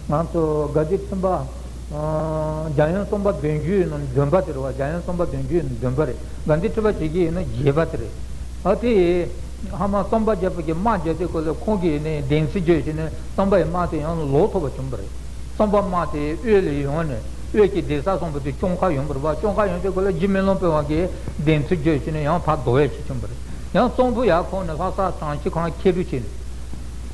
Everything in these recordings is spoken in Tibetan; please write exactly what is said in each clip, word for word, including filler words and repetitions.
ང་ཚོ་དགའ་ལྡན་ཁྲི་པ། ཨ། འཇམ་དབྱངས་གསུམ་པ་བདུན་ཅུ་ཡིན་ན་བདུན་པ་དེ་རེད་བ། འཇམ་དབྱངས་གསུམ་པ་བདུན་ཅུ་ཡིན་ན་བདུན་པ་རེད། དགའ་ལྡན་ཁྲི་པ་བྱེད་ཀྱི་ཡིན་ན་བརྒྱད་པ་དེ་རེད། ཨ་དེ། ཧ་མ་གསུམ་པ་རྒྱལ་པོ་གི་དམག་རྒྱག་དུས་སྐབས་ལ་ཁོང་གིས་ནི་བདེན་ཚིག་བརྗོད་བྱས་ནས་གསུམ་པ་ཡི་དམག་དེ་ཡང་ལོག་ཐུབ་པ་བྱུང་བ་རེད། གསུམ་པ་དམག་དེ་དབུས་ལ་ཡོང་ནས་དབུས་ཀྱི་གདན་ས་གསུམ་པོ་དེ་བཅོམ་ཁ་ཡོང་བ་རེད་བ། བཅོམ་ཁ་ཡོང་དུས་སྐབས་ལ་རྗེ་སྨོན་ལམ་དཔལ་དབང་གིས་བདེན་ཚིག་བརྗོད་བྱས་ནས་ཡང་ཕར་བཟློག་ཡ་ཞིག་བྱུང་བ་རེད། ཡང་གཙང་པོ་ཡར་ཁོང་ནས་ལྷ་ས་བྲང་ཆེན་ཁོ་རང་ཁྱེར་འགྲོ་བྱས་ནས།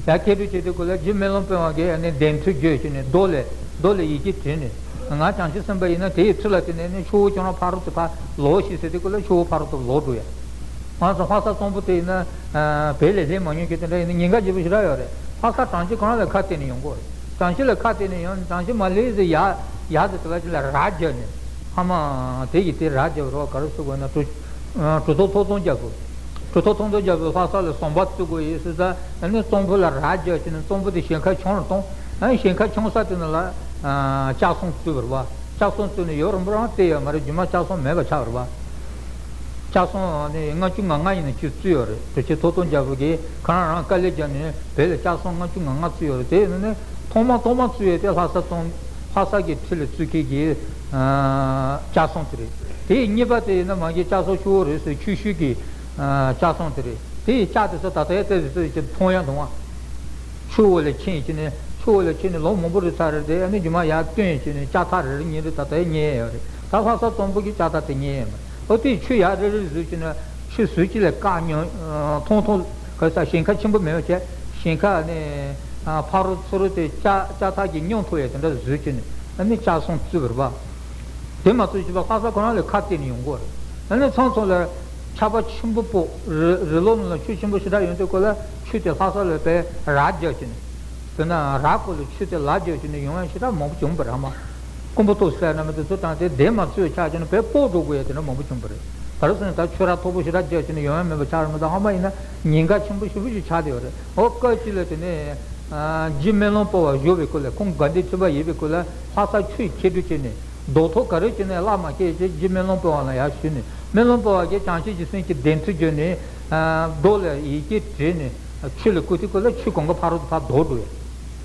ཡར་ཁྱེར་འགྲོ་བྱེད་དུས་སྐབས་ལ་རྗེ་སྨོན་ལམ་དཔལ་དབང་གིས་ནི་བདེན་ཚིག་བརྗོད་བྱས་ནས་རྡོ་ལ། རྡོ་ལ་ཡི་གེ་བྲིས་ནས། ང་བྱང་ཆུབ་སེམས་དཔའ་ཡིན་ན་དེ་ཡི་ཚུལ་ལ་བརྟེན་ནས་ནི་ཆུ་བོ་ཁྱོད་རང་ཕ་རོལ་ཏུ་ཕར་ལོག་ཤིག་ཟེར་དུས་སྐབས་ལ་ཆུ་བོ་ཕ་རོལ་ཏུ་ལོག་འགྲོ་ཡ། ང་ཚོ་ལྷ་ས་གཙང་པོ་དེ་ཡིན་ན། ཨ། བོད་ལ་སླེབས་མ་མྱོང་མཁན་དེ་འདྲ་ཡིན་ན་ཉེན་ཁ་ཆེ་པོ་ཞེ་དྲག་ཡོད་རེད། ལྷ་ས་བྲང་ཆེན་ཁོ་རང་ལ་ཁ་གཏད་ནས་ཡོང་དགོས་རེད། བྲང་ཆེན་ལ་ཁ་གཏད་ནས་ཡོང་ནས་བྲང་ཆེན་མ་སླེབས་ཟེར་ཡ། ཡ་དེ་དེ་ལ་ཅི་ལ་ར་རྒྱབ་ནས། ཧ་མ་དེ་ཡི་དེ་ར་རྒྱབ་རོགས་ག་རེ་ཟེར་དགོས་ན་གྲུ། གྲུ་ཐོག་ཐོག་ཚོང་རྒྱག་དགོས། གྲུ་ཐོག་ཐོག་ཚོང་རྒྱག་དགོས། ལྷ་ས་ལ་ཟམ་པ་བཙུགས་དགོས་ཡིན་ཟེར་ཙང་ཨ་ནི་གཙང་པོ་ལ་ར་རྒྱབ་བྱས་ནས་གཙང་པོ་དེ་ཞིང་ཁ་ཆུང་རུ་བཏང་། ཨ་ནི་ཞིང་ཁ་ཆུང་ས་དེ་ནང་ལ། ཨ། ལྕགས་ཟམ་བཙུགས་པ་རེད་བ། ལྕགས་ཟམ་བཙུགས་ནས་ཡུན་རིང་པོ་རང་བལྟས་ཡོད་མ་རེད། རྗེས་མ་ལྕགས་ཟམ་མེད་པ་ཆགས་པ་རེད་བ། ལྕགས་ཟམ་ནི་ལྔ་བཅུ་ང་ལྔ་ཡིན་ན་ཅིག་བཙུགས་ཡོད་རེད། གྲུ་ཆེན་ཐོག་ཐོག་རྒྱལ་པོ་གིས་ཁོ་རང་རང་དཀའ་ལས་བརྒྱབ་ནས་བོད་ལ་ལྕགས་ཟམ་ལྔ་བཅུ་ང་ལྔ་བཙུགས་ཡོད་རེད། དེ་ཡིན་ནའི་ཐོག་མ་ཐོག་མ་བཙུགས་ཡོད་དེ་ལྷ་ས་གཙང་། ལྷ་ས་གི་འཁྲིས་ལ་བཙུགས་མཁན་གྱི། ཨ། ལྕགས་ཟམ་དེ་རེད། དེ་ཡི་གཉིས་པ་དེ་ཡིན་ན་མ་གི་ལྕགས་ཟམ་ཆུ་བོ་རེད་ཟེར། ཆུ་ཤུལ་གྱི། ཨ། ལྕགས་ཟམ་དེ་རེད། དེ་ཡི་ལྕགས་དེ་ཚོ་ད་ལྟ་ཡང་ཏོག་ཙམ་ཏོག་ཙམ་མཐོང་ཡ་འདུག་ཨ། ཆུ་བོ་ལ་ཕྱིན་བྱས་ནས། ཆུ་བོ་ལ་ཕྱིན་ནས་ལོ་མང་པོ་རེད་ཚར་རེད་དེ། ཨ་ནི་རྗེས་མ་ཡར་བཏོན་བྱས་ནས་ལྕགས་ཐག་རེ་རེ་གཉིས་རེ་ད་ལྟ་རྙེད་ཡོད་རེད། ད་ལྷ་ས་གཙང་པོ་གི་ལྕགས་ཐག་དེ་རྙེད་ཡོད་མ་རེད། ཨོ་དེ་ཆུ་ཡར་རེ་རེ་བཟོས་བྱས་ནས་ཆུ་ཟུར་གཅིག་ལ་བཀག་ཉོན་ཐོང་ཐོང་ག་ས་ཞིང་ཁ་ཆེན་པོ་མེད་པ་བྱས། ཞིང་ཁ་ནས་ཕ་རོལ་ཚུར་རོལ་དེ་ལྕགས་ལྕགས་ཐག་གིས་སྙོམས་ཐུབ་ཡས་དེ་འདྲ་བཟོས་བྱས་ནས་ཨ་ནི་ལྕགས་ཟམ་བཙུགས་པ་རེད་པ། དེ་མ་གཏོགས་ཅི་པ་ལྷ་ས་ཁོ་རང་ལ་ཁ་གཏད་ནས་ཡོང་གི་རེད། ཨ་ནི་མཚམས་མཚམས་ལ་ཆར་པ་ཆེན་པོ་སྤོ། རི་རི་ལོ་ནང་ལ་ཆུ་ཆེན་པོ་ཞེ་དྲག་ཡོང་དུས་སྐབས་ལ་ཆུ་དེ་ལྷ་ས་ལ་དཔེ་ར་རྒྱབ་བྱས་ནས། དཔེར་ན་ར་སྐོར་ལ་ཆུ་དེ་ལ་རྒྱབ་བྱས་ནས་ཡོང་ཡ་ཞེ་དྲག་མང་པོ་བྱུང་བ་རེད། ཨ་མ་ཀུན་པོ་ཏོག་ཟེར་ན་མི་དེ་ཚོ་དང་དེ་དེ་མ་ཚོས་ཆགས་བྱས་ནས་དཔེ་སྤོ་འགྲོ་དགོས་ཡ་དེ་འདྲ་མང་པོ་བྱུང་བ་རེད། ག་རེ་ཟེར་ན་ད་ཆུ་ར་མཐོ་པོ་ཞེ་དྲག་རྒྱབ་བྱས་ནས་ཡོང་ཡ་མེད་པ་ཆགས་རེད་མི་འདུག་ཨ་མ་ཡིན་ན་ཉེན་ཁ་ཆེན་པོ་ཞེ་པོ་ཞིག་ཆགས་བསྡད་ཡོད་རེད། འོ་སྐབས་གཅིག་ལ་དེ་ནས། ཨ། རྗེ་སྨོན་ལམ་དཔལ་བ་བཞུགས་པའི་སྐབས་ལ། ཁོང་དགའ་ལྡན་ཁྲི་པ་ཡིན་པའི་སྐབས་ལ་ལྷ་ས་ཆུ་ཁྱེར་འགྲོ་བྱས་ནས་རྡོ་ཐོག་ག་རེ་བྱས་ནས་བརླག་མ་ཁེལ་ཅེས་རྗེ་སྨོན་ལམ་དཔལ་བ་ལ་ཡར་ཞུས་ནས། སྨོན་ལམ་དཔལ་བ་གིས་བྱང་ཆུབ་ཀྱི་སེམས་ཀྱི་བདེན་ཚིག་བརྗོད་ནས། ཨ། རྡོ་ལ་ཡི་གེ་བྲིས་ནས་ཆུ་ལ་བསྐུར་དུས་སྐབས་ལ་ཆུ་གང་ག་ཕ་རོལ་ཏུ་ཕར་ལྡོག་འགྲོ་ཡ།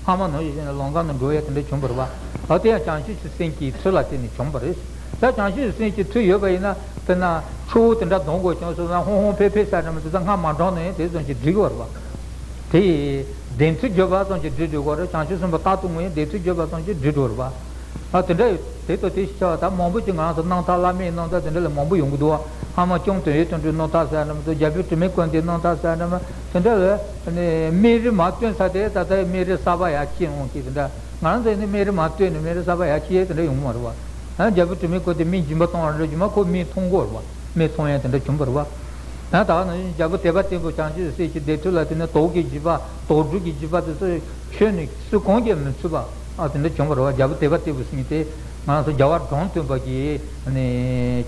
ལྷག་མ་ནང་བཞིན་བྱས་ནས་ལམ་ཁ་ནས་འགྲོ་ཡ་དེ་འདྲ་བྱུང་བ་རེད་པ། ཨ་དེ་ཡང་བྱང་ཆུབ་ཀྱི་སེམས་ཀྱི་མཐུ་ལ་བརྟེན་ནས་བྱུང་བ་རེད། ད་བྱང་ཆུབ་ཀྱི་སེམས་ཀྱི་མཐུ་ཡོད་པ་ཡིན་ན། དཔེར་ན་ཆུ་བོ་དེ་འདྲ་ལྡང་དགོས་བྱུང་སོང་ན། ཧོང་ཧོང་ཕེ་ཕེ་ཟེར་འདྲ་མི་འདུག་ད་སྔ་མ་འགྲོ་ནས་དེ་ཙམ་གྱིས་འགྲིག་གི་རེད་པ། དེ་ཡི་བདེན་ཚིག་བརྗོད་པ་ཙམ་གྱིས་འགྲིག་འགྲིག་གི་རེད། བྱང་ཆུབ་སེམས་དཔའ་རྟག་ཏུ་ངུ་ཡི་བདེན་ཚིག་བརྗོད་པ་ཙམ་གྱིས་འགྲིག་འགྲིག་རེད་པ། ཨ་དེ་འདྲ་ཡོད། དེ་ལྟ་དེ་ཞིག་བྱ་བ་ད་མང་པོ་ཅིག་ང་རང་ཚོ་རྣམ་ཐར་བླ་མའི་རྣམ་ཐར་དེ་འདྲ་ལ་མང་པོ་ཡོང་གི་འདུག་བ། སྔ་མ་སྐྱོང་དོན་ཡོད་དོན་གྲུབ་རྣམ་ཐར་ཟེར་ཡ་འདྲ་མི་འདུག་རྒྱལ་པོ་དྲི་མེད་ཀུན་ལྡན་རྣམ་ཐར་ཟེར་ཡ་འདྲ་མི་དེ་འདྲ་ལ། ཨ་ནི་སྨན་རིན་མར་བཏོན་ཚར་དེ་ད་ལྟ་སྨན་རིན་གསར་པ་ཡར་སྐྱེས་འོང་གི་དེ་འདྲ། ང་རང་ཚོ་ནི་སྨན་རིན་མར་བཏོན་ནས་སྨན་རིན་གསར་པ་ཡར་སྐྱེས་དེ་འདྲ་ཡོང་གི་མ་རེད་བ། ཨ་རྒྱལ་པོ་དྲི་མེད་ཀུན་ལྡན་སྨན་སྦྱིན་པ་གཏོང་བ་རེད། རྗེས་མ་ཁོ་སྨན་འཐུང་གི་རེད་བ། སྨན་འཐུང་ཡ་དེ་འདྲ་བྱུང་བ་རེད་བ། ཨ་ད་ག་ནང་བཞིན་རྒྱལ་པོ་དད་པ་བརྟན་པོ་བྱང་ཆུབ་སེམས་ཀྱི་བདེ་མཐུ་ལ་བརྟེན་ནས་དོགས་ཀྱི་འཇིགས་པ། དོགས་གྲོལ་གྱི་འཇིགས་པ་དེ་ཚོ་ཁྱོན་ནས་སུ་གང་གིས་མི་ཚུགས་པ། ཨ་དེ་འདྲ་བྱུང་བ་རེད་བ། རྒྱལ་པོ་དད་པ་བརྟན་པོ་ཟེར་མཁན་དེ་ང་རང་ཚོ་རྒྱལ་བ་འབྲོམ་སྟོན་པ་གི་ཨ་ནི་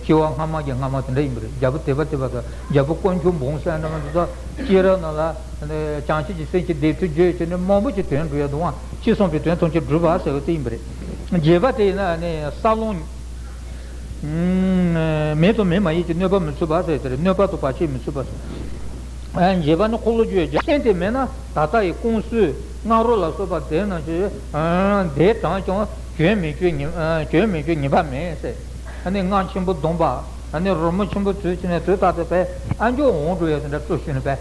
སྐྱེ་བ་སྔ་མ་གི་སྔ་མ་དེ་འདྲ་ཡིན་པ་རེད། རྒྱལ་པོ་དད་པ་བརྟན་པ་དང་རྒྱལ་པོ་དཀོན་མཆོག་འབུམ་ཟེར་ཡ་འདྲ་མི་འདུག་ད་སྐྱེས་རབས་ནང་ལ་བྱང་ཆུབ་ཀྱི་སེམས་ཀྱི་བདེ་མཐུ་བརྗོད་བྱས་ནས་མང་པོ་ཅིག་དོན་འགྲུབ་ཡ་འདུག་ཨ། ཅི་གསུངས་པའི་དོན་ཐམས་ཅད་འགྲུབ་པ་ཟེར་བ་དེ་ཡིན་པ་རེད། བརྒྱད་པ་དེ་ཡིན་ན་ནི་ས་ལོང་། མེ་དང་མེ་མ་ཡིན་གྱི་གནོད་པ་མི་ཚུགས་པ་ཟེར་དེ་རེད། གནོད་པ་དང་བར་ཆད་མི་ཚུགས་པ་ཟེར། ཨ་བརྒྱད་པ་ནི་འཁོར་ལོ་བརྒྱུད་ཀྱི་སེམས་དེ་མེད་ན་ད་ལྟ་ཡི་ཀུང་སུ་སྔ་རོལ་ལ་སོགས་པ་དེ་རྣམས་ཀྱི་ཨ་འདས་གྲོངས་ཀྱང་གྱོན་མི་གྱོན་ཉི་ཨ་གྱོན་མི་གྱོན་ཉེས་པ་མེད་ཟེར། ཨ་ནི་སྔགས་ཆེན་པོ་བསྡོམས་པ། ཨ་ནི་རོལ་མོ་ཆེན་པོ་ཚུལ་བྱས་ནས་དུས་རྟག་ཏུ་དཔེ་ཨ་མཆོག་འོང་འགྲོ་ཡ་དེ་འདྲ་སྤྲོ་ཞུས་ནས་དཔེ་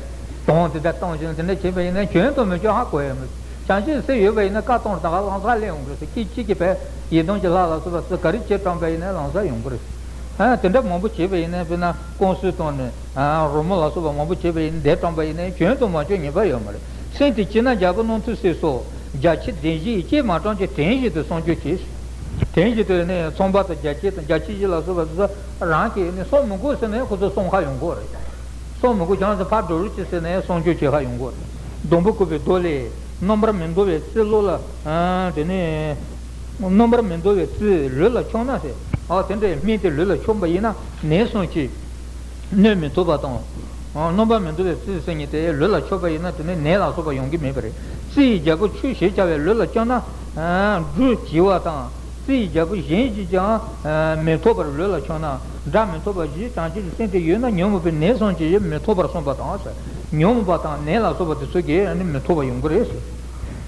དོང་དེ་འདྲ་བཏང་བྱས་ནས་དེ་འདྲ་བྱས་པ་ཡིན་ན་གྱོན་དང་མི་གྱོན་ཧ་གོ་ཡ་མི། བྱང་ཆུབ་སེམས་ཡོད་པ་ཡིན་ན་བཀའ་གཏོང་ད་ག་ལང་ཚར་སླེབས་འོང་གི་རེད་ཟེར། སྐད་ཅིག་གིས་དཔེ་ཡི་དམ་གྱི་ལྷ་ལ་སོགས་པ་ཚོ་ག་རེ་བྱེད་དྲངས་པ་ཡིན་ན་ལང་ཚར་ཡོང་གི་རེད། ཨ་དེ་འདྲ་མང་པོ་བྱས་པ་ཡིན་ན་དཔེར་ན་ཀུང་སུ་བཏང་ནས་ཨ་རོལ་མོ་ལ་སོགས་པ་མང་པོ་བྱས་པ་ཡིན་ན་འདས་གྲོངས་པ་ཡིན་ན་གྱོན་དང་མ་གྱོན་ངེས་པར་ཡོད་མ་རེད། སེམས་དེ་སྐྱིད་ན་རྒྱལ་པོ་རྣམ་ཐོས་སྲས་སོགས་རྒྱ་ཆེ་བདེན་བཞི་ཡི་སྐྱེས་མ་གྲོངས་ཀྱི་དྲན་བཞིན་དུ་བསམ་སྦྱོར་གྱིས། དྲན་བཞིན་དུ་ནི་ཚངས་པ་དང་རྒྱ་སྐྱེགས་དང་རྒྱ་ཆེ་བཞི་ལ་སོགས་པ་དེ་ཚོ་རང་གིས་ནི་བསམ་མི་དགོས་ཟེར་ནས་ཁོ་ཚོ་བསམ་ཁ་ཡོང་གི་རེད། བསམ་མི་དགོས། ཁྱེད་རང་ཚོ་ཕར་འགྲོ་རོགས་གྱིས་ཟེར་ནས་བསམ་སྦྱོར་བྱེད་ཁ་ཡོང་གི་རེད། སྡོང་པོ་བཀོད་པའི་རྡོ་ལས་རྣམ་པར་མི་འདོར་བའི་རྩི་ལོ་ལ། ཨ་དེ་ནས་རྣམ་པར་མི་འདོར་བའི་རྩི་ལུས་ལ་མཆོངས་ན་ཟེར། ཨ་དེ་འདྲའི་སྨན་དེ་ལུས་ལ་མཆོངས་པ་ཡིན་ན་ནད་སོགས་ཀྱིས་གནོད་མི་ཐུབ་པ་དང་། རྣམ་པར་མི་འདོར་བའི་རྩི་ཟེར་མཁན་དེ་ལུས་ལ་མཆོངས་པ་ཡིན་ན་དེ་ནས་ནད་ལ་སོགས་པ་ཡོང་གི་མེད་པ་རེད། རྩི་ཡི་རྒྱལ་པོ་ཆུ་ཞེས་བྱ་བའི་ལུས་ལ་མཆོངས་ན། སྦྲུལ་གྱིས་པ་དང་། རྩི་ཡི་རྒྱལ་པོ་གཞན་གྱིས་ཀྱང་མི་ཐོབ་པར་ལུས་ལ་མཆོངས་ན། དགྲ་མི་ཐོབ་པ་བཞིན་བྱང་ཆུབ་ཀྱི་སེམས་དེ་ཡོད་ན་ཉོན་མོངས་པའི་ནད་སོགས་ཀྱིས་མི་ཐོབ་པར་གསུངས་པ་དང་ཟེར། ཉོན་མོངས་པ་དང་ནད་ལ་སོགས་པ་དེ་ཚོ་གིས་ནི་མི་ཐོབ་པ་ཡོང་གི་རེད་ཟེར།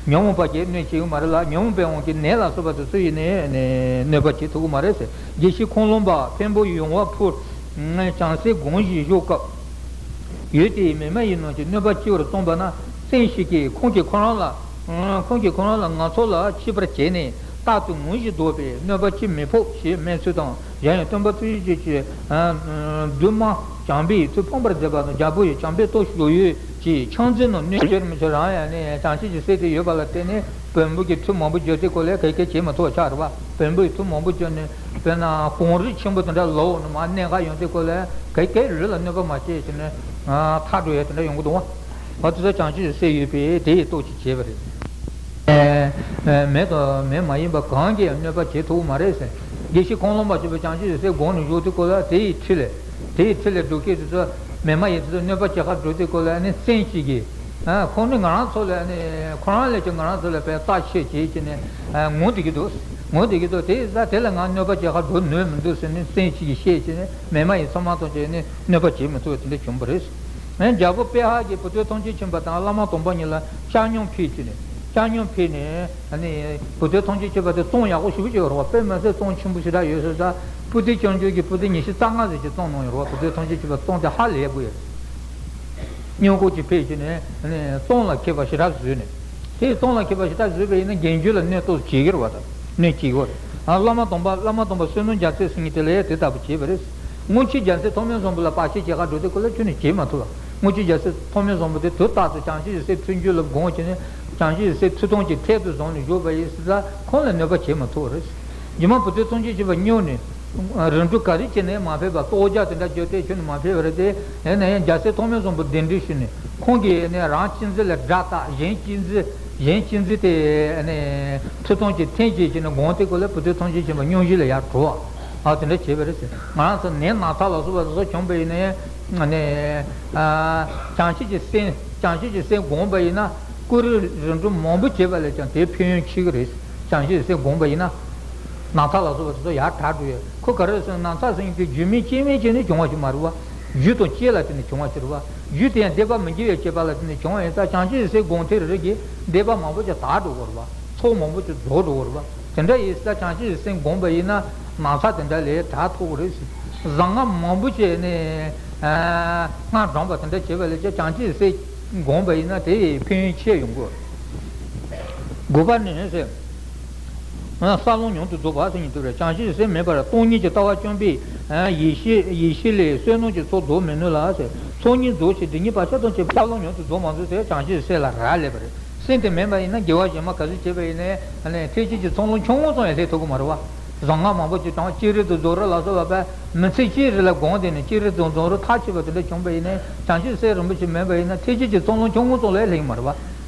ཉོན་མོངས་པ་གིས་གནོད་བྱེད་ཀྱི་མ་རེད་ལ། ཉོན་མོངས་པའི་དབང་གིས་ནད་ལ་སོགས་པ་དེ་ཚོ་ཡིས་ནི་གནོད་པ་བྱེད་ཐུབ་ཀྱི་མ་རེད་ཟེར། དགེ་བཤེས་ཁོང་ལུང་པ་འཕན་པོ་ཡོང་བ་ཕུར། བྱང་སེམས་སྒོམ་བཞིན་བཞུགས་སྐབས། ཡུལ་དེའི་མི་མ་ཡིན་རྣམས་ཀྱིས་གནོད་པ་ཆེ་བར་བརྩམས་པ་ན། སེམས་ཤིག་གིས་ཁོང་གིས་ཁོ་རང་ལ། ཁོང་གིས་ཁོ་རང་ལ་ང་ཚོ་ལ་མཆིས་པར་བྱས་ནས་རྟག་ཏུ་ངུ་བཞིན་སྡོད་པས་གནོད་པ་ཅིས་མི་ཕོག་ཞེས་སྨྲས་ཚུལ་དང་། གཞན་ཡང་སྟོན་པ་ཐུགས་རྗེ་ཅན་གྱིས། བདུད་དམག་བྱམས་པས་ཚུར་ཕམ་པར་མཛད་པ་དང་། རྒྱལ་པོ་ཡི་བྱམས་པས་ལྟོ་ཞུ་ཡོད་ཅེས་ཕྱག་འཚལ་ནས་གནོད་བྱེད་མི་བྱེད་རང་ཡང་ནི་བྱང་ཆུབ་ཀྱི་སེམས་དེ་ཡོད་པ་ལ་བརྟེན་ནས་བོན་པོ་གི་མཐུ་མང་པོ་བརྗོད་དེ་ཁོ་ལ་ག་གེ་བྱེད་མི་ཐུབ་པ་ཆགས་རེད་བ། བོན་པོ་ཡི་མཐུ་མང་པོ་བརྗོད་ནས་དཔེར་ན་གངས་རི་ཆེན་པོ་དེ་འདྲ་ལོག་ནས་མར་གནས་ཁ་ཡོང་དུས་ཁོ་ལ་ག་གེ་རི་ལ་གནོད་པ་མ་བྱེད་ཅེས་ནས་ཐར་འགྲོ་ཡ་དེ་འདྲ་ཡོང་གི་འདུག་བ། འོ་དེ་ཚོ་བྱང་ཆུབ་ཀྱི་སེམས་ཡོད་པས་དེ་ཡི་སྟོབས་ཀྱིས་བྱས་པ་རེད། མེ་དང་མེ་མ་ཡིན་པ་གང་གིས་ཡང་གནོད་པ་བྱེད་ཐུབ་ཀྱི་མ་རེད་ཟེར། དགེ་བཤེས་ཁོང་ལུང་པ་ཆེན་པོས་བྱང་ཆུབ་ཀྱི་སེམས་བསྒོམས་ནས་བཞུགས་དུས་ཁོ་ལ་དེ་ཡི་འཁྲིས་ལས། དེ་ཡི་འཁྲིས་ལས་འགྲོ་མཁན་དེ་ཚོ་མེ་མ་ཡིན་དེ་ཚོ་གནོད་པ་བྱེད་ཁ་འགྲོ་དུས་ཁོ་ལ་ནི་སེམས་གཅིག་གིས། ཁོང་ནི་ང་རང་ཚོ་ལས་ནི་ཁོ་རང་ལས་ཀྱང་ང་རང་ཚོ་ལས་དཔེ་རྩ་ཆེ་བྱེད་ཀྱི་ནི་ངུ་བསྡད་ཀྱི་འདུག་ངུ་བསྡད་ཀྱི་འདུག་དེ་ཡི་ས་དེ་ལ་ང་གནོད་པ་བྱེད་ཁ་འགྲོ་ནུས་མི་འདུག་ཟེར་ནས་སེམས་གཅིག་གིས་ཤེས་བྱས་ནས་མེ་མ་ཡིན་ཚང་མ་གཏོང་བྱས་ནས་གནོད་པ་བྱེད་མི་ཐུབ་པ་དེ་འདྲ་བྱུང་བ་རེད། ཨེ་རྒྱལ་པོ་པེ་ཧ་གིས་བུ་སྟོན་ཐམས་ཅད་མཁྱེན་པ་དང་བླ་མ་དམ་པ་གཉིས་ལ་ཤ་སྙམ་ཕུལ་བྱས་ནས། ཤ་སྙམ་ཕུལ་ནས་ཨ་ནི་བུ་སྟོན་ཐམས་ཅད་མཁྱེན་པ་དེ་རྩོམ་ཡག་པོ་ཞེ་པོ་ཅིག་ཡོད་རེད་བ། དཔེ་མི་སྲིད་རྩོམ་ཆེན་པོ་ཞེ་དྲག་ཡོད་ཟེར་ས། པོ་ཏི་སྐྱབས་འགྲོ་གིས་པོ་ཏི་ཉི་ཤུ་རྩ་ལྔ་ཟེར་ཅིག་རྩོམ་གནང་ཡོད་རེད་བ། བུ་སྟོན་ཐམས་ཅད་མཁྱེན་པ་རྩོམ་དེ་ཧ་ལས་པོ་ཡོད། སྙན་ཁོག་ཅིག་ཕུལ་བྱས་ནས་ཨ་ནི་རྩོམ་ལ་མཁས་པ་ཞེ་དྲག་བཟོས་ནས། དེ་རྩོམ་ལ་མཁས་པ་ཞེ་དྲག་བཟོས་པ་ཡིན་ན་རྒན་གཞོན་ལ་གནོད་ཏོག་བྱེད་ཀྱི་རེད་བ། ད་གནོད་བྱེད་ཀྱི་རེད། ཨ་བླ་མ་དམ་པ་བླ་མ་དམ་པ་བསོད་ནམས་རྒྱ་མཚོ་ཟེར་མཁན་དེ་ལ་དེ་ལྟ་བུ་བྱས་པ་རེད། སྔོན་ཆད་རྒྱལ་སྲས་ཐོགས་མེད་བཟང་པོ་ལ་བར་ཆད་བྱེད་ཁ་འགྲོ་དུས་ཁོ་ལ་ཁྱོན་ནས་བྱེད་མ་ཐུབ་པ། སྔོན་ཆད་རྒྱལ་སྲས་ཐོགས་མེད་བཟང་པོ་དེ་དུས་རྟག་ཏུ་བྱང་ཆུབ་ཀྱི་སེམས་ཐུགས་རྒྱུད་ལ་བསྒོམས་བྱས་ནས་བྱང་ཆུབ་ཀྱི་སེམས་ཐུགས་དམ་གྱི་ཐད་དུ་བཟུང་ནས་བཞུགས་པ་ཡིན་ཟེར་ད་ཁོང་ལ་གནོད་པ་བྱེད་མ་ཐུབ་པ་རེད། རྗེས་མ་བུ་སྟོན་ཐམས་ཅད་མཁྱེན་པ་སྙོམས་ནས། རིམ་གྲོ་ག་རེ་བྱས་ནས་མ་ཕེབས་པ། ལྟོ་ལྗགས་དེ་འདྲ་བརྗོད་དེ་ཁྱོན་ནས་མ་ཕེབས་པ་རེད་དེ། ཡིན་ན་ཡང་རྒྱལ་སྲས་ཐོགས་མེད་བཟང་པོ་གདན་འདྲེན་ཞུས་ནས་ཁོང་གིས་ནི་རང་གཅེས་འཛིན་ལ་དགྲ་བཏགས། གཞན་གཅེས་འཛིན། གཞན་གཅེས་འཛིན་དེ་ནི་ཐུགས་དམ་གྱི་ཐེངས་གཅིག་བྱས་ནས་དགོངས་ཏེ་ཁོ་ལ་བུ་སྟོན་ཐམས་ཅད་མཁྱེན་པ་སྙོམས་ཞུགས་ལ་ཡར་གྲོལ་བ། ཨ་དེ་འདྲ་བྱས་པ་རེད་ཟེར། ང་རང་ཚོ་ནད་ན་ཚ་ལ་སོགས་པ་དེ་ཚོ་བྱུང་བ་ཡིན་ན་ཡང་། ནི། བྱང་ཆུབ་ཀྱི་སེམས་བྱང་ཆུབ་ཀྱི་སེམས་བསྒོམས་པ་ཡིན་ན། ཀུ་རུ་རིམ་གྲོ་མང་པོ་བྱས་པ་ལས་ཀྱང་དེའི་ཕན་ཡོན་ཆེ་གི་རེད། བྱང་ཆུབ་ཀྱི་སེམས་བསྒོམས་པ་ཡིན་ན། ན་ཚ་ལ་སོགས་པ་དེ་ཚོ་ཡར་དྲག་འགྲོ་ཡོད། ཁོ་ག་རེ་ཟེར་ན་ན་ཚ་ཟེར་མཁན་དེ་རྒྱུ་མེད་རྐྱེན་མེད་བྱས་ནས་བྱུང་བ་ཞིག་མ་རེད་བ། རྒྱུ་དང་རྐྱེན་ལ་བརྟེན་ནས་བྱུང་བ་ཞིག་རེད་བ། རྒྱུ་དེ་ཡང་འདོད་པ་མི་དགེ་བའི་སྤྱོད་པ་ལ་བརྟེན་ནས་བྱུང་བ་ཡིན་ཙང་། བྱང་ཆུབ་ཀྱི་སེམས་བསྒོམས་དེ་རེ་རེ་གིས་འདོད་པ་མང་པོ་ཅིག་དག་འགྲོ་གི་རེད་བ། ཚོགས་མང་པོ་ཅིག་རྫོགས་འགྲོ་གི་རེད་བ། དེ་འདྲ་ཡིན་ཙང་བྱང་ཆུབ་ཀྱི་སེམས་བསྒོམས་པ་ཡིན་ན་ན་ཚ་དེ་འདྲ་ལས་དྲག་ཐུབ་ཀྱི་རེད། གཟུངས་སྔགས་མང་པོ་བྱས་ནས་སྔགས་བགྲངས་པ་དེ་འདྲ་བྱས་པ་ལས་ཀྱང་བྱང་ཆུབ་ཀྱི་སེམས་བསྒོམས་པ་ཡིན་ན་དེ་ཡི་ཕན་ཡོན་ཆེ་ཡོང་གི། དགུ་པ་ནི་ཟེར། ས་ལམ་ཉུང་དུ་རྫོགས་པ་ཟེར་མཁན་དེ་རེད། བྱང་ཆུབ་ཀྱི་སེམས་མེད་པར་སྟོང་ཉིད་ཀྱི་ལྟ་བ་བཅོམ་པའི་ཡེ་ཤེས་ཡེ་ཤེས་ལས་བསོད་ནམས་ཀྱི་ཚོགས་རྫོགས་མི་ནུས་ལ་ཟེར། ཚོགས་གཉིས་རྫོགས་ཤིང་སྡེ་གཉིས་བག་ཆགས་ཐམས་ཅད་ས་ལམ་ཉུང་དུ་རྫོགས་མ་རྫོགས་དེ་བྱང་ཆུབ་ཀྱི་སེམས་ལ་རག་ལས་པ་རེད། སེམས་དེ་མེད་པ་ཡིན་ན་དགེ་བ་གཞན་མ་ག་ཚོད་བྱས་པ་ཡིན་ནའི་ཐེག་ཆེན་གྱི་ཚོགས་ལམ་ཆུང་ངུ་ཙམ་ཡང་སླེབས་ཐུབ་ཀྱི་མ་རེད་བ། གཟུངས་སྔགས་མང་པོ་ཅིག་བགྲངས། ཅི་རིགས་སུ་རྫོགས་རིམ་ལ་སོགས་པ་པས་མི་ཚེ་གཅིག་རེ་ལ་བསྒོམས་བསྡད་ནས་ཅི་རིགས་སུ་རྫོགས་རིམ་མཐའ་ཆོད་པ་དེ་འདྲ་བྱུང་བ་ཡིན་ནའི་བྱང་ཆུབ་སེམས་རིན་པོ་ཆེ་མེད་པ་ཡིན་ན་ཐེག་ཆེན་གྱི་ཚོགས་ལམ་ཆུང་ངུ་ཙམ་ལས་སླེབས་ཀྱི་མ་རེད་བ།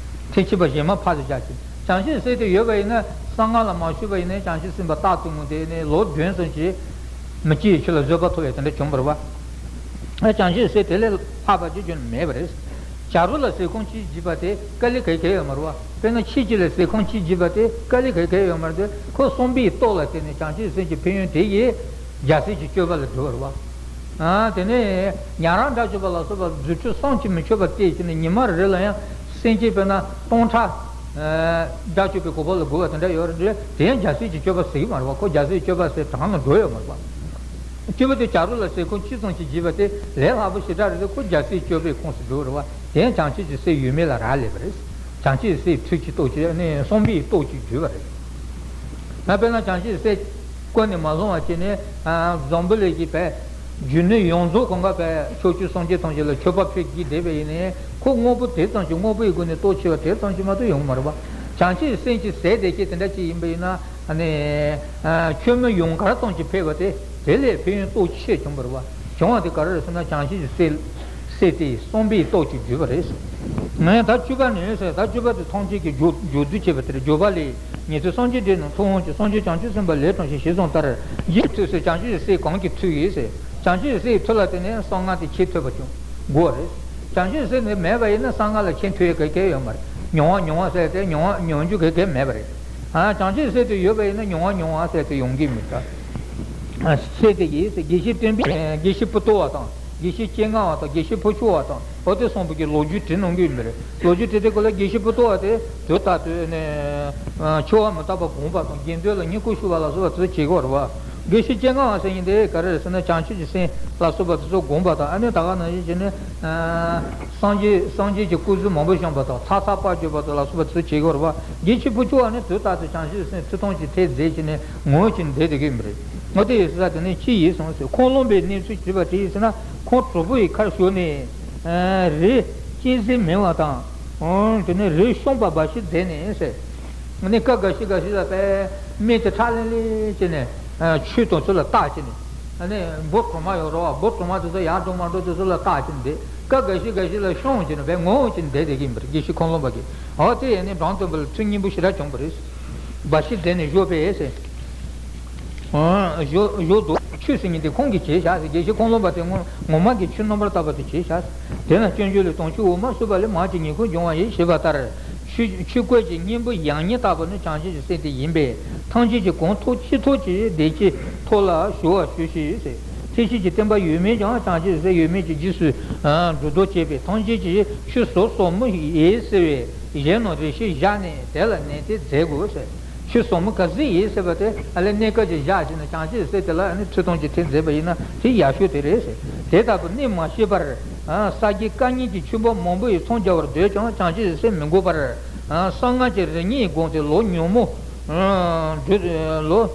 ཐེག་ཆེན་པ་གཞན་མ་ཕར་ཚུར་བཞག་ཅིང་བྱང་ཆུབ་སེམས་དེ་ཡོད་པ་ཡིན་ན་གསང་སྔགས་ལ་མ་ཞུགས་པ་ཡིན་ནའི་བྱང་ཆུབ་སེམས་དཔའ་རྟག་ཏུ་ངུ་དེ་ནས་ལོ་བདུན་ཙམ་ཅིག་མི་སྐྱེ་བའི་ཆོས་ལ་བཟོད་པ་ཐོབ་པའི་དེ་འདྲ་བྱུང་བ་རེད་བ། བྱང་ཆུབ་སེམས་དེ་ལས་ལྷག་པ་ཅིག་ཁྱོན་ནས་མེད་པ་རེད། བྱ་རོག་ལ་ཟས་སྐོམ་གཅིག་བགྱིས་པ་དེ་དཀའ་ལས་ག་གེ་ཡོད་མ་རེད་བ། དཔེར་ན་ཁྱི་གཅིག་ལ་ཟས་སྐོམ་གཅིག་བགྱིས་པ་དེ་དཀའ་ལས་ག་གེ་ཡོད་མ་རེད་དེ། ཁོ་བསམ་པའི་སྟོབས་ལ་བརྟེན་ནས་བྱང་ཆུབ་སེམས་ཀྱི་ཕན་ཡོན་དེ་ཡིས་རྒྱལ་སྲས་ཀྱི་སྤྱོད་པ་ལ་འགྲོ་བ་རེད་བ། ཨ་དེ་ནས་ཉན་རང་དགྲ་བཅོམ་པ་ལ་སོགས་པ་རྫུ་འཕྲུལ་བསམ་གྱིས་མི་ཁྱབ་པ་སྟེར་བྱས་ནས་ཉི་མ་རེ་རེ་ལ་ཡང་སེམས་ཅན་དཔེར་ན་སྟོང་ཕྲག་དགྲ་བཅོམ་པའི་གོ་འཕང་ལ་འགོད་པ་དེ་འདྲ་ཡོད་རེད། དེ་ཡང་རྒྱལ་སྲས་ཀྱི་སྤྱོད་པ་ཟེར་གྱི་མ་རེད་བ། ཁོ་རྒྱལ་སྲས་ཀྱི་སྤྱོད་པ་ཟེར་གྲངས་ལ་འགྲོ་ཡོད་མ་རེད་བ། སྐྱེས་བུ་དེ་བྱ་རོག་ལ་ཟས་སྐོམ་གཅིག་ཙམ་ཞིག་བགྱིས་པ་དེ་ལས་སླ་པོ་ཞེ་དྲག་རེད་དེ། ཁོ་རྒྱལ་སྲས་སྤྱོད་པའི་ཁོངས་སུ་འགྲོ་བ་རེད་བ། དེ་ཡང་བྱང་ཆུབ་ཀྱི་སེམས་ཡོད་མེད་ལ་རག་ལས་པ་རེད། བྱང་ཆུབ་སེམས་ཐུགས་ཀྱི་སྟོབས་ཀྱིས་ནི་བསམ་པའི་སྟོབས་ཀྱིས་བསྒྲུབས་པ་རེད། ང་དཔེར་ན་བྱང་ཆུབ་སེམས་ཀུན་ནས་མ་བཟུང་བ་བྱས་ནས་འཛམ་བུ་གླིང་གི་བས་རྒྱུ་ནོར་ཡོངས་རྫོགས་གང་ག་བས་ཕྱོགས་བཅུའི་སངས་རྒྱས་ཐམས་ཅད་ལ་མཆོད་པ་ཕུལ་བགྱིས་བསྡད་པ་ཡིན་ནའི་ཁོ་དངོས་པོ་དེ་ཙམ་ཞིག་དངོས་པོའི་སྒོ་ནས་སྟོབས་ཆེ་བ་དེ་ཙམ་ཞིག་མ་གཏོགས་ཡོང་གི་མ་རེད་བ། བྱང་ཆུབ་སེམས་ཀྱི་ཟས་དེ་ཀྱི་དེ་འདྲ་ཅིག་ཡིན་པ་ཡིན་ན། ཨ་ནི། ཆོས་མིན་ཡུངས་དཀར་ཙམ་གྱིས་ཕེབས་པ་དེ་དེ་ལས་ཕན་ཡོན་སྟོབས་ཆེ་བྱུང་བ་རེད་བ། བྱུང་བ་དེ་ག་རེ་རེད་ཟེར་ན་བྱང་ཆུབ་ཀྱི་སེམས། སེམས་དེ་བསམ་པའི་སྟོབས་ཀྱིས་བསྒྲུབས་པ་རེད། ངས་ད་བཅུ་པ་ནས་ཟེར། ད་བཅུ་པ་དེ་ཐམས་ཅད་ཀྱི་མཇུག་མཇུག་བསྡུ་བྱས་པ་དེ་རེད། བརྗོད་པ་ལས། ཉན་ཐོས་སངས་རྒྱས་འདྲེན་ནས་ཐུབ་དབང་གྱུར། སངས་རྒྱས་བྱང་ཆུབ་སེམས་དཔའ་ལས་དྲངས་ཤིང་ཞེས་གསུངས་ལྟར། རྗེའི་ཐུགས་སུ་བྱང་ཆུབ་ཀྱི་སེམས་གང་གིས་ཐུལ་ཡོད་ཟེར། བྱང་ཆུབ་ཀྱི་སེམས་ཐུལ་ལ་བརྟེན་ནས་གསང་སྔགས་དེ་ཆེས་ཐོས་པ་བྱུང་དགོས་པ་རེད། བྱང་ཆུབ་སེམས་དེ་མེད་པ་ཡིན་ན་གསང་སྔགས་ལ་ཆེས་ཐོས་ཡ་ག་གེ་ཡོད་མ་རེད། མྱོང་བ་མྱོང་བ་ཟེར་ཏེ་མྱོང་བ་མྱོང་རྒྱུ་ག་གེ་མེད་པ་རེད། ཨ་བྱང་ཆུབ་སེམས་དེ་ཡོད་པ་ཡིན་ན་མྱོང་བ་མྱོང་བ་ཟེར་ཏེ་ཡོང་གི་མི་འདུག་ཨ་སེམས་དེ་ཡིས་དགེ་བཤེས་སྟོན་པས་དགེ་བཤེས་པོ་ཏོ་བ་དང་ དགེ་བཤེས་སྤྱན་སྔ་བ་དང་དགེ་བཤེས་ཕུར་ལྕོག་བ་དང་འོ་དེ་གསུམ་པོ་གི་ལོ་རྒྱུས་བྲིས་གནང་གི་ཡོད་པ་རེད། ལོ་རྒྱུས་བྲིས་དེ་སྐོར་ལ་དགེ་བཤེས་ཕུར་ལྕོག་བ་དེ་དུས་ད་དུས་ནས་འཆི་བ་མི་རྟག་པ་སྒོམ་པ་དང་དགེ་འདུན་ལ་བསྙེན་བཀུར་ཞུ་བ་ལ་སོགས་པ་དེ་ཚོ་བྱེད་ཀྱི་ཡོད་རེད་བ། དགེ་བཤེས་སྤྱན་སྔ་བ་ཟེར་མཁན་དེ་ག་རེ་རེད་ཟེར་ན་བྱང་ཆུབ་ཀྱི་སེམས་ལ་སོགས་པ་དེ་ཚོ་སྒོམ་པ་དང་ཨ་ནི་ད་ག་ནང་བཞིན་བྱས་ནས་སངས་རྒྱས་སངས་རྒྱས་ཀྱི་སྐུ་གཟུགས་མང་པོ་བཞེངས་པ་དང་ཚ་ཚ་པར་བརྗོད་པ་དང་ལ་སོགས་པ་དེ་ཚོ་བྱེད་ཀྱི་ཡོད་རེད་བ། དགེ་བཤེས་ཕུར་ལྕོག་བ་ནི་དུས་རྟག་ཏུ་བྱང་ཆུབ་སེམས་ཐུགས་དམ་གྱི་ཐེག་མཛད་བྱས་ནས་ངོ་བོ་ཅིག་བསྡད་བསྡད་ཀྱི་ཡིན་པ་རེད། འོ་དེ་ཡིན་ཟེར་ས་དེ་ནི་ཅི་ཡིན་གསུངས་ཟེར། ཁོང་རློམ་པའི་གནས་ཚུལ་བྱས་པ་དེ་ཡིན་ཟེར་ན་ཁོང་གྲོགས་པོ་ཡི་ཁར་ཞུགས་ནས་རི་གཅན་གཟན་མིན་པ་དང་དེ་ནས་རི་གཤོངས་པ་འབའ་ཞིག་མཛད་ནས་ཟེར། ནི་སྐབས་འགའ་ཞིག་འགའ་ཞིག་ལ་པས་མི་དེ་ཁྲ་ལིང་ལིང་བྱས་ནས་ཆོས་དང་ཚུལ་ལ་བརྟག་བྱས་ནས་ནི་འབུ་གྲོག་མ་ཡོད་རེད་བ། འབུ་གྲོག་མ་དེ་ཚོ་ཡར་འགྲོ་མར་འགྲོ་དེ་ཚོ་ལ་བརྟག་བྱས་ནས་བསྡད། སྐབས་འགའ་ཞིག་འགའ་ཞིག་ལ་གཤོངས་བྱས་ནས་པས་ངོ་བོ་ཅིག་བསྡད་བསྡད་ཀྱི་ཡིན་པ་རེད། དགེ་བཤེས་ཁོང་རློམ་པ་གིས། འོ་དེ་ཡིན་ནི་འབྲོམ་སྟོན་པ་ལ་ཚུལ་སྙིང་པོ་ཞེ་དྲག་བྱུང་བ་རེད། འབའ་ཞིག་མཛད་ནས་བཞུགས་པས་ཟེར། བཞུགས་བཞུགས་འདུག་ཆོས་ཟེར་མཁན་དེ་ཁོང་གིས་བྱས་བཞག་ཟེར། དགེ་བཤེས་ཁོང་རློམ་པ་དེ་ངོ་ངོ་མ་གི་ཆོས་རྣམ་པར་དག་པ་དེ་བྱས་བཞག་ཟེར། དེས་ན་སྤྱོད་འཇུག་ལས། དོན་ཆོས་འོག་མ་ཚུད་པ་ལས། མར་གྱི་ཉེས་ཁུངས་འབྱུང་བ་ཡིན། ཞེས་པ་ལྟར། ཆོས་ཆོས་སྐུ་གི་སྙིང་པོ་ཡང་སྙིང་ལྟ་བུ་ནི་བྱང་ཆུབ་ཀྱི་སེམས་དེ་ཡིན་པས་ཐམས་ཅད་ཀྱི་གོང་ཐོག་ཅི་ཐོག་གི་བདེ་སྐྱིད་ཐོག་ལ་ཞུ་བར་ཞུ་ཞེས་ཟེར། ཐེག་ཆེན་གྱི་བསྟན་པ་ཡོད་མེད་ཀྱང་བྱང་ཆུབ་སེམས་ཡོད་མེད་ཀྱི་རྗེས་སུ་འགྲོ་ལྡོག་བྱེད་པས་ཐམས་ཅད་ཀྱི་ཆོས་ཟབ་ཟབ་མོ་ཡིན་ཟེར་བའི་གཞན་རྣམས་རེ་ཞིག་བཞག་ནས་དེ་ལ་གནས་ཏེ་མཛད་དགོས་ཟེར། ཆོས་ཟབ་མོ་ག་ཚོད་ཡིན་ཟེར་བ་དེ་ཨ་ལས་གནས་སྐབས་ཀྱི་བཞག་བྱས་ན་བྱང་ཆུབ་སེམས་དེ་ལ་ཨ་ནི་ཐུགས་དམ་གྱི་ཐེག་མཛད་པ་ཡིན་ན་དེ་ཡག་ཤོས་དེ་རེད་ཟེར། དེ་ལྟ་བུ་གནས་མ་ཤེས་པར་ས་དགེ་བཀའ་རྙིང་གི་ཆོས་འབོགས་མང་པོ་ཡི་མཚམས་སྦྱར་བར་འདོད་ཀྱང་བྱང་ཆུབ་སེམས་མི་འགུགས་པར་གསང་སྔགས་ཀྱི་རིམ་གཉིས་བསྒོམས་ཏེ་ལོ་ཉོན་མོངས་སྦྲུལ་ལོ།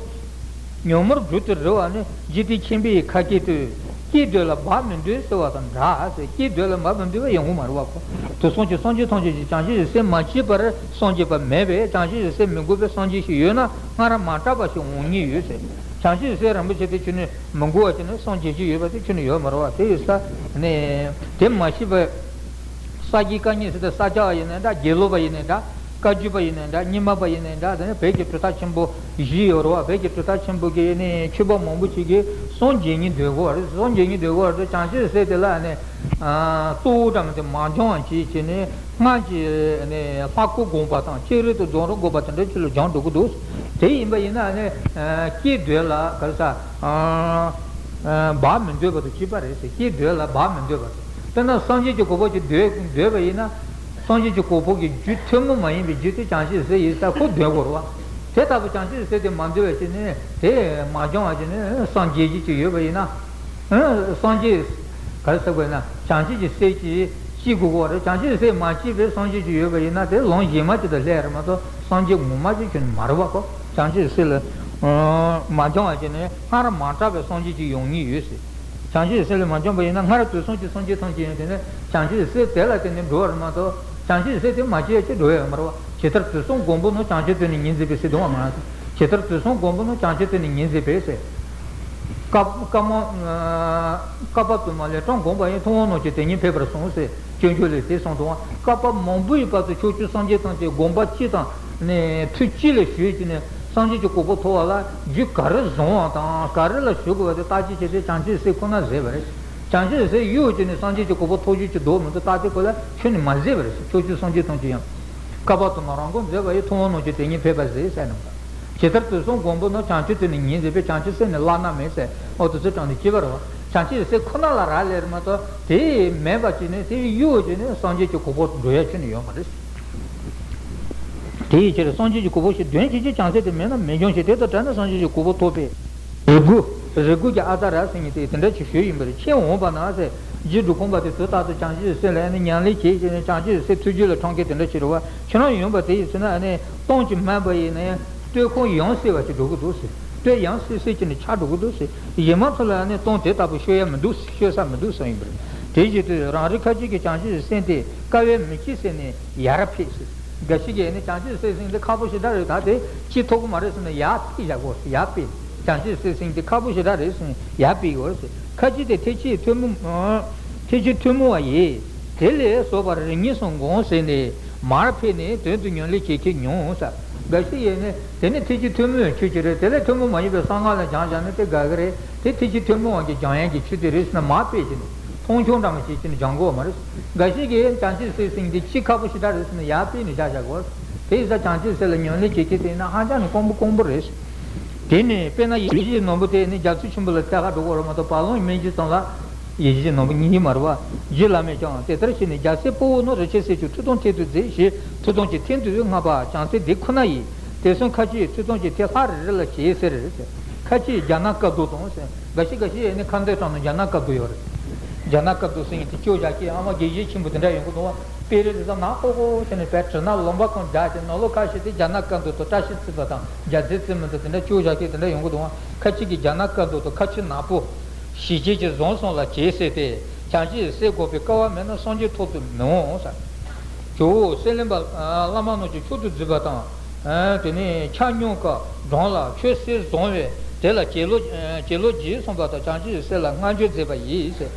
ཉོན་མོངས་སྦྲུལ་དུ་རིལ་བ་ནི་འཇིག་རྟེན་ཁྱིམ་པའི་ཁ་སྐད་དུ། སྐྱེས་སྡོད་ལ་བག་མི་འདོད་ཟེར་བ་དང་འདྲ་ཟེར། སྐྱེས་སྡོད་ལ་བག་མི་འདོད་པ་ཡོང་གི་མ་རེད་བ་ཁོ། དུག་གསུམ་གྱི་སངས་རྒྱས་ཐམས་ཅད་ཀྱི་བྱང་ཆུབ་ཀྱི་སེམས་མ་སྐྱེས་པར་སངས་རྒྱས་པ་མེད་པས་བྱང་ཆུབ་ཀྱི་སེམས་མི་འགུགས་པའི་སངས་རྒྱས་ཤིག་ཡོད་ན་སྔར་མ་གྲགས་པ་ཞིག་འོང་ཉེན་ཡོད་ཟེར། བྱང་ཆུབ་ཀྱི་སེམས་རིན་པོ་ཆེ་དེ་ཁྱོན་ནས་མི་འགུགས་པ་ཁྱོན་ནས་སངས་རྒྱས་ཀྱི་ཡོད་པ་དེ་ཁྱོན་ནས་ཡོད་མ་རེད་བ། དེ་ཡིན་ས་ནས་དེ་མ་ཤེས་པ། ས་དགེ་བཀའ་རྙིང་ཟེར་ཏེ་ས་སྐྱ་བ་ཡིན་ནའི་འདྲ། དགེ་ལུགས་པ་ཡིན་ནའི་འདྲ། བཀའ་བརྒྱུད་པ་ཡིན་ནའི་འདྲ། རྙིང་མ་པ་ཡིན་ནའི་འདྲ། དེ་ནས་བོད་ཀྱི་གྲུབ་མཐའ་ཆེན་པོ་བཞི་ཡོད་རེད་བ། བོད་ཀྱི་གྲུབ་མཐའ་ཆེན་པོ་གི་ནི་ཆོས་པ་མང་པོ་ཅིག་གིས་སངས་རྒྱས་ཉིད་འདོད་དགོས་པ་རེད། སངས་རྒྱས་ཉིད་འདོད་དགོས་པ་རེད། བྱང་ཆུབ་སེམས་དེ་ལ་ནི་གཙོ་བོ་འདྲ་མི་འདུག་མ་སྦྱང་བ་བྱས་བྱས་ནས་སྔར་གྱི་ནི་ལྷ་སྐུ་བསྒོམ་པ་དང་སྤྱིར་དུ་རྫོགས་རིམ་བསྒོམ་པ་དེ་འདྲ་ཅིག་ལ་སྦྱང་འགྲོ་གི་འདུག་དེ་ཡིན་པ་ཡིན་ན་ནི་སྐྱེས་སྡོད་ལ་ག་རེ་ཟ། བག་མི་འདོད་པ་དང་བཅས་པ་རེད་ཟེར། སྐྱེས་སྡོད་ལ་བག་མི་འདོད་པ་དང་། དཔེར་ན་སངས་རྒྱས་ཀྱི་གོ་འཕང་ཅིག་འདོད་འདོད་པ་ཡིན་ན། སངས་རྒྱས་ཀྱི་གོ་འཕང་གི་རྒྱུ་ཐུན་མོང་མ་ཡིན་པའི་རྒྱུ་དེ་བྱང་ཆུབ་སེམས་ཡིན་ས་ཁོ་འདོད་དགོས་རེད་བ། དེ་ལྟ་བུ་བྱང་ཆུབ་སེམས་དེ་མ་འདོད་པ་ཅིག་ནི་དེ་མ་སྦྱང་བ་ཅིག་ནི་སངས་རྒྱས་ཀྱི་ཅིག་ཡོད་པ་ཡིན་ན། སངས་རྒྱས་ག་རེ་ཟེར་དགོས་ན་བྱང་ཆུབ་ཀྱི་སེམས་ཀྱིས་སྐྱེ་དགོས་པ་རེད། བྱང་ཆུབ་སེམས་མ་སྐྱེས་པའི་སངས་རྒྱས་ཀྱི་ཡོད་པ་ཡིན་ན་དེ་ལམ་གཞན་མ་ཅིག་ཏུ་སླེབས་རེད་མ་གཏོགས་སངས་རྒྱས་ངོ་མ་ཅིག་ཁྱོན་མ་རེད་བ་ཁོ། བྱང་ཆུབ་སེམས་ལ་མ་སྦྱང་བ་ཅིག་ནི་སྔར་མ་གྲགས་པའི་སངས་རྒྱས་ཅིག་ཡོང་ཉེན་ཡོད་ཟེར། བྱང་ཆུབ་སེམས་ལ་མ་སྦྱངས་པ་ཡིན་ན་སྔར་དུས་གསུམ་གྱི་སངས་རྒྱས་ཐམས་ཅད་ཡང་དེ་ནི་བྱང་ཆུབ་སེམས་དེ་ལ་བརྟེན་ནས་འགྲོ་བ་རེད་མ་གཏོགས་བྱང་ཆུབ་སེམས་དེ་མ་སྐྱེས་ཅིག་འགྲོ་ཡ་ཡོད་མ་རེད་བ། ཇི་ལྟར་དུས་གསུམ་བསྒོམ་པ་ནི་བྱང་ཆུབ་ཐོབ་ནས་ཉིད་མཛད་པའི་ཟེར་དུས་བ་མ་ཟེར། ཇི་ལྟར་དུས་གསུམ་བསྒོམ་པ་ནི་བྱང་ཆུབ་ཐོབ་ནས་ཉིད་མཛད་པའི་ཟེར། བསྐལ་བསྐལ་མང་བསྐལ་པ་དུ་མ་ལས་གྲངས་བསྒོམས་པ་ཡིས། ཐུབ་དབང་རྣམས་ཀྱིས་དེ་ཉིད་ཕེབས་པར་གསུངས་ཟེར། སྤྱོད་འཇུག་ལས་དེ་གསུངས་འདུག་བ། བསྐལ་པ་མང་པོའི་བར་དུ་ཕྱོགས་བཅུའི་སངས་རྒྱས་ཐམས་ཅད་དགོངས་པ་གཅིག་དང་ནི་ཐུགས་གཅིག་ལ་ཞུགས་ཀྱིས་ནི་སངས་རྒྱས་ཀྱི་གོ་འཕང་ཐོབ་པ་ལ་རྒྱུ་ག་རེ་བཟུང་བ་དང་ག་རེ་ལ་ཞུགས་དགོས་པ་དེ་བརྟག་དཔྱད་བྱས་ཏེ་བྱང་ཆུབ་སེམས་ཁོ་ན་མཛད་པ་རེད། བྱང་ཆུབ་སེམས་གཡོ་བྱས་ནས་སངས་རྒྱས་ཀྱི་གོ་འཕང་ཐོབ་རྒྱུ་ཅིག་འདུག་མི་འདུག་བརྟག་དཔྱད་ཁོ་ལ་ཁྱོན་ནས་མ་མཛད་པ་རེད། ཕྱོགས་བཅུའི་སངས་རྒྱས་ཐམས་ཅད་ཡང་། བསྐལ་པ་དུ་མར་རང་དགོངས་མཛད་པ་ཡིས། ཐུབ་དབང་རྣམས་ཀྱིས་དེ་ཉིད་ཕེབས་པར་མཛད་ཟེར་གནང་བ། ཇི་ལྟར་དུས་གསུམ་བསྒོམ་པ་ནི། བྱང་ཆུབ་ཐོབ་ནས་ཉིད་མཛད་པའི། བྱང་ཆུབ་སེམས་ནི་བླ་ན་མེད་ཟེར། འོ་དེ་ཚོ་དྲངས་ནས་བྱས་པ་རེད་བ། བྱང་ཆུབ་སེམས་ཁོ་ན་ལ་རག་ལས་རེད་མ་གཏོགས་དེ་མེད་པ་བྱས་ནས་དེ་གཡོ་བྱས་ནས་སངས་རྒྱས་ཀྱི་གོ་འཕང་འགྲོ་ཡ་ཁྱོན་ནས་ཡོད་མ་རེད། དེ་ཡི་ཕྱིར་སངས་རྒྱས་ཀྱི་གོ་འཕང་ཞེས་འདོན་བྱེད་ཀྱི་བྱང་སེམས་དེ་མེད་ན་མི་འབྱུང་ཞིང་། དེ་དང་བྲལ་ན་སངས་རྒྱས་ཀྱི་གོ་འཕང་ཐོབ་པས། རིགས་དགུ། རིགས་དགུ་གི་ཨ་ཏ་ར་ཟེར་མཁན་དེ་དེ་འདྲ་ཅིག་ཞུས་ཡིན་པ་རེད། ཕྱིར་འོང་བ་ན་ཟེར། རྗེ་འབྲུག་སྒོམ་པ་དེ་དུས་རྟག་ཏུ་བྱང་ཆུབ་སེམས་ལ་ནི་ཉམས་ལེན་བྱེད་ཅེས་ནས་བྱང་ཆུབ་སེམས་ཐུགས་རྒྱུད་ལ་འཁྲུངས་མཁན་དེ་འདྲ་ཅིག་རེད་བ། ཁྱོད་རང་ཡོང་བ་དེ་ཡིན་ཟེར་ན་ནི་གཏམ་གྱིས་སྨྲས་པ་ཡིན་ན་ཡང་བསྟོད་ཁོམ་ཡང་སྲིད་པ་ཅིག་འགྲོ་གི་འདུག་ཟེར། བསྟོད་ཡང་སྲིད་སྲིད་ཀྱི་ནི་ཆགས་འགྲོ་གི་འདུག་ཟེར། གཞན་མ་ཚོ་ལ་ནི་གཏམ་དེ་ལྟ་བུ་ཤོད་ཡ་མི་འདུག་ཤོད་ས་མི་འདུག་གསུངས་ཡིན་པ་རེད། དེ་བཞིན་དུ་རང་རིག་ཁ་ཅིག་གི་བྱང་ཆུབ་སེམས་དེ་དཀའ་བས་མི་སྐྱེ་ཟེར་ནས་ཡར་ཕེབས་ཟེར། འགའ་ཞིག་གིས་ནི་བྱང་ཆུབ་སེམས་ཟེར་མཁན་དེ་ཁག་པོ་ཞེ་དྲག་རེད། ད་དེ་སྐྱེ་ཐུབ་ཀྱི་མ་རེད་ཟེར་ནས་ཡར་ཕེབས་བཞག་གོ། ཡར་ཕེབས། བྱང་ཆུབ་སེམས་ཟེར་མཁན་དེ་ཁག་པོ་ཞེ་དྲག་རེད་ཟེར་ནས་ཡར་ཕེབས་ཡོད་ཟེར། ཁ་ཅིག་དེ་ཐེག་ཆེན་ཐུན་མོང་། ཐེག་ཆེན་ཐུན་མོང་བ་ཡིས། དེ་ལས་བཟོད་པ་རིམ་གཉིས་སུ་བསྒོམས་ཟེར་ནས་མར་ཕེབས་ནས་དོན་དུ་ཉམས་ལེན་བྱེད་མཁན་ཉུང་ཟེར། འགའ་ཞིག་ཡིན་ནས་དེ་ནི་ཐེག་ཆེན་ཐུན་མོང་བའི་ཆོས་ཅིག་རེད། དེ་ལས་ཐུན་མོང་མ་ཡིན་པའི་གསང་སྔགས་ལ་སྦྱངས་བཞག་ན་དེ་དགའ་གི་རེད། དེ་ཐེག་ཆེན་ཐུན་མོང་བ་གི་སྦྱང་ཡག་གི་ཆོས་དེ་རེད་ཟེར་ནས་མར་ཕེབས་ཀྱི་ནི། མཐོང་ཆུང་འདྲ་མོ་བྱེད་ཀྱི་ནི་སྦྱང་དགོས་མ་རེད། འགའ་ཞིག་གིས་བྱང་ཆུབ་སེམས་ཟེར་མཁན་དེ་ཅིག་ཁག་པོ་ཞེ་དྲག་རེད་ཟེར་ནས་ཡར་ཕེབས་ནས་བཞག་བཞག་གོ། དེ་ཡིན་ཙང་བྱང་ཆུབ་སེམས་ལ་ཉམས་ལེན་བྱེད་མཁན་དེ་ཡིན་ན་ཧ་ཅང་ནི་དཀོན་པོ་དཀོན་པོ་རེད། དེ་ནི་དཔེར་ན་ཡིད་བཞིན་ནོར་བུ་དེ་ནི་རྒྱ་མཚོ་ཆེན་པོ་ལ་ཐད་ཀར་འགྲོ་དགོས་རེད་མ་གཏོགས་བར་ལམ་མི་འཇིག་ཙམ་ལ། ཡེ་ཤེས་ཀྱི་ནོར་བུ་ཉིད་ཡིན་མ་རེད་བ། རྗེ་བླ་མས་ཀྱང་དེ་ལྟར་བྱས་ནས། རྒྱལ་སྲས་དཔའ་བོ་ནི། རི་ཆེན་གསེར་གྱི་མཐུ་དང་མཐུན་དུ་མཛེས་ཞེས། མཐུ་དང་གི་མཐུན་དུ་བསྔགས་པ་བྱང་སེམས་འདི་ཁོ་ན་ཡིས། དེ་གསུམ་ཁ་ཕྱེ་མཐུ་དང་གི་མཐུ་ལྷ་རི་རི་ལ་གྱེས་ཟེར། ཁ་ཕྱེ་རྒྱ་ནག་བཀའ་བསྡུ་དང་ཟེར། འགའ་ཞིག་འགའ་ཞིག་ཡིན་ནི་ཁ་འདོན་དྲངས་ནས་རྒྱ་ནག་བཀའ་བསྡུ་ཡོད་རེད། རྒྱ་ནག་བཀའ་བསྡུ་ཟེར་མཁན་དེ་སྐྱོ་བཞག་གི། ཨ་མ་དགེ་བཤེས་ཆེན་པོ་དེ་འདྲ་ཡོང་གི་འདུག་བ། དཔེ་རེད་དེ་ཙམ་ནག་ཀོ་ཀོ་བྱས་ནས་བལ་བྲིས་ན་ལུང་པ་གང་རྒྱག་གི། ནང་ལོགས་ཁ་ཤས་དེ་རྒྱ་ནག་བཀའ་བསྡུ་དང་བཀྲ་ཤིས་བརྩི་བ་དང་རྒྱལ་མཚན་བརྩི་མི་འདུག་དེ་འདྲ་སྐྱོ་བཞག་གི་དེ་འདྲ་ཡོང་གི་འདུག་བ། ཁ་ཅིག་གིས་རྒྱ་ནག་བཀའ་བསྡུ་དང་ཁ་ཆེ་ནག་པོ། ཞི་བྱེད་ཀྱི་བཟང་གསུམ་ལ་གྱེས་ཟེར་ཏེ། བྱང་ཆུབ་ཀྱི་སེམས་བསྒོམ་པའི་སྐལ་བ་མེད་ན་སངས་རྒྱས་ཐོབ་ཏུ་མི་འོང་ཟེར། ཇོ་བོ་སེམས་ལེན་པ་བླ་མ་རྣམས་ཀྱི་མཆོག་ཏུ་བརྫུས་པ་དང་། དེ་ནས་ཆ་སྙོམས་ཀྱི་གྲངས་ལ་ཆོས་གསེར་བཟང་བས་དེ་ལ་གྱེས་ལོ། གྱེས་ལོ་གྱིས་གསུངས་པ་དང་། བྱང་ཆུབ་ཀྱི་སེམས་ལ་བསྔགས་བརྗོད་མཛད་པ་ཡིས་ཟེར།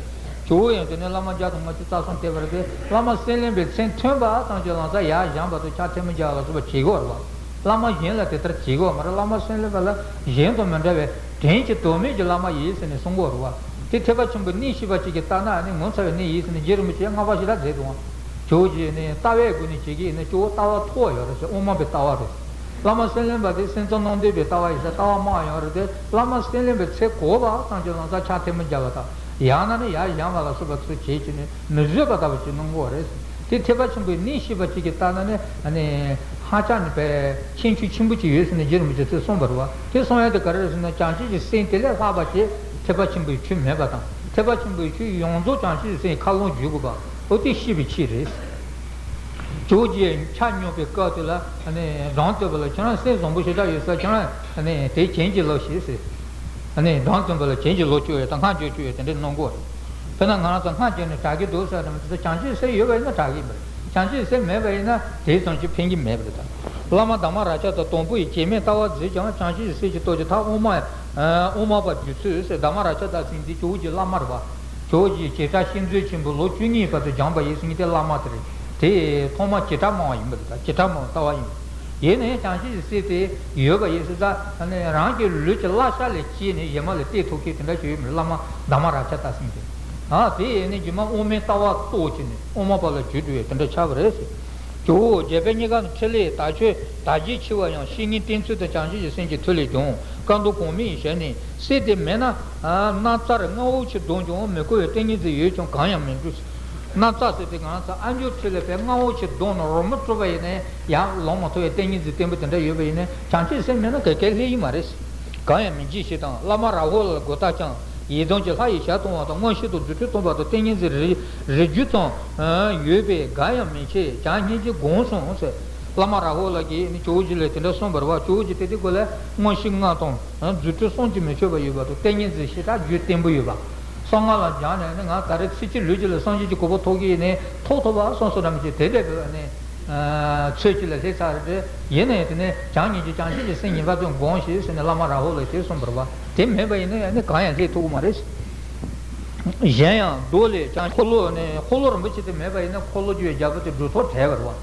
ཇོ་བོ་ཡང་དེ་ནས་བླ་མ་བརྒྱ་དང་ལྔ་བཅུ་རྩ་གསུམ་ཕེབས་པ་རེད་དེ། བླ་མ་སེམས་ལེན་པའི་མཚན་ཐོན་པ་ཙམ་གྱིས་ལམ་སང་ཡར་བཞེངས་པ་དང་ཕྱག་ཐལ་མོ་སྦྱར་བ་ལ་སོགས་པ་བྱེད་དགོས་རེད་བ། བླ་མ་གཞན་ལ་དེ་ལྟར་བྱེད་དགོས་མ་རེད། བླ་མ་སེམས་ལེན་པ་ལ་གཞན་དང་མི་འདྲ་བའི་དྲིན་གྱི་དོན་མེད་ཀྱི་བླ་མ་ཡིན་ཟེར་ནས་གསུང་གི་ཡོད་རེད་བ། དེ་ཐེག་པ་ཆེན་པོའི་གནད་ཤེས་པ་ཅིག་གིས་བལྟས་ན་ནི་ངོ་མཚར་བའི་གནས་ཡིན་ཟེར་ནས་རྗེ་རིན་པོ་ཆེས་བསྔགས་པ་ཞེ་དྲག་མཛད་འདུག་ཨང་། ཇོ་བོ་རྗེ་ནི་ལྟ་བའི་སྒོ་ནས་བྱེད་ཀྱི་ཡིན་ན་ཇོ་བོ་ལྟ་བ་མཐོ་བ་ཡོད་རེད་ཟེར། དབུ་མ་པའི་ལྟ་བ་རེད། བླ་མ་སེམས་ལེན་པ་དེ་སེམས་ཙམ་སྣང་བདུན་པའི་ལྟ་བ་ཡིན་ཟེར་ལྟ་བ་མང་བ་ཡོད་རེད་དེ། བླ་མ་སེམས་ལེན་པའི་ཚེ་གོ་བ་ཙམ་གྱིས་ལམ་སང་ཕྱག་ཐལ་མོ་སྦྱར་བ་དང་། ཡང་ན་ནི་ཡར་བཞེངས་པ་ལ་སོགས་པ་ཚུལ་བྱེད་ཀྱི་ནི། མི་བཟོད་པ་ལྟ་བུ་ཞིག་གནང་གི་ཡོད་རེད། དེ་ཐེག་པ་ཆེན་པོའི་གནད་ཤེས་པ་ཅིག་གིས་བལྟས་ན་ནི་ནི་ཧ་ཅང་ནི་བས་ཁྱད་ཆོས་ཆེན་པོ་ཅིག་ཡོད་ཟེར་ནས་རྗེ་རིན་པོ་ཆེས་དེ་གསུངས་པ་རེད་བ། དེ་གསུང་ཡ་དེ་ག་རེ་རེད་ཟེར་ན། བྱང་ཆུབ་ཀྱི་སེམས་དེ་ལས་ལྷག་པ་ཞིག་ཐེག་པ་ཆེན་པོའི་ཆོས་མེད་པ་དང་། ཐེག་པ་ཆེན་པོའི་ཆོས་ཡོངས་རྫོགས་བྱང་ཆུབ་ཀྱི་སེམས་ཁ་ལོངས་བརྒྱུད་དགོས་པ། འོ་དེ་ཤེས་པའི་ཆེད་རེད། ཇོ་བོ་རྗེ་ཆ་སྙོམས་པའི་སྐབས་དེ་ལ་ནི་སྒྲུང་སྟོན་པ་ལ། ཁྱེད་རང་སེམས་བཟང་པོ་ཞེ་དྲག་ཡོད་ས། ཁྱེད་རང་ནི་དེ་བྱིན་གྱིས་རློབས་ཤིག་ཟེར། ནི་སྒྲུང་སྟོན་པ་ལ་བྱིན་གྱིས་རློབ་བཅུག་ཡོད་དང་སྔགས་བརྗོད་བཅུག་ཡོད་དེ་འདྲ་གནང་གི་ཡོད་རེད། དཔེར་ན་ང་རང་ཚོ་སྔགས་བརྗོད་ནས་དྲག་གི་འདུག་ཟེར་དུས་ཙམ་པ། བྱང་ཆུབ་སེམས་ཡོད་པ་ཡིན་ན་དྲག་གི་མ་རེད། བྱང་ཆུབ་སེམས་མེད་པ་ཡིན་ན་དེ་ཙམ་ཞིག་ཕན་གྱི་མེད་པ་རེད་ད། བླ་མ་དྷརྨ་རཀྵ་ཏ་དང་པོ་ཡི་གྱེས་མེད་ལྟ་བ་མཛད་ཀྱང་། བྱང་ཆུབ་ཀྱི་སེམས་ཀྱི་སྟོབས་ཀྱིས་མཐར་དབུ་མ། དབུ་མ་པར་གྱུར་ཚུལ་ཟེར། དྷརྨ་རཀྵ་ཏ་ཟེར་མཁན་དེ་ཇོ་བོ་རྗེའི་བླ་མ་རེད་བ། ཇོ་བོ་རྗེ་བྱེ་བྲག་ཤིང་མཛོད་ཆེན་པོ་ལོ་བཅུ་གཉིས་བར་དུ་སྦྱངས་པ་ཡིན་ཟེར་མཁན་དེ་བླ་མ་དེ་རེད། དེ་ཐོག་མ་བྱེ་བྲག་སྨྲ་བ་ཡིན་པ་རེད་ད། བྱེ་བྲག་སྨྲ་བའི་ལྟ་བ་ཡིན། ཡིན་ནའི་བྱང་ཆུབ་ཀྱི་སེམས་དེ་ཡོད་པ་ཡིན་ཟེར་ཙང་། རང་གི་ལུས་ཀྱི་བསླབ་བྱ་ལས་སྐྱེས་ནས་གཞན་མ་ལ་བརྟེན་ཐུབ་མཁན་དེ་འདྲ་ཞིག་ཡོད་མ་རེད། བླ་མ་དྷརྨ་རཀྵ་ཏ་ཟེར་མཁན་དེ། ཨ་དེ་ཡིན་ནའི་རྗེས་མ་དབུ་མའི་ལྟ་བ་རྟོགས་བྱས་ནས་དབུ་མ་པ་ལ་གྱུར་འགྲོ་བའི་དེ་འདྲ་ཆགས་པ་རེད་ཟེར། ཇོ་བོ་རྒྱལ་བའི་བསྙེན་ཁང་ནི་ཕྲིན་ལས་དར་ཆོས་དར་རྒྱས་ཆེ་བ་ཡང་། བཤེས་གཉེན་བསྟེན་ཚུལ་དང་བྱང་ཆུབ་ཀྱི་སེམས་ཀྱི་མཐུ་ལས་བྱུང་། བཀའ་མདོ་གོང་མའི་ཞལ་ནས། སེམས་དེ་མེད་ན་སྣག་ཚར་མངར་བོ་ཆེ་བསྡོམས་ཀྱང་། མི་གོ་བའི་ཏིང་ངེ་འཛིན་ཡོད་ཀྱང་གང་ཡང་མི་འགྲུབ། སྣག་ཚར་ཟེར་དེ་ང་ཚོ་ཨ་མཆོག་ཁྲི་ལ་བས་མངར་བོ་ཆེ་བསྡོམས་ནས་རོལ་མོ་དཀྲོལ་བ་ཡིན་ན་ཡང་ལོང་མ་ཐུབ་པའི་ཏིང་ངེ་འཛིན་བརྟན་པོ་དེ་འདྲ་ཡོད་པ་ཡིན་ན། བྱང་ཆུབ་སེམས་མེད་ན་ག་གེ་ལྷད་ཀྱི་མ་རེད། གང་ཡང་མི་འཇིགས་ཞེས་དང་། བླ་མ་རཱ་ཧུ་ལ་མགོ་བཏགས་ཀྱང་། ཡི་དམ་གྱི་ལྷ་ཡིས་ཞལ་མཐོང་བ་དང་། མངོན་ཤེས་དང་རྫུ་འཕྲུལ་སྟོན་པ་དང་། ཏིང་ངེ་འཛིན་རེ་རེ་རྒྱུ་ཙམ་ཡོད་པས་དགའ་ཡང་མི་བྱེད། བྱམས་སྙིང་རྗེ་སྒོམ་གསུངས་ཟེར། བླ་མ་རཱ་ཧུ་ལ་གིས་ནི་ཇོ་བོ་རྗེ་ལ་དེ་འདྲ་གསུངས་པ་རེད་བ། ཇོ་བོ་རྗེ་དེ་དུས་ཁོ་ལ་མངོན་ཤེས་ལྔ་དང་རྫུ་འཕྲུལ་བསམ་གྱིས་མི་ཁྱབ་པ་ཡོད་པ་དང་། ཏིང་ངེ་འཛིན་ཞེ་དྲག་རྒྱུད་བརྟན་པོ་ཡོད་པ། གསང་སྔགས་ལ་སྦྱངས་ནས་ནི་ང་ད་རེས་ཚེ་གཅིག་ལུས་གཅིག་ལ་སངས་རྒྱས་ཀྱི་གོ་འཕང་ཐོབ་ཀྱི་ཡིན་ནི་ཐོབ་ཐུབ་པ་བསམ་བསམ་འདྲ་མི་བྱེད་དེ་འདྲ་བས་ནི། ཚོད་ཅིག་ལ་སླེབས་ཚར་རེད། ཡིན་ནའི་དེ་ནས་བྱམས་སྙིང་རྗེ་བྱང་ཆུབ་ཀྱི་སེམས་ངེས་པར་དུ་སྒོམ་ཞེས་ཟེར་ནས་བླ་མ་རཱ་ཧུ་ལ་དེ་གསུངས་པ་རེད་བ། དེ་མེད་པ་ཡིན་ན་ཡང་ནི་གང་ཡང་སླེབས་ཐུབ་ཀྱི་མ་རེད། གཞན་ཡང་མདོ་ལས་ཀྱང་འཁོར་ལོ་ནི་འཁོར་ལོ་རིན་པོ་ཆེ་དེ་མེད་པ་ཡིན་ན་འཁོར་ལོ་རྒྱུ་བའི་རྒྱལ་པོ་དེ་སྒྲུབ་ཐབས་བྲལ་བ་རེད་བ།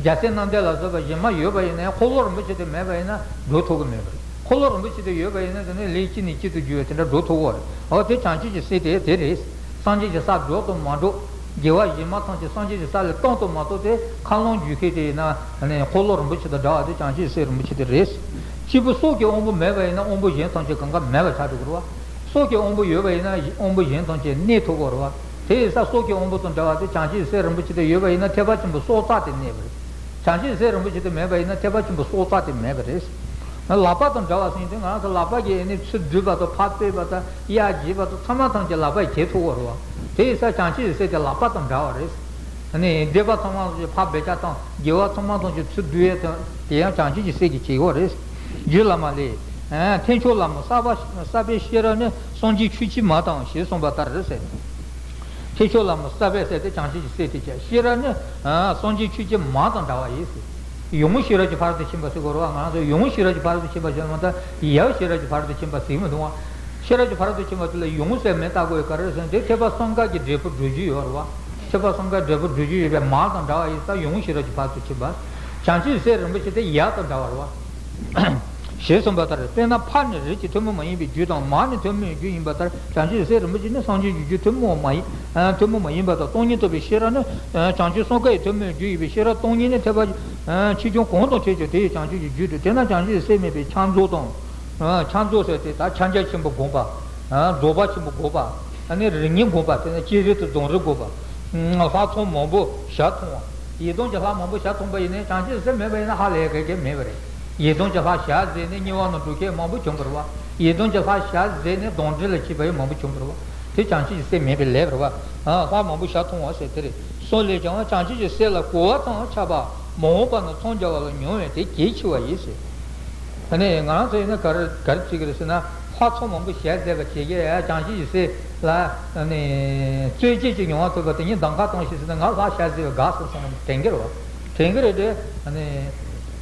རྒྱལ་སྲས་རྣམ་ཐར་ལ་སོགས་པ་གཞན་མ་ཡོད་པ་ཡིན་ན་ཡང་འཁོར་ལོ་རིན་པོ་ཆེ་དེ་མེད་པ་ཡིན་ན་སྒྲུབ་ཐུབ་ཀྱི་མེད་པ་རེད། འཁོར་ལོ་རིན་པོ་ཆེ་དེ་ཡོད་པ་ཡིན་ན་དེ་ནི་ལས་གཅིག་ནས་གཅིག་ཏུ་འགྱུར་བའི་དེ་འདྲ་སྒྲུབ་ཐུབ་ཀྱི་རེད། འོ་དེ་བྱང་ཆུབ་ཀྱི་སེམས་དེ་དེ་རེད། སངས་རྒྱས་ཀྱི་ས་འགྲོ་དང་མ་འགྲོ། དགེ་བ་གཞན་མ་ཐམས་ཅད་སངས་རྒྱས་ཀྱི་ས་ལས་བཏང་དང་མ་བཏང་དེ་ཁ་ལོངས་འཇུག་མཁན་དེ་ཡིན་ན་ནི་འཁོར་ལོ་རིན་པོ་ཆེ་དང་འདྲ་བ་དེ་བྱང་ཆུབ་སེམས་རིན་པོ་ཆེ་དེ་རེད། སྐྱེས་བུ་སྲོག་གི་དབང་པོ་མེད་པ་ཡིན་ན་དབང་པོ་གཞན་ཐམས་ཅད་གང་ག་མེད་པ་ཆགས་འགྲོ་གི་རེད་བ། སྲོག་གི་དབང་པོ་ཡོད་པ་ཡིན་ན་དབང་པོ་གཞན་ཐམས་ཅད་གནས་ཐུབ་ཀྱི་རེད་བ། དེ་ཡིན་ཙང་སྲོག་གི་དབང་པོ་དང་འདྲ་བ་དེ་བྱང་ཆུབ་སེམས་རིན་པོ་ཆེ་དེ་ཡོད་པ་ཡིན་ན་ཐེག་པ་ཆེན་པོའི་སྲོག་རྩ་དེ་གནས་པ་རེད། བྱང་ཆུབ་སེམས་རིན་པོ་ཆེ་དེ་མེད་པ་ཡིན་ན་ཐེག་པ་ཆེན་པོའི་སྲོག་རྩ་དེ་མེད་པ་རེད། ལག་པ་དང་འདྲ་བ་ཟེར་དུས་ང་རང་ཚོ་ལག་པ་གིས་ནི་ཆུ་འདུས་པ་དང་ཕར་གཏད་པ་དང་གཡས་འགྱེལ་བ་དང་ཚང་མ་ཐམས་ཅད་ལག་པ་གིས་འགྱེལ་ཐུབ་ཀྱི་རེད་བ། དེ་ཡིན་ཙང་བྱང་ཆུབ་ཀྱི་སེམས་དེ་ལག་པ་དང་འདྲ་བ་རེད། ནི་འདུས་པ་ཚང་མ་ཐམས་ཅད་ཕར་འབུད་རྒྱག་དང་འགྱེལ་བ་ཚང་མ་ཐམས་ཅད་ཆུ་འདུས་ཡས་དང་དེ་ཡང་བྱང་ཆུབ་ཀྱི་སེམས་ཀྱིས་བྱེད་ཀྱི་རེད། རྒྱུད་བླ་མ་ལས། ཐེག་མཆོག་བླ་མ་གསར་པ་གསར་པའི་ཤེས་རབ་ནི། སངས་རྒྱས་ཆོས་ཀྱི་མ་དང་ཞེས་གསུངས་པ་ལྟར་ཟེར། ཐེག་མཆོག་བླ་མ་གསར་པའི་སྲས་དེ་བྱང་ཆུབ་ཀྱི་སྲས་དེ་བྱས། ཤེས་རབ་ནི་སངས་རྒྱས་ཆོས་ཀྱི་མ་དང་འདྲ་བ་ཡིན་ཟེར། ཡིད་འོང་ཤེས་རབ་ཀྱི་ཕ་རོལ་ཏུ་ཕྱིན་པ་ཟེར་དགོས་རེད་བ། ང་རང་ཚོ་ཡིད་འོང་ཤེས་རབ་ཀྱི་ཕ་རོལ་ཏུ་ཕྱིན་པ་ཟེར་མ་ད་ཡབ་ཤེས་རབ་ཀྱི་ཕ་རོལ་ཏུ་ཕྱིན་པ་ཟེར་གྱི་མི་འདུག་བ། ཤེས་རབ་ཀྱི་ཕ་རོལ་ཏུ་ཕྱིན་པ་དེ་ལ་ཡིད་འོང་ཟེར་མིང་བཏགས་དགོས་ཡོད་ག་རེ་ཟེར་ན་དེ་ཐེག་པ་གསུམ་ཀ་གི་འབྲས་བུ་བསྒྲུབ་རྒྱུ་ཡོད་རེད་བ། ཐེག་པ་གསུམ་ཀ་འབྲས་བུ་བསྒྲུབ་རྒྱུ་ཡོད་པའི་མ་དང་འདྲ་བ་ཡིན་ཙང་ཡིད་འོང་ཤེས་རབ་ཀྱི་ཕ་རོལ་ཏུ་ཕྱིན་པ། བྱང་ཆུབ་སེམས་རིན་པོ་ཆེ་དེ་ཡབ་དང་འདྲ་བ་རེད་བ། ཞེས་གསུངས་པ་ལྟར། དཔེར་ན་ཕ་ནི་རིགས་ཀྱི་ཐུན་མོང་མ་ཡིན་པའི་རྒྱུ་དང་། མ་ནི་ཐུན་མོང་བའི་རྒྱུ་ཡིན་པ་ལྟར། བྱང་ཆུབ་སེམས་རིན་པོ་ཆེ་ནི་སངས་རྒྱས་ཀྱི་རྒྱུ་ཐུན་མོང་མ་ཡིན། ཐུན་མོང་མ་ཡིན་པ་དང་། སྟོང་ཉིད་རྟོགས་པའི་ཤེས་རབ་ནི། བྱང་ཆུབ་གསུམ་ཀ་ཡི་ཐུན་མོང་བའི་རྒྱུ་ཡིན་པའི་ཤེས་རབ་སྟོང་ཉིད་ནི་ཐེག་པ་ཆེ་ཆུང་གང་དང་ཕྱད་ཀྱང་དེ་ཡི་བྱང་ཆུབ་ཀྱི་རྒྱུ་སྟེ། དེས་ན་བྱང་ཆུབ་སེམས་མེད་པའི་ཕྱག་རྫོགས་དང་། ཕྱག་རྫོགས་ཟེར་དེ་ད་ཕྱག་རྒྱ་ཆེན་པོ་བསྒོམ་པ། རྫོགས་པ་ཆེན་པོ་བསྒོམ་པ། ཨ་ནི་རིགས་ངན་བསྒོམས་པ་དེ་ནི་ལྕེ་རིགས་དང་རྫོང་རིགས་བསྒོམས་པ། ལྷ་ཚོགས་མང་པོ་ཞལ་མཐོང་བ། ཡི་དམ་གྱི་ལྷ་མང་པོ་ཞལ་མཐོང་པ་ཡིན་ནའི་བྱང་ཆུབ་སེམས་མེད་པ་ཡིན་ན་ཧ་ལས་ག་གེ་མེད་པ་རེད། ཡི་དམ་གྱི་ལྷ་ཞལ་གཟིགས་ནས་དམྱལ་བ་ན་འགྲོ་མཁན་མང་པོ་བྱུང་བ་རེད་བ། ཡི་དམ་གྱི་ལྷ་ཞལ་གཟིགས་ནས་དོན་འགྲུབ་ལ་སྐྱེས་པ་ཡང་མང་པོ་བྱུང་བ་རེད་བ། དེ་བྱང་ཆུབ་ཀྱི་སེམས་མེད་པའི་ལས་རེད་བ། ལྷ་མང་པོ་ཞལ་མཐོང་བ་ཟེར་དེ་རེད། སོགས་ལས་ཀྱང་བྱང་ཆུབ་ཀྱི་སེམས་ལ་གོ་བ་དང་ཆགས་པ་མ་འོངས་པ་ན་འཚང་རྒྱ་བ་ལ་མྱོང་བས་དེ་གལ་ཆེ་བ་ཡིན་ཟེར། ཨ་ནི་ང་རང་ཚོ་ཡིན་ན་ག་རེ་ག་རེ་བྱེད་ཀྱི་རེད་ཟེར་ན། ལྷ་ཚོགས་མང་པོ་ཞལ་མཛད་པ་བྱེད་ཀྱི་ཡ་བྱང་ཆུབ་ཀྱི་སེམས་ལ་ཨ་ནི་རྩོད་བཅས་ཀྱི་མྱོང་བ་ཐོབ་པ་དེ་ཉིད་གདམ་ཁ་གཏོང་ཞིག་ཟེར་ན། ང་ལྷ་ཞལ་གཟིགས་པ་དགའ་སོང་བསམ་ནས་དྲན་གྱི་རེད་བ། དྲན་གྱི་རེད་དེ། ཨ་ནི་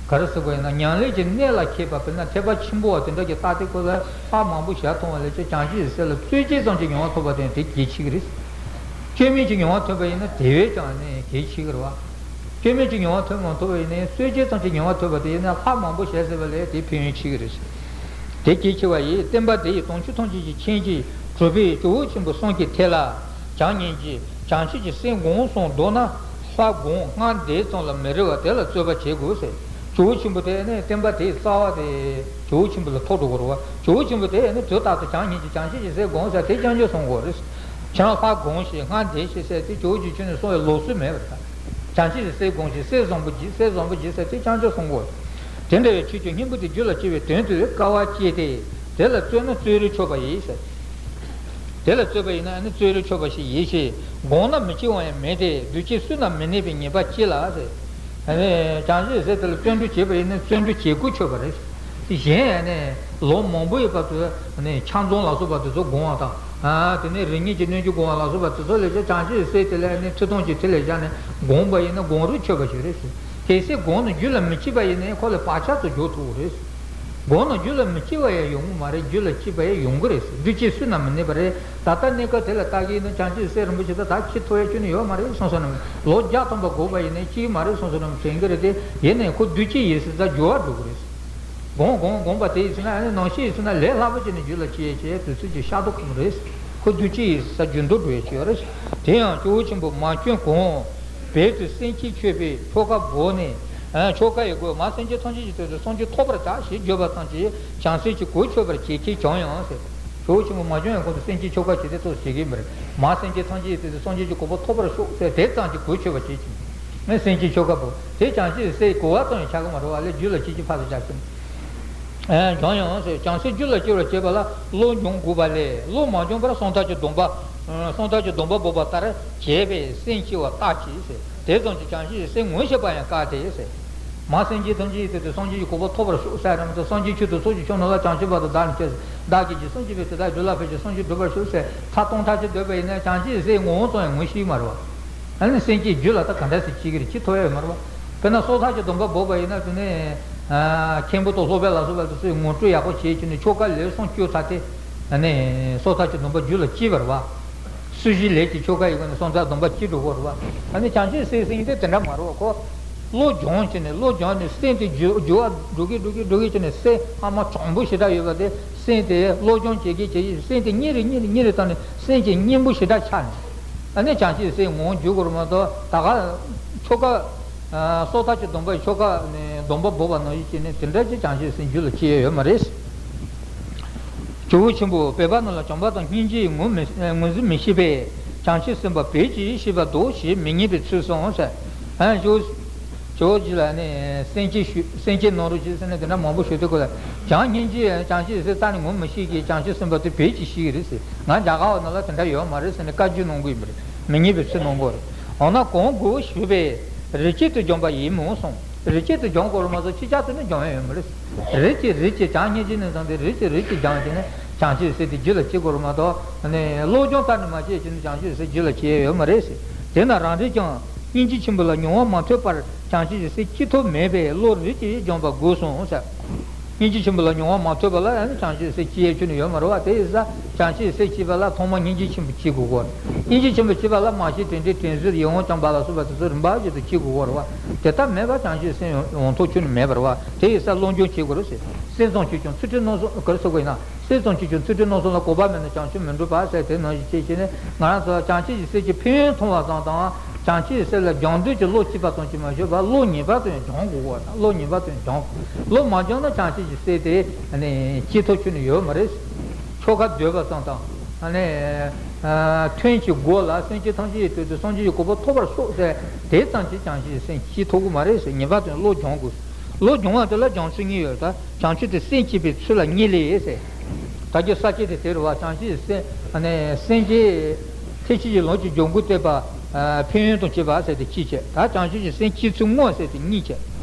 ག་རེ་ཟེར་དགོས་ཡིན་ན། ཉམས་ལེན་གྱི་གནས་ལ་མཁས་པ་དཔེར་ན་ཐེག་པ་ཆེན་པོ་བ་དེ་འདྲ་གྱི་ལྟ་དེ་ཁོ་ལ་ལྷ་མང་པོ་ཞལ་མཐོང་བ་ལས་ཀྱང་བྱང་ཆུབ་ཀྱི་སེམས་ལ་རྩོད་བཅས་ཙམ་གྱི་མྱོང་བ་ཐོབ་པ་དེ་དེ་གལ་ཆེ་གི་རེད། སྐྱོན་མེད་ཀྱི་མྱོང་བ་ཐོབ་པ་ཡིན་ན་དེ་བས་ཀྱང་ཨ་ནི་གལ་ཆེ་གི་རེད་བ། སྐྱོན་མེད་ཀྱི་མྱོང་བ་ཐོབ་མ་ཐོབ་པ་ཡིན་ནའི་རྩོད་བཅས་ཙམ་གྱི་མྱོང་བ་ཐོབ་པ་དེ་ཡིན་ན་ལྷ་མང་པོ་ཞལ་གཟིགས་པ་ལས་དེ་ཕན་ཡོན་ཆེ་གི་རེད། དེ་གལ་ཆེ་བ་ཡིས་བསྟན་པ་འདི་ཡི་དོན་ཆོས་ཐམས་ཅད་ཀྱི་མཁྱེན་ཅིང་གྲུབ་པའི་ཇོ་བོ་ཆེན་པོ་གསུམ་གྱི་ཐད་ལ་བྱམས་སྙིང་རྗེ་བྱང་ཆུབ་ཀྱི་སེམས་སྒོམ་གསུམ་བསྡོམས་ན་ལྷ་སྒོམ་སྔགས་བཟླས་ཙམ་ལ་མི་རིགས་པ་དེ་ལ་རྩོད་པ་བྱེད་དགོས་ཟེར། ཇོ་བོ་ཆེན་པོ་དེ་ནི་བསྟན་པ་དེའི་རྩ་བ་དེ་ཇོ་བོ་ཆེན་པོ་ལ་ཐོགས་འགྲོ་དགོས་རེད་བ། ཇོ་བོ་ཆེན་པོ་དེ་ནི་དུས་རྟག་ཏུ་བྱམས་སྙིང་རྗེ་བྱང་ཆུབ་ཀྱི་སེམས་སྒོམ་ཟེར་དེ་རྐྱང་རྐྱང་གསུང་དགོས་རེད། ཁྱེད་རང་ལྷ་སྒོམ་ཞིག་སྔགས་བཟླས་ཤིག་ཟེར་དེ་ཇོ་བོ་རྗེ་ཁྱོད་ནས་གསུང་བའི་ལུགས་སྲོལ་མེད་པ་རེད། བྱང་ཆུབ་ཀྱི་སེམས་སྒོམ་ཞིང་སེམས་བཟང་པོ་བགྱིད། སེམས་བཟང་པོ་བགྱིད་ཟེར་དེ་རྐྱང་རྐྱང་གསུང་དགོས། དེ་འདྲ་བའི་ཆོས་ཀྱི་སྙིང་པོ་དེ་རྒྱུད་ལ་སྐྱེ་བའི་དོན་དུ་དཀའ་བ་སྤྱད་དེ། དེ་ལ་རྩོད་ན་རྩོད་རིགས་ཆོད་པ་ཡིན་ཟེར། དེ་ལ་རྩོད་པ་ཡིན་ན་ནི་རྩོད་རིགས་ཆོད་པ་ཞིག་ཡིན་ཞེས། དགོངས་ན་མི་སྐྱེ་བ་ཡང་མེད་དེ། འདུས་བྱས་སུ་ན་མི་གནས་པའི་ཉེས་པ་ཅི་ལགས་ཟེར། བྱང་ཆུབ་ཀྱི་སེམས་དེ་ལ་བརྩོན་འགྲུས་བྱེད་པ་ཡིན་ན་བརྩོན་འགྲུས་བྱེད་དགོས་ཆོད་པ་རེད། གཞན་ཡང་ནི་ལོ་མང་པོའི་བར་དུ་ནི་ཕྱག་རྫོང་ལ་སོགས་པ་དེ་ཚོ་སྒོམ་པ་དང་། དེ་ནས་རིགས་ངན་གྱི་གནོད་འཇུག་སྒོམ་པ་ལ་སོགས་པ་དེ་ཚོ་ལས་ཀྱང་བྱང་ཆུབ་ཀྱི་སེམས་དེ་ལ་ནི་ཐུགས་དམ་གྱི་ཐིག་ལེ་བཞག་ནས་སྒོམ་པ་ཡིན་ན་སྒོམ་རིགས་ཆོད་པ་ཞིག་རེད། གལ་སྲིད་སྒོམ་ནས་རྒྱུད་ལ་མི་སྐྱེས་པ་ཡིན་ན་ཁོ་ལ་བག་ཆགས་སུ་འགྱུར་ཐུབ་ཀྱི་རེད། སྒོམ་ནས་རྒྱུད་ལ་མི་སྐྱེ་བ་ཡང་ཡོང་གི་མ་རེད། རྒྱུད་ལ་སྐྱེས་པ་ཡང་ཡོང་གི་རེད། འདུས་བྱས་སུ་ན་མི་གནས་པ་རེད། ད་ལྟ་གནས་སྐབས་དེ་ལ་ལྟ་གི་ཡིན་ན་བྱང་ཆུབ་སེམས་རིན་པོ་ཆེ་དེ་ད་སྐྱེ་ཐུབ་ཡ་ཁྱོན་ནས་ཡོད་མ་རེད་གསུངས་སོང་ན། ལོ་བརྒྱ་ཐམ་པ་འགོར་བ་ཡིན་ན་སྐྱེ་གི་མ་རེད་གསུངས་སོང་ན་དྲན་གི་རེད་དེ། ཡིན་ནའི་ཁོ་འདུས་བྱས་ཡིན་ཟེར་ས་འགྱུར་བ་འགྲོ་གི་རེད། སྒོམ་སྒོམ་སྒོམ་པ་དེ་ཡིན་ཟེར་ན་ཨ་ནི་ནང་བཞིན་ཡིན་ཟེར་ན་ལས་སླ་པོ་བྱས་ནས་རྒྱུད་ལ་སྐྱེ་ཡ་བྱས་དུས་ཚོད་ཀྱི་ཤར་དོག་གང་རེད། ཁོ་འདུས་བྱས་ཡིན་ཟེར་ས་འགྱུར་ལྡོག་འགྲོ་ཡ་ཅིག་ཡོད་རེད། དེ་ཡང་སྐྱེས་བུ་ཆེན་པོ་མ་བྱོན་གོང་། བོད་དུ་སེམས་བསྐྱེད་མཆོད་པའི་ཆོ་ག་འབུལ་ནས། ཆོ་ག་ཡི་སྒོས་མ་སེམས་ཅན་ཐམས་ཅད་ཀྱི་དོན་དུ་སངས་རྒྱས་ཐོབ་པར་བྱ་ཞེས་བརྗོད་པ་ཙམ་གྱིས་བྱང་སེམས་ཀྱི་གོ་ཆོད་པར་བྱེད་མཁན་བྱུང་ཡང་ཟེར། ཇོ་བོ་ཆེན་པོ་མ་བྱོན་ཡང་གོང་དུ་སེམས་བསྐྱེད་ཆོ་ག་བྱས་ཏེ་ཐོབ་བྱེད་ཀྱི་མ་རེད། མ་སེམས་ཅན་ཐམས་ཅད་ཀྱི་དོན་དུ་སངས་རྒྱས་ཀྱི་གོ་འཕང་ཐོབ་པར་ཤོག་ཟེར་དེ་ཙམ་གྱིས་གོ་ཆོད་པར་བྱེད་ཀྱི། ངས་སེམས་བསྐྱེད་ཆོ་ག་འབུལ་དེ་བྱང་ཆུབ་སེམས་གོ་བ་ཙམ་ཡང་ཆགས་ཀྱི་མ་རེད་བ། ལས་རྒྱུད་ལ་སྐྱེ་རྒྱུ་ཕར་ཚུར་བྱ་ཀྱི་མ་རེད། བྱང་ཡང་ཟེར། བྱང་སེམས་རྒྱུད་ལ་སྐྱེ་བར་བྱེད་པ་ལ་བློ་སྦྱོང་དགོས་པ་ལས། བློ་མ་སྦྱོང་བར་སུམ་རྟགས་ཀྱི་སྡོམ་པ། སུམ་རྟགས་ཀྱི་སྡོམ་པ་འབོགས་པ་ལྟར་བྱས་པས་སེམས་སྐྱེ་བ་ལྟ་ཅི་ཟེར། དེ་ཙམ་གྱིས་བྱང་ཆུབ་ཀྱི་སེམས་ངོ་ཤེས་པ་ཡང་དཀའ་སྟེ་ཟེར། མ་སེམས་ཅན་ཐམས་ཅད་ཀྱི་དོན་དུ་སངས་རྒྱས་ཀྱི་གོ་འཕང་ཐོབ་པར་ཤོག་ཟེར་རམ་དང་། སངས་རྒྱས་ཁྱོད་དང་ཚོགས་ཀྱི་མཆོག་རྣམས་ལ། བྱང་ཆུབ་བར་དུ་བདག་ནི་སྐྱེ་ཟེར། བདག་གིས་ཀྱང་སེམས་བསྐྱེད་པའི་དེ་དག་རྒྱུད་ལ་ཕེབས་ཤིང་། སངས་རྒྱས་འགྲུབ་པར་ཤོག་ཟེར། ཐ་སྟོང་ཐག་གཅོད་འདོད་པ་ཡིན་ན་བྱང་ཆུབ་ཀྱི་སེམས་ངོ་བོ་ཙམ་ཡང་ངོ་ཤེས་ཀྱི་མ་རེད་བ། ཨ་ནི་སེམས་བསྐྱེད་རྒྱུད་ལ་ད་ག་འདྲ་ཞིག་བྱེད་ཀྱི་རེད། བྱེད་ཐུབ་ཡ་ཡོད་མ་རེད་བ། དཔེར་ན་སོ་ཐར་གྱི་སྡོམ་པ་འབོགས་པ་ཡིན་ན་དེ་ནས་མཁན་པོ་དང་སློབ་དཔོན་ལ་སོགས་པ་དེ་ཚོས་ངོ་སྤྲོད་ཡག་པོ་བྱས་བྱས་ནས་ཆོ་ག་ལས་གསུམ་བཅུ་ཐ་དེ་ཨ་ནི་སོ་ཐར་གྱི་སྡོམ་པ་རྒྱུད་ལ་སྐྱེས་པ་རེད་བ། སྲོལ་ཞིག་ལས་ཀྱི་ཆོ་ག་ཡི་སྒོ་ནས་སོ་ཐར་སྡོམ་པ་སྐྱེས་འགྲོ་གི་རེད་བ། ཨ་ནི་བྱང་ཆུབ་སེམས་ཟེར་མཁན་དེ་དེ་འདྲ་མ་རེད་བ། ཁོ་བློ་སྦྱོང་བྱས་ནས་བློ་སྦྱོང་ནས་སེམས་དེ་འགྱུར་འགྱུར་བ་འགྲོ་གི་འགྲོ་གི་འགྲོ་གི་བྱས་ནས་སེམས་ཨ་མ་དྲང་པོ་ཞེ་དྲག་ཡོད་པ་དེ་སེམས་དེ་བློ་སྦྱོང་བྱེད་ཀྱི་བྱེད་ཀྱི་སེམས་དེ་གཉིད་རེ་གཉིད་རེ་གཉིད་རེ་བཏང་ནས་སེམས་ཀྱི་གཉེན་པོ་ཞེ་དྲག་ཆགས་ནས། ཨ་ནི་བྱང་ཆུབ་སེམས་ངོ་བོ་འགྱུར་དགོས་རེད་མ་གཏོགས་ད་ག་ཆོ་ག་སོ་ཐར་གྱི་སྡོམ་པ་ཆོ་ག་ནས་སྡོམ་པ་འབོགས་པ་ནང་བཞིན་བྱས་ནས་དེ་འདྲ་ཅིག་བྱང་ཆུབ་སེམས་རྒྱུད་ལ་སྐྱེ་ཡ་ཡོད་མ་རེད། ཇོ་བོ་ཆེན་པོས་བོད་པ་རྣམས་ལ་བྱམས་པ་དང་སྙིང་རྗེ་ཡི་ངོ་མི་ངོས་འཛིན་མི་ཤེས་པས་བྱང་ཆུབ་སེམས་དཔའ་བོད་ཀྱི་ཞེས་པ་འདུག་ཞེས་མི་ཉན་པའི་ཚུལ་སོང་ཟེར། ཨ་ཇོ་ཇོ་བོ་རྗེ་ལ་ནི་སེམས་བསྐྱེད་ཞུ་སེམས་བསྐྱེད་གནང་རོགས་ཞེས་ཟེར་ནས་དེ་འདྲ་མང་པོ་ཞུ་དུས་ཁོ་ལ་བྱམས་སྙིང་རྗེ་ཡང་བྱང་ཆུབ་སེམས་རྩ་ནས་ངོ་མི་ཤེས་ཀྱི། བྱང་ཆུབ་སེམས་དཔའ་དེ་བོད་ཀྱི་ཞིག་རེད་ཟེར། ང་རྒྱ་གར་བ་རྣམས་ལ་དེ་འདྲ་ཡོད་མ་རེད་ཟེར་ནས་བཀའ་བརྒྱུད་གནང་གི་ཡིན་པ་རེད། མི་ཉན་པའི་ཚུལ་གནང་གི་རེད། འོ་ན་གང་དགོས་ཞུས་པས་རིགས་གཅིག་ཏུ་སྦྱངས་པ་ཡིན་མོད་གསུངས། རིགས་གཅིག་ཏུ་སྦྱང་དགོས་རེད་མ་གཏོགས་ཕྱི་རྒྱལ་དུ་ནི་སྦྱང་ཡ་ཡོད་མ་རེད། རིགས་གཅིག་རིགས་གཅིག་བྱམས་སྙིང་རྗེ་ནས་བཟུང་སྟེ་རིགས་གཅིག་རིགས་གཅིག་སྦྱངས་བྱས་ནས་བྱང་ཆུབ་སེམས་དེ་རྒྱུད་ལ་སྐྱེ་དགོས་རེད་མ་གཏོགས་ནི་བློ་སྦྱོང་གཏན་ནས་མ་བྱས་བྱས་ནས་བྱང་ཆུབ་སེམས་རྒྱུད་ལ་སྐྱེ་ཡ་ཡོད་མ་རེད་ཟེར། དེས་ན་རང་རིགས་ཀྱང་སྙིང་རྗེ་ཆེན་པོ་ལ་མྱོང་བ་མ་ཐོབ་པར་བྱང་ཆུབ་སེམས་སྐྱེ་ཐབས་མེད་པས་བློ་རིགས་གཅིག་སྦྱངས་པ་དགོས་གསུངས་ཟེར། སྙིང་རྗེ་ཆེན་པོ་ལ་མྱོང་བ་མ་ཐོབ་པ་ལ་ཡང་ནི་བྱང་ཆུབ་སེམས་སྐྱེ་ཡ་ཁྱོན་ནས་ཡོད་མ་རེད་བ། དེ་ཡིན་ཙང་བྱང་ཆུབ་སེམས་སྐྱེས་པ་ལ་ཐོག་མར་སྙིང་རྗེ་ཆེན་པོ་སྐྱེ་དགོས་ཀྱི་རེད། སྙིང་རྗེ་ཆེན་པོ་སྐྱེས་པ་ལ་མར་ཤེས་དྲན་འདྲེན་དྲན་གཟོ་ཡིད་འོང་བཅངས་པ་ལ་སོགས་པ་དེ་ཚོ་རིམ་པ་བཞིན་དུ་སྐྱེ་དགོས་ཀྱི་རེད་བ། དེ་ལྟར་མེད་པར་བྱང་ཆུབ་སེམས་ཡོང་ཐབས་ཁྱོན་ནས་མེད་པ་རེད་བ། དེ་ཡིན་ཙང་བློ་སྦྱོང་བྱེད་དགོས་རེད་ཟེར། སེམས་ཙམ་གྱིས་ཀྱང་ཚུལ་ཁྲིམས་རྣམ་གསུམ་ག་རེ་ཟེར་དགོས་ཡིན་ན། སེམས་ཙམ་གྱིས་ཀྱང་ཚུལ་ཁྲིམས་རྣམ་གསུམ་ལ་གོམས་པ་མེད་ན་བྱང་ཆུབ་མི་འགྲུབ་པ་ཟེར། དེ་ནང་བཞིན་བྱས་བྱས་ནས་ང་རང་ཚོ་བྱང་ཆུབ་ཀྱི་སེམས་ཀྱི་ཕན་ཡོན་མཐོང་བ་ཙམ་དང་། བྱང་ཆུབ་ཀྱི་སེམས་ལ་སྦྱང་འདོད་ཀྱི་བློ་སྐྱེས་པ་ཙམ་གྱིས་མ་ཞུགས་པར་བློ་ངེས་པར་དུ་ཡང་སྦྱང་དགོས་པ་དང་། བློ་ངེས་པར་དུ་ཡང་སྦྱང་དགོས། བློ་མ་སྦྱངས་ན་བྱང་ཆུབ་ཀྱི་སེམས་དེ་ནི་སྐྱེ་ཐབས་ཁྱོན་ནས་ཡོད་མ་རེད། ཆོ་ག་འདོད་པ་ཙམ་དང་ ནས་ཐུན་གྱི་སྒོ་ལ་སེམས་ཅན་ཐམས་ཅད་ཀྱི་དོན་དུ་སངས་རྒྱས་ཀྱི་གོ་འཕང་ཐོབ་པར་ཤོག་ཟེར། དེ་ཙམ་གྱིས་བྱང་ཆུབ་ཀྱི་སེམས་སྐྱེ་ཐུབ་ཀྱི་མ་རེད་ཟེར། ངེས་པར་དུ་བློ་སྦྱོང་དགོས། བློ་སྦྱོང་བ་དེ་ལ་སྦྱང་ཚུལ་གཉིས་ཡོད། ད་བྱང་ཆུབ་ཀྱི་སེམས་སྐྱེས་པའི་ཚུལ་ལ་གཉིས་ལས་ཟེར། ད་རྒྱུ་ས་བཅད་དེ་དེ་རེད་བ། བྱང་ཆུབ་ཀྱི་སེམས་ཨ་ནི་སེམས་བསྐྱེད་ཐེག་ཆེན་གྱི་ལམ་གྱི་སྦྱོང་བརྡར་བསྟན་པ། ཕན་ཡོན་དང་བཅས་པ་ཟེར་ཏེ་གཅིག་བྱས། ད་བྱང་ཆུབ་ཀྱི་སེམས་སྐྱེ་ཚུལ་དངོས་ཟེར་ཏེ་གཉིས་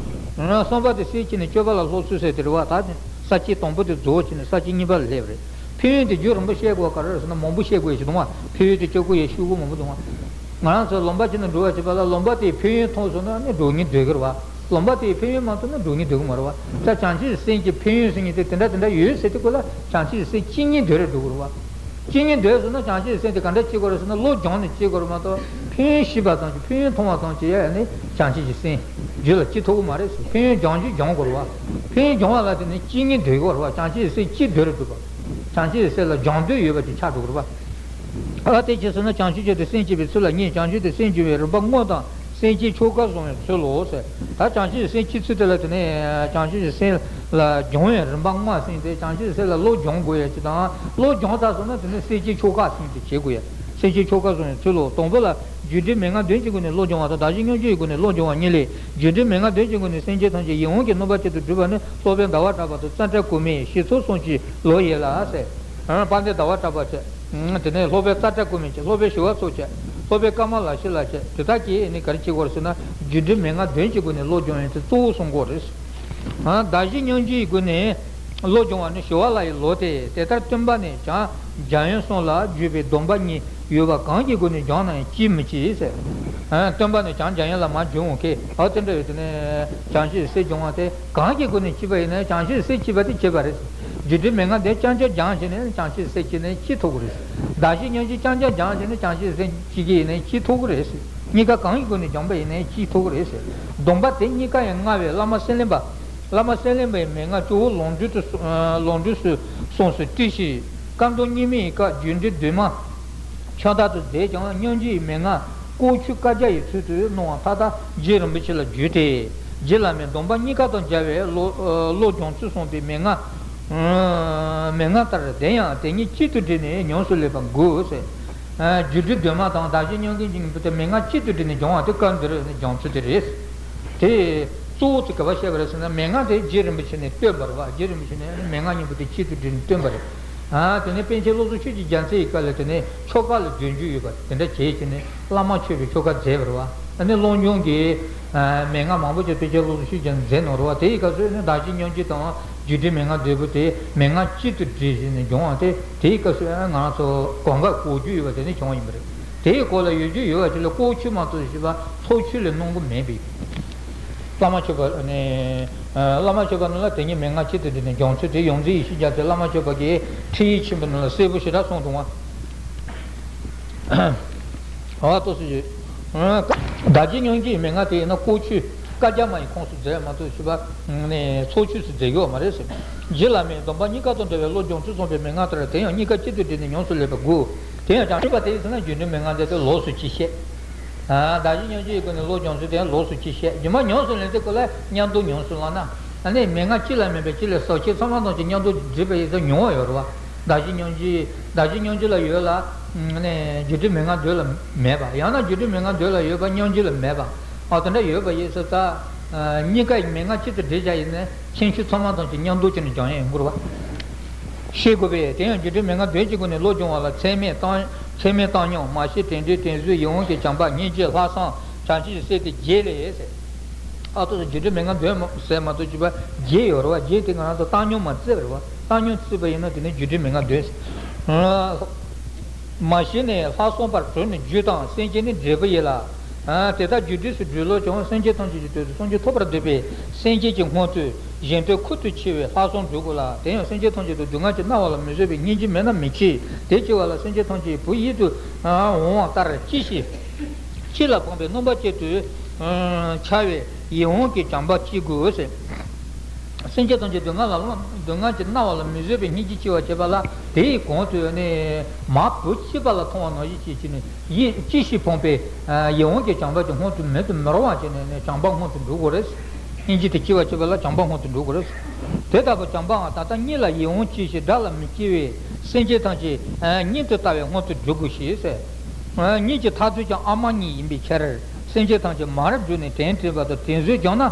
བྱས། གསུམ་པ་དེ་སེམས་བསྐྱེད་ནས་སྤྱོད་པ་ལ་སློབ་ཚུལ་ཟེར་དེ་རེད་བ། ད་ས་བཅད་དང་པོ་དེ་རྫོགས་བྱས་ནས་ས་བཅད་གཉིས་པ་ལ་སླེབས་རེད། ཕན་ཡོན་དེ་རྒྱུད་རིམ་པ་བཤད་དགོས་ག་རེ་རེད་ཟེར་ན་མང་པོ་བཤད་དགོས་ཡ་ཞིག་འདུག་བ། ཕན་ཡོན་དེ་བཤད་དགོས་ཡ་ཤོད་དགོས་མང་པོ་འདུག་བ། ང་རང་ཚོ་ལུང་པ་ཅིག་ནས་འགྲོ་བ་བྱེད་པ་ལ་ལུང་པ་དེའི་ཕན་ཡོན་མཐོང་སོང་ན་ནི་འགྲོ་སྙིང་འདོད་ཀྱི་རེད་བ། ལུང་པ་དེའི་ཕན་ཡོན་མ་མཐོང་ན་འགྲོ་སྙིང་འདོད་ཀྱི་མ་རེད་བ། ད་བྱང་ཆུབ་ཀྱི་སེམས་ཀྱི་ཕན་ཡོན་ཟེར་མཁན་དེ་དེ་འདྲ་དེ་འདྲ་ཡོད་ཟེར་དུས་སྐབས་ལ་བྱང་ཆུབ་ཀྱི་སེམས་སྐྱེ་སྙིང་འདོད་རེ་འགྲོ་གི་རེད་བ། སྐྱེ་སྙིང་འདོད་སོང་ན་བྱང་ཆུབ་ཀྱི་སེམས་དེ་ག་འདྲ་སྐྱེ་དགོས་རེད་ཟེར་ན་བློ་སྦྱོང་ནས་སྐྱེ་དགོས་རེད་མ་གཏོགས་ཕན་ཡོན་ཤེས་པ་ཙམ་གྱིས་ཕན་ཡོན་མཐོང་བ་ཙམ་གྱིས་ཡ་ནི་བྱང་ཆུབ་ཀྱི་སེམས་རྒྱུད་ལ་སྐྱེ་ཐུབ་ཀྱི་མ་རེད་ཟེར། ཕན་ཡོན་སྦྱང་རྒྱུ་སྦྱང་དགོས་རེད་བ། ཕན་ཡོན་སྦྱོང་བ་ལ་དེ་ནི་སྐྱེ་སྙིང་འདོད་ཀྱི་རེད་བ། བྱང་ཆུབ་ཀྱི་སེམས་སྐྱེ་འདོད་རེ་འདུག་བ། བྱང་ཆུབ་ཀྱི་སེམས་ལ་སྦྱང་འདོད་ཡོད་པ་ཅིག་ཆགས་འགྲོ་གི་རེད་བ། ཨ་དེ་ཅི་ཟེར་ན་བྱང་ཆུབ་ཀྱི་སེམས་སྐྱེ་བའི་ཚུལ་ལ་གཉིས། བྱང་ཆུབ་ཀྱི་སེམས་སྦྱོང་བའི་རིམ་པ་དངོས་དང་སེམས་བསྐྱེད་ཆོ་ག་བཟུང་བའི་ཚུལ་ལོ་ཟེར། ད་བྱང་ཆུབ་ཀྱི་སེམས་སྐྱེ་ཚུལ་དེ་ལ་དེ་ནས་བྱང་ཆུབ་ཀྱི་སེམས་ལ་སྦྱོང་བའི་རིམ་པ་ལྔ་ཟེར་ཏེ། བྱང་ཆུབ་ཀྱི་སེམས་ལ་བློ་སྦྱོང་དགོས་ཡ་ཅིག་དང་། བློ་སྦྱོང་ཚར་སོང་ན་དེ་ནས་སེམས་བསྐྱེད་ཆོ་ག་ཟེར་ཏེ་བྱེད་དགོས་ཡ། སེམས་བསྐྱེད་ཆོ་ག་བཟུང་བའི་ཚུལ་ལོ། དང་པོ་ལ་རྒྱུ་འབྲས་མན་ངག་བདུན་གྱི་སྒོ་ནས་བློ་སྦྱོང་བ་དང་། བདག་གཞན་མཉམ་བརྗེའི་སྒོ་ནས་བློ་སྦྱོང་བ་གཉིས་ལས། རྒྱུ་འབྲས་མན་ངག་བདུན་གྱི་སྒོ་ནས་སེམས་ཅན་ཐམས་ཅད་ཡིད་འོང་གི་སྣང་བ་ཅན་དུ་སྒྲུབ་པ་ནི་སློབ་དཔོན་ཟླ་བ་གྲགས་པ་དང་ཙནྡྲ་གོ་མི་ཡི་ཞི་ཚོལ་གསུམ་གྱི་ལོ་ཡིན་ལ་ཟེར། དཔལ་ལྡན་ཟླ་བ་གྲགས་པ་བྱས། དེ་ནས་སློབ་དཔོན་ཙནྡྲ་གོ་མི་བྱས། སློབ་དཔོན་ཞི་བ་འཚོ་བྱས། སློབ་དཔོན་ཀ་མ་ལ་ཤཱི་ལ་བྱས། དེ་དག་གིས་ནི་ག་རེ་བྱེད་དགོས་རེད་ཟེར་ན། རྒྱུ་འབྲས་མན་ངག་བདུན་གྱི་སྒོ་ནས་བློ་སྦྱོང་ཡོན་ཏན་གཙོ་བོ་གསུང་གི་ཡོད་རེད། བདག་གཞན་མཉམ་བརྗེའི་སྒོ་ནས་བློ་སྦྱོང་བ་ནི་ཞི་བ་ལྷ་ཡི་ལོ་སྟེ། དེ་ལྟར་སྟོན་པ་ནི་བྱམས་སྦྱང་ཡོན་གསུམ་ལ་བརྒྱུད་པའི་སྡོམ་པ་གཉིས་ཡོད་པ་གང་གི་སྒོ་ནས་སྦྱངས་ན་ཡང་སྐྱེ་མི་སྐྱེ་ཟེར། སྟོན་པ་ནི་བྱམས་སྦྱང་ཡོན་ལ་མར་བརྒྱུད་འོང་གི། འོ་དེ་འདྲ་ཡོད་དེ་ནས་བྱང་ཆུབ་སེམས་སྦྱོང་བ་དེ་གང་གི་སྒོ་ནས་སྐྱེས་པ་ཡིན་ན་བྱང་ཆུབ་སེམས་སྐྱེས་པ་དེ་སྐྱེས་པ་རེད། རྒྱུ་འབྲས་མན་ངག་དེ་རྐྱང་རྐྱང་སྦྱངས་བྱས་ནས་བྱང་ཆུབ་སེམས་སྐྱེས་ནས་སྐྱེ་ཐུབ་ཀྱི་རེད། བདག་གཞན་མཉམ་བརྗེ་རྐྱང་རྐྱང་སྦྱངས་བྱས་ནས་བྱང་ཆུབ་སེམས་སྐྱེ་གི་ཡིན་ནའི་སྐྱེ་ཐུབ་ཀྱི་རེད། གཉིས་ཀ་གང་གི་སྒོ་ནས་སྦྱངས་པ་ཡིན་ནའི་སྐྱེ་ཐུབ་ཀྱི་རེད། སྡོམ་པ་དེ་གཉིས་ཀ་ཡང་མངའ་བའི་བླ་མ་སེང་བློན་པ། བླ་མ་སེང་བློན་པའི་མན་ངག་ཇོ་བོ་ལོངས་སྤྲུལ་དུ་ལོངས་སྤྲུལ་སུ་གསུངས་སུ་བཀྲི་ཞིང་། བཀའ་གདམས་རྙིང་མའི་སྐབས་རྒྱུད་འགྲེལ་བདུན་མ་ཁྱབ་བརྡལ་དུ་མཛད་ཀྱང་། མཉམ་བརྗེའི་མན་ངག་ཀུན་མཁྱེན་བཀའ་རྒྱ་ཡི་ཚུལ་དུ་གནང་བ་མཐའ་དག་རྗེ་རིན་པོ་ཆེ་ལ་བརྒྱུད་དེ། རྗེ་བླ་མའི་སྡོམ་པ་གཉིས་ཀ་དང་སྦྱར་བའི་བློ་བློ་སྦྱོང་ཚུལ་གསུངས་པའི་མན་ངག་མན་ངག་ལྟར། དེ་ཡང་དེ་གཉིས་གཅིག་ཏུ་དྲིལ་ནས་ཉམས་སུ་ལེན་པ་དགོས་ཟེར། རྒྱུད་སྒྲིག་སྡོམ་མ་དང་བདག་གཞན་མཉམ་གི་སྙིང་པོ་དེ་མན་ངག་གཅིག་ཏུ་དྲིལ་ནས་སྦྱོང་བ་དེ་སྐབས་འདིར་སྦྱོང་ཚུལ་དེ་རེད། དེ་གཙོ་བོ་དེ་ག་པར་བཤད་པ་རེད་ཟེར་ན། མན་ངག་དེ་རྗེ་རིན་པོ་ཆེ་ནས་བཏོན་པ་རེད་བ། རྗེ་རིན་པོ་ཆེ་ནས་མན་ངག་སྙིང་པོ་དེ་གཅིག་ཏུ་དྲིལ་ནས་བཏོན་པ་རེད། ཨ་དེ་ནས་པཎ་ཆེན་བློ་བཟང་ཆོས་ཀྱི་རྒྱལ་མཚན་ཡི་སྐབས་ལ་དེ་ནས་ཆོ་ག་ལ་སྦྱོང་རྒྱུ་ཡོད་པ་དེ་འདྲ་བྱས་བྱས་ནས་བླ་མ་མཆོད་པའི་ཆོ་ག་མཛད་པ་རེད་བ། ཨ་ནི་བློ་སྦྱོང་གི་མན་ངག་མང་པོ་ཅིག་པཎ་ཆེན་བློ་བཟང་ཆོས་ཀྱིས་མཛད་གནང་རེད་བ། དེའི་སྐབས་སུ་ནི་བདག་གཞན་མཉམ་བརྗེ་དང་རྒྱུད་སྒྲིག་མན་ངག་བདུན་པོ་དེ་མན་ངག་གཅིག་ཏུ་སྒྲིལ་བྱས་ནས་སྦྱོང་བ་དེ། དེའི་སྐབས་སུ་ང་རང་ཚོ་གོ་འཕང་གོ་རྒྱུ་ཡོད་པ་དེ་ནི་བྱུང་བ་ཡིན་པ་རེད། དེའི་སྐོར་ལ་ཡོད་རྒྱུ་ཡོད་པ་ཅིག་ལ་ལྐོག་ཆོས་མ་གཏོགས་ཞེས་པ་ཚོགས་ཆོས་ལས་གནང་གི་མེད་པས། བླ་མ་མཆོད་པ་ནི་བླ་མ་མཆོད་པ་ནི་ལ་དེ་ཉིད་མན་ངག་གཅིག་ཏུ་སྒྲིལ་ནས་སྦྱོང་ཚུལ་དེ་ཡོངས་འཛིན་ཡེ་ཤེས་རྒྱལ་མཚན་བླ་མ་མཆོད་པ་གིས་ཁྲིད་ཡིག་ཆེན་པོ་ནང་ལ་གསལ་པོ་ཞེ་དྲག་གསུངས་འདུག་བ། ཨ་ཏོ་སི་ཡོད། བདག་གཞན་མཉམ་བརྗེའི་མན་ངག་དེ་ཡིན་ན་ལྐོག་ཆོས་བཀའ་རྒྱ་མ་ཡི་ཁོངས་སུ་འཛུལ་མ་གཏོགས་ཞེས་པ་ནས་ཚོགས་ཆོས་སུ་འཛུལ་ཡོད་མ་རེད་ཟེར། རྗེ་བླ་མའི་སྡོམ་པ་གཉིས་ཀ་དང་འབྲེལ་བའི་བློ་སྦྱོང་ཚུལ་གསུངས་པའི་མན་ངག་ལྟར་དེ་ཡང་གཉིས་ཀ་གཅིག་ཏུ་སྒྲིལ་ནས་ཉམས་སུ་ལེན་པ་དགོས། དེ་ཡང་བྱང་ཆུབ་པ་དེ་ཡིན་ན་རྒྱུད་སྒྲིག་མན་ངག་འདི་དེ་ལོགས་སུ་ཅི་བཤད། བདག་གཞན་མཉམ་བརྗེའི་སྒོ་ནས་བློ་སྦྱོང་ཚུལ་དེ་ཡང་ལོགས་སུ་ཅི་བཤད། རྗེས་མ་ཉམས་སུ་ལེན་དུས་སྐབས་ལ་མཉམ་དུ་ཉམས་སུ་བླངས་ན། ཨ་ནི་མན་ངག་གཅིག་ལ་མིན་པའི་གཅིག་ལས་ཟབ་ཆོས་ཚད་མ་ཐམས་ཅད་མཉམ་དུ་སྒྲིལ་བ་ཡིན་ཙང་ཉུང་བ་ཡོད་རེད་བ། བདག་གཞན་མཉམ་བརྗེ། བདག་གཞན་མཉམ་བརྗེ་ལ་ཡོད་ལ། ཨ་ནི་རྒྱུད་སྒྲིག་མན་ངག་བདུན་ལ་མེད་པ། ཡང་ན་རྒྱུད་སྒྲིག་མན་ངག་བདུན་ལ་ཡོད་པ་མཉམ་བརྗེ་ལ་མེད་པ། ཨ་དེ་འདྲ་ཡོད་པ་ཡིན་ཙང་། གཉིས་ཀ་ཡི་མན་ངག་གཅིག་ཏུ་སྒྲིལ་བྱ་ཡིན་ན་ཁྱད་ཆོས་ཚད་མ་ཐམས་ཅད་མཉམ་དུ་བྱས་ནས་སྦྱང་ཡ་ཡིན་དགོས་རེད་བ། ཤེས་དགོས་པས། དེ་ཡང་རྒྱུད་སྒྲིག་མན་ངག་བདུན་གྱི་སྒོ་ནས་བློ་སྦྱོང་བ་ལ་ཚད་མེད་བཏང་། ཚད་མེད་བཏང་སྙོམས། མ་ཤེས་དྲན་འདུན། དྲན་གཟོ། ཡིད་འོང་གི་བྱམས་པ། སྙིང་རྗེ། ལྷག་བསམ། བྱང་ཆུབ་ཀྱི་སེམས་ཏེ་བརྒྱད་ལས་ཟེར། ཨ་ཏོ་རྒྱུད་སྒྲིག་མན་ངག་བདུན་ཟེར་མ་གཏོགས་བཅུ་པ་བརྒྱད་ཡོད་རེད་བ། བརྒྱད་དེ་ང་རང་ཚོ་བཏང་སྙོམས་མ་བརྩི་བ་རེད་བ། བཏང་སྙོམས་བརྩིས་པ་ཡིན་ན་དེ་ནི་རྒྱུད་སྒྲིག་མན་ངག་བདུན་ཟེར། མ་ཤེས་ནས་ལྷག་བསམ་པར་གྲོལ་ནས་རྒྱུ་དང་སེམས་ཅན་ནི་འབྲས་བུ་ཡིན་ལ། དེ་ལྟར་རྒྱུད་སྒྲིག་སུ་སྒྲིལ་ལོ་ཀྱང་། སེམས་ཅན་ཐམས་ཅད་ཀྱི་དོན་དུ་སངས་རྒྱས་ཐོབ་པར་འདོད་པས། སེམས་ཅན་གྱི་སྔོན་དུ་གཞན་དོན་ཁུར་དུ་ཆེ་བའི་ལྷག་བསམ་སྒྲུབ་དགོས་ལ། དེ་ཡང་སེམས་ཅན་ཐམས་ཅད་དུ་སྡུག་བསྔལ་གྱིས་མནར་བ་ལ་མི་བཟོད་པའི་སྙིང་རྗེ་མེད་ན་མི་སྐྱེ། དེ་སྐྱེ་བ་ལ་སེམས་ཅན་ཐམས་ཅད་བུ་ཡིད་དུ་འོང་བ་ལྟར་སྐྱེ་ཞིང་། སྤྱི་ལ་ཕན་པའི་སྣང་བ་ཅན་དུ་འཆར་བའི་ཡིད་འོང་གི་བྱམས་པ་སྐྱེ་དགོས་ཟེར། སེམས་ཅན་ཐམས་ཅད་སྡུག་བསྔལ་ལ་སྡུག་བསྔལ་གྱིས་མནར་བ་ལ་མི་བཟོད་པའི་སྙིང་རྗེ་སྐྱེ་བར་བྱེད་པ་ལ། དེའི་གོང་དུ་ནི་མ་བུ་གཅིག་པ་ལ་མཐོང་བ་ནང་བཞིན་བྱེད་ཀྱི་ནི་ཡིད་ཀྱིས་ཕན་པའི་ཡིད་འོང་གི་བྱམས་པ་དེ་སྔོན་དུ་མེད་དུ་མི་རུང་བ་བྱས་ནས་ནི་བྱམས་པ་སྔོན་དུ་འགྲོ་དགོས་རེད། སྙིང་རྗེ་དེ་སྐྱེ་བ་སྐྱེ་བ་ལ་བྱམས་པ་སྔོན་དུ་འགྲོ་དགོས་རེད། དེ་ལྟ་བུ་བྱམས་པའང་ད་ལྟ་གཉིད་ལ་ཡིད་འོང་སྐྱེ་ཞིང་དགྲ་ལ་མི་སྐྱེ་བའི་སེམས་ཅན་ཐམས་ཅད་ཉིད་དུ་ལྟ་བས་སྔོན་དུ་འགྲོ་དགོས་ཞེས་ཟེར། གཉིད་ཀྱི་མཐར་ཐུག་ཀྱང་ཨ་མ་གཉིད་ཡིན་པའི་ཕྱིར། སེམས་ཅན་ཐམས་ཅད་མར་བསྒྲུབས་ནས་དྲིན་དྲན་པ་དང་དྲིན་གཟོ་སྦྱངས་ན།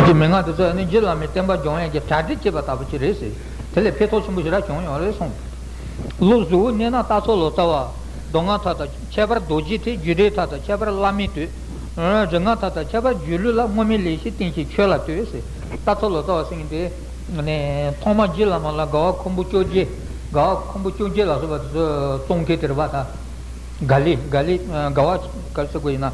ཀྱི་མན་ངག་དེ་ཚོ་ནི་རྗེ་བླ་མའི་བསྟན་པ་སྦྱོང་ཡས་ཀྱི་གྲ་སྒྲིག་བྱེད་པ་ལྟ་བུ་ཅིག་རེད་ཟེར། དེ་ལས་ཕན་ཐོགས་ཆེན་པོ་ཞེ་དྲག་བྱུང་ཡོད་རེད་གསུངས། ལུགས་གཟུ་བོར་གནས་ན་རྟ་མཆོག་ལོ་ཙཱ་བ། མདོ་སྔགས་མཐའ་དག་ཁྱད་པར་རྡོ་རྗེ་ཐེག་རྒྱུད་སྡེ་མཐའ་དག་ཁྱད་པར་བླ་མེད་བསྟོད། རིག་སྔགས་མཐའ་དག་ཁྱད་པར་སྒྱུ་ལུས་ལ། སྔོན་མའི་ལེགས་བཤད་བསྟན་བཅོས་ཆོས་ལ་བསྟོད་ཟེར། རྟ་མཆོག་ལོ་ཙཱ་བ་ཟེར་མཁན་དེ། ནས་ཐོག་མ་རྗེ་བླ་མ་ལ་དགའ་བ་ཁོང་པོ་བཅོ་བརྒྱད། དགའ་བ་ཁོང་པོ་བཅོ་བརྒྱད་ལ་སོགས་པ་དེ་ཚོ་བཙོང་མཁན་དེ་རེད་པ་ད། ག་ལེ་ག་ལེ། དགའ་བ་ག་རེ་ཟེར་དགོས་ཡིན་ན།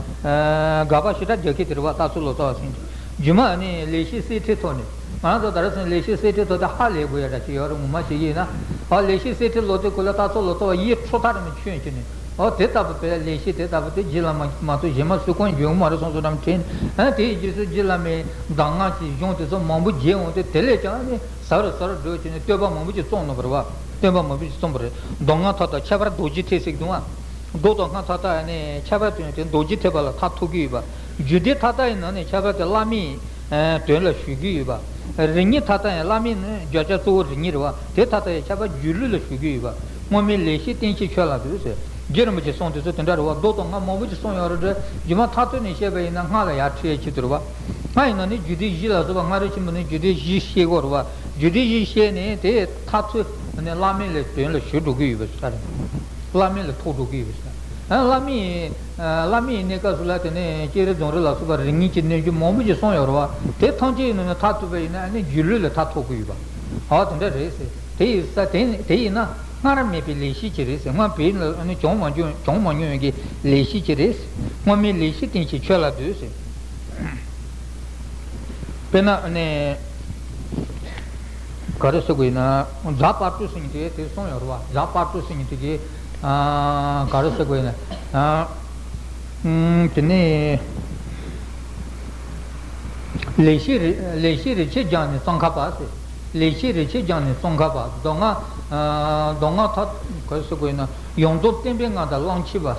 དགའ་བ་ཞེ་དྲག་རྒྱག་མཁན་དེ་རེད་པ། རྟ་མཆོག་ལོ་ཙཱ་བ་ཟེར་མཁན་དེ། རྗེས་མ་ནི་ལེགས་བཤད་གསེར་ཁྲིའི་ཐོག་ནས། ང་རང་ཚོ་ད་རེས་ཚོ་ལེགས་བཤད་གསེར་ཁྲིའི་ཐོག་དེ་ཧ་ལས་དགོས་ཡ་འདྲ་ཅིག་ཡོད་རེད། ངོ་མ་བྱེད་ཀྱི་ཡིན་ན། ཨ་ལེགས་བཤད་གསེར་ཁྲིའི་ལོ་དེ་ཁོ་ལ་རྟ་མཆོག་ལོ་ཙཱ་བ་ཡིད་འཕྲོག་ཐག་རིང་མོ་ཁྱོན་བྱས་ནས། ཨོ་དེ་ལྟ་བུ་དེ་ལེགས་བཤད་དེ་ལྟ་བུ་དེ་རྗེ་བླ་མ་མ་གཏོགས་གཞན་མ་སུ་གང་ཡོང་གི་མ་རེད་གསུངས་སོ་འདྲ་མ་དྲན། ཨ་དེའི་རྗེས་སུ་རྗེ་བླ་མའི་གདམས་ངག་གི་གཞུང་དེ་ཚོ་མང་པོ་མཇལ་འོང་དུས། དེ་ལས་ཀྱང་ནི་ཟབ་རུ་ཟབ་རུ་འགྲོ་བྱས་ནས་བསྟོད་པ་མང་པོ་ཅིག་བརྩམས་གནང་བ་རེད་པ། བསྟོད་པ་མང་པོ་ཅིག་བརྩམས་པ་རེད། མདོ་སྔགས་མཐའ་དག་ཁྱད་པར་རྡོ་རྗེ་ཐེག་ཟེར་གྱི་འདུག་ཨ། མདོ་དང་སྔགས་མཐའ་དག་ནི་ཁྱད་པར་དོན་དེ་རྡོ་རྗེ་ཐེག་པ་ལ་མཐར་ཐུག་གི་ཡོད་པ། རྒྱུད་སྡེ་མཐའ་དག་ཡི་ནང་ནས་ཁྱད་པར་དེ་བླ་མེད་དོན་ལ་གཞོལ་གྱི་ཡོད་པ། རིག་གནས་མཐའ་དག་ཡང་བླ་མེད་ནི་བརྗོད་བྱ་གཙོ་བོ་རིག་གནས་རེད་པ། དེ་མཐའ་དག་ཡང་ཁྱད་པར་སྒྱུ་ལུས་ལ་གཞོལ་གྱི་ཡོད་པ། སྔོན་མའི་ལེགས་བཤད་བསྟན་བཅོས་ཆོས་ལ་བསྟོད་ཟེར། རྗེ་རིན་པོ་ཆེས་གསུངས་དེ་ཚོ་དེ་འདྲ་རེད་པ། མདོ་དང་སྔགས་མང་པོ་ཅིག་གསུངས་ཡོད་རེད་དེ། རྗེས་མ་མཐར་ཐུག་ནས་བཤད་པ་ཡིན་ན་སྔགས་ལ་ཡར་ཁྲིད་ཡས་ཆེད་དུ་རེད་པ། སྔགས་ཡིན་ན་ནི་རྒྱུད་སྡེ་བཞི་ལ་སོགས་པ། སྔགས་རིག་ཆེན་པོ་ནི་རྒྱུད་སྡེ་བཞི་བཤད་དགོས་རེད་པ། རྒྱུད་སྡེ་བཞི་བཤད་ནས་དེ་མཐར་ཐུག་ནས་བླ་མེད་ལ་དོན་ལ་གཞོལ་འགྲོ་གི་ཡོད་པ་ཞིག་རེད། བླ་མེད་ལ་ཐུག་འགྲོ་གི་ཡོད་པ་ཞིག་རེད། ཨ་བླ་མེད། བླ་མེད་ཡིན་གནས་སྐབས་སུ་ལ་དེ་ནས་ཀྱེ་རེ་རྫོང་རེ་ལ་སོགས་པ་རིག་གནས་ཀྱི་རྣལ་འབྱོར་མང་པོ་ཞིག་གསུངས་ཡོད་རེད་པ། དེ་ཐམས་ཅད་ཡིན་ན་ནི་མཐར་ཐུག་པ་ཡིན་ན་ཨ་ནི་སྒྱུ་ལུས་ལ་མཐར་ཐུག་གི་ཡོད་པ། ཨ་དེ་འདྲ་རེད་ཟེར། དེ་ཡིན་ས་དེ་དེ་ཡིན་ན་སྔར་མེད་པའི་ལེགས་བཤད་ཅིག་རེད་ཟེར། སྔར་བོད་ལ་ཨ་ནི་བྱུང་མ་བྱུང་བྱུང་མ་མྱོང་བའི་གི་ལེགས་བཤད་ཅིག་རེད་ཟེར། སྔོན་མའི་ལེགས་བཤད་བསྟན་བཅོས་ཆོས་ལ་བསྟོད་ཟེར། དཔེར་ན་ཨ་ནི་ག་རེ་ཟེར་དགོས་ཡིན་ན། རྫ་དཔལ་སྤྲུལ་ཟེར་མཁན་དེ་དེ་གསུངས་ཡོད་རེད་པ། རྫ་དཔལ་སྤྲུལ་ཟེར་མཁན་དེ་གིས་ཨ་ག་རེ་ཟེར་དགོས་ཡིན་ན། ཨ་ཨུམ་དེ་ནས་ལེགས་བཤད་རིག་ལེགས་བཤད་རིག་བྱེད་སྦྱངས་ནས་ཙོང་ཁ་པ་ཟེར། ལེགས་བཤད་རིག་བྱེད་སྦྱངས་ནས་ཙོང་ཁ་པ། མདོ་སྔགས་ཨ་མདོ་སྔགས་མཐའ་ག་རེ་ཟེར་དགོས་ཡིན་ན། ཡོངས་རྫོགས་བསྟན་པའི་མངའ་བདག་གླང་ཆེན་པ་ཟེར།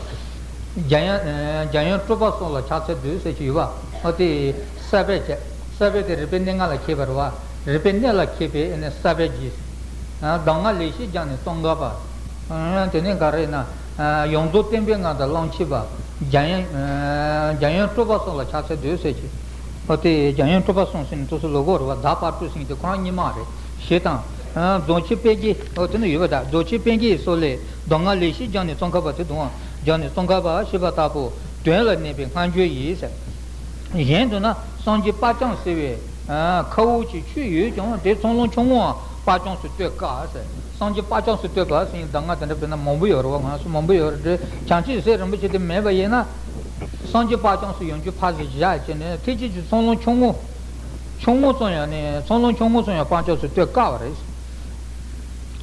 འཇམ་དབྱངས་འཇམ་དབྱངས་སྤྲུལ་པ་གསུམ་ལ་ཕྱག་འཚལ་འདུད་ཟེར་གྱི་ཡོད་པ། ཨ་དེ་གསར་པའི་ཆ། གསར་པའི་དེ་རིག་པའི་གནས་ལྔ་ལ་མཁས་པ་རེད་པ། རིག་པའི་གནས་ལ་མཁས་པའི་ཨ་ནི་གསར་པའི་རྗེ། གདམས་ངག་ལེགས་བཤད་སྦྱངས་ནས་ཙོང་ཁ་པ། དེ་ནས་ག་རེ་ཡིན་ན། ཡོངས་རྫོགས་བསྟན་པའི་མངའ་བདག་གླང་ཆེན་པ། འཇམ་དབྱངས་འཇམ་དབྱངས་སྤྲུལ་པ་གསུམ་ལ་ཕྱག་འཚལ་འདུད་ཟེར་གྱི། ཨོ་དེ་འཇམ་དབྱངས་སྤྲུལ་པ་གསུམ་ཟེར་ནས་དུས་སུ་ལོ་གོ་རེད་པ། རྫ་དཔལ་སྤྲུལ་ཟེར་མཁན་དེ་ཁོ་རང་རྙིང་མ་རེད། ཞེས་དང་། རྫོང་ཆེན་དཔལ་དགྱེས། ཨོ་དེ་ནི་ཡོད་པ་ད། རྫོང་ཆེན་དཔལ་དགྱེས་སོགས་ལས་གདམས་ངག་ལེགས་བཤད་སྦྱངས་ནས་ཙོང་ཁ་པ་དེ་དང་། སྦྱངས་ནས་ཙོང་ཁ་པ་ཞེས་པ་ལྟ་བུ་དོན་ལ་གནས་པའི་སྔགས་འགྱུར་ཡིན་ཟེར། གཞན་དུ་ན་སངས་རྒྱས་དཔལ་བྱམས་ཟེར་བའི་ཁ་དབུགས་ཀྱི་ཆོས་ཡོད་ཀྱང་དེ་ཚོགས་ལམ་ཆུང་ངུའང་དཔལ་བྱམས་སུ་བསྟོད་དཀའ་ཟེར། སངས་རྒྱས་དཔལ་བྱམས་སུ་བསྟོད་པ་ཟེར་གདམས་ངག་དེ་འདྲ་དཔེར་ན་མང་པོ་ཡོད་རེད་པ། ང་ཚོ་མང་པོ་ཡོད་རེད་དེ། བྱང་ཆུབ་སེམས་རིན་པོ་ཆེ་དེ་མེད་པ་ཡིན་ན། སངས་རྒྱས་དཔལ་བྱམས་སུ་ཡོང་རྒྱུ་ཕར་ཟིག་བཞག་བྱས་ནས་ཐེག་ཆེན་གྱི་ཚོགས་ལམ་ཆུང་ངུ། ཆུང་ངུ་ཙམ་ཡང་ནས་ཚོགས་ལམ་ཆུང་ངུ་ཙམ་ཡང་དཔལ་བྱམས་སུ་བསྟོད་དཀའ་བ་རེད།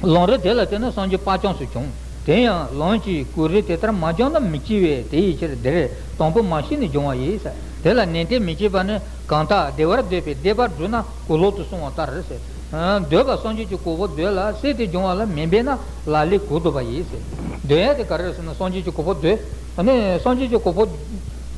ལམ་རིམ་དེ་ལ་བརྟེན་ནས་སངས་རྒྱས་དཔལ་བྱམས་སུ་བྱུང་། དེ་ཡང་ལམ་གྱི་གོ་རིམ་དེ་ལྟར་མ་སྦྱངས་ན་མི་སྐྱེ་བས། དེ་ཡི་ཕྱིར་འདིར་དང་པོ་མ་ཤེས་ནས་སྦྱོང་བ་ཡིན་ཟེར། དེ་ལ་ནན་ཏན་མི་བྱེད་པ་ནི་གང་དག་བདེ་བར་འདོད་པས་བདེ་བར་བགྲོད་ན་གོ་ལོག་ཏུ་སོང་བ་ལྟར་ཟེར། འདོད་པ་སངས་རྒྱས་ཀྱི་གོ་འཕང་འདོད་ལ་སེམས་དེ་སྦྱོང་བ་ལ་མི་འབད་ན་ལག་ལེན་གོ་ལྡོག་པ་ཡིན་ཟེར། འདོད་ཡ་དེ་ག་རེ་རེད་ཟེར་ན་སངས་རྒྱས་ཀྱི་གོ་འཕང་འདོད། ཨ་ནི་སངས་རྒྱས་ཀྱི་གོ་འཕང་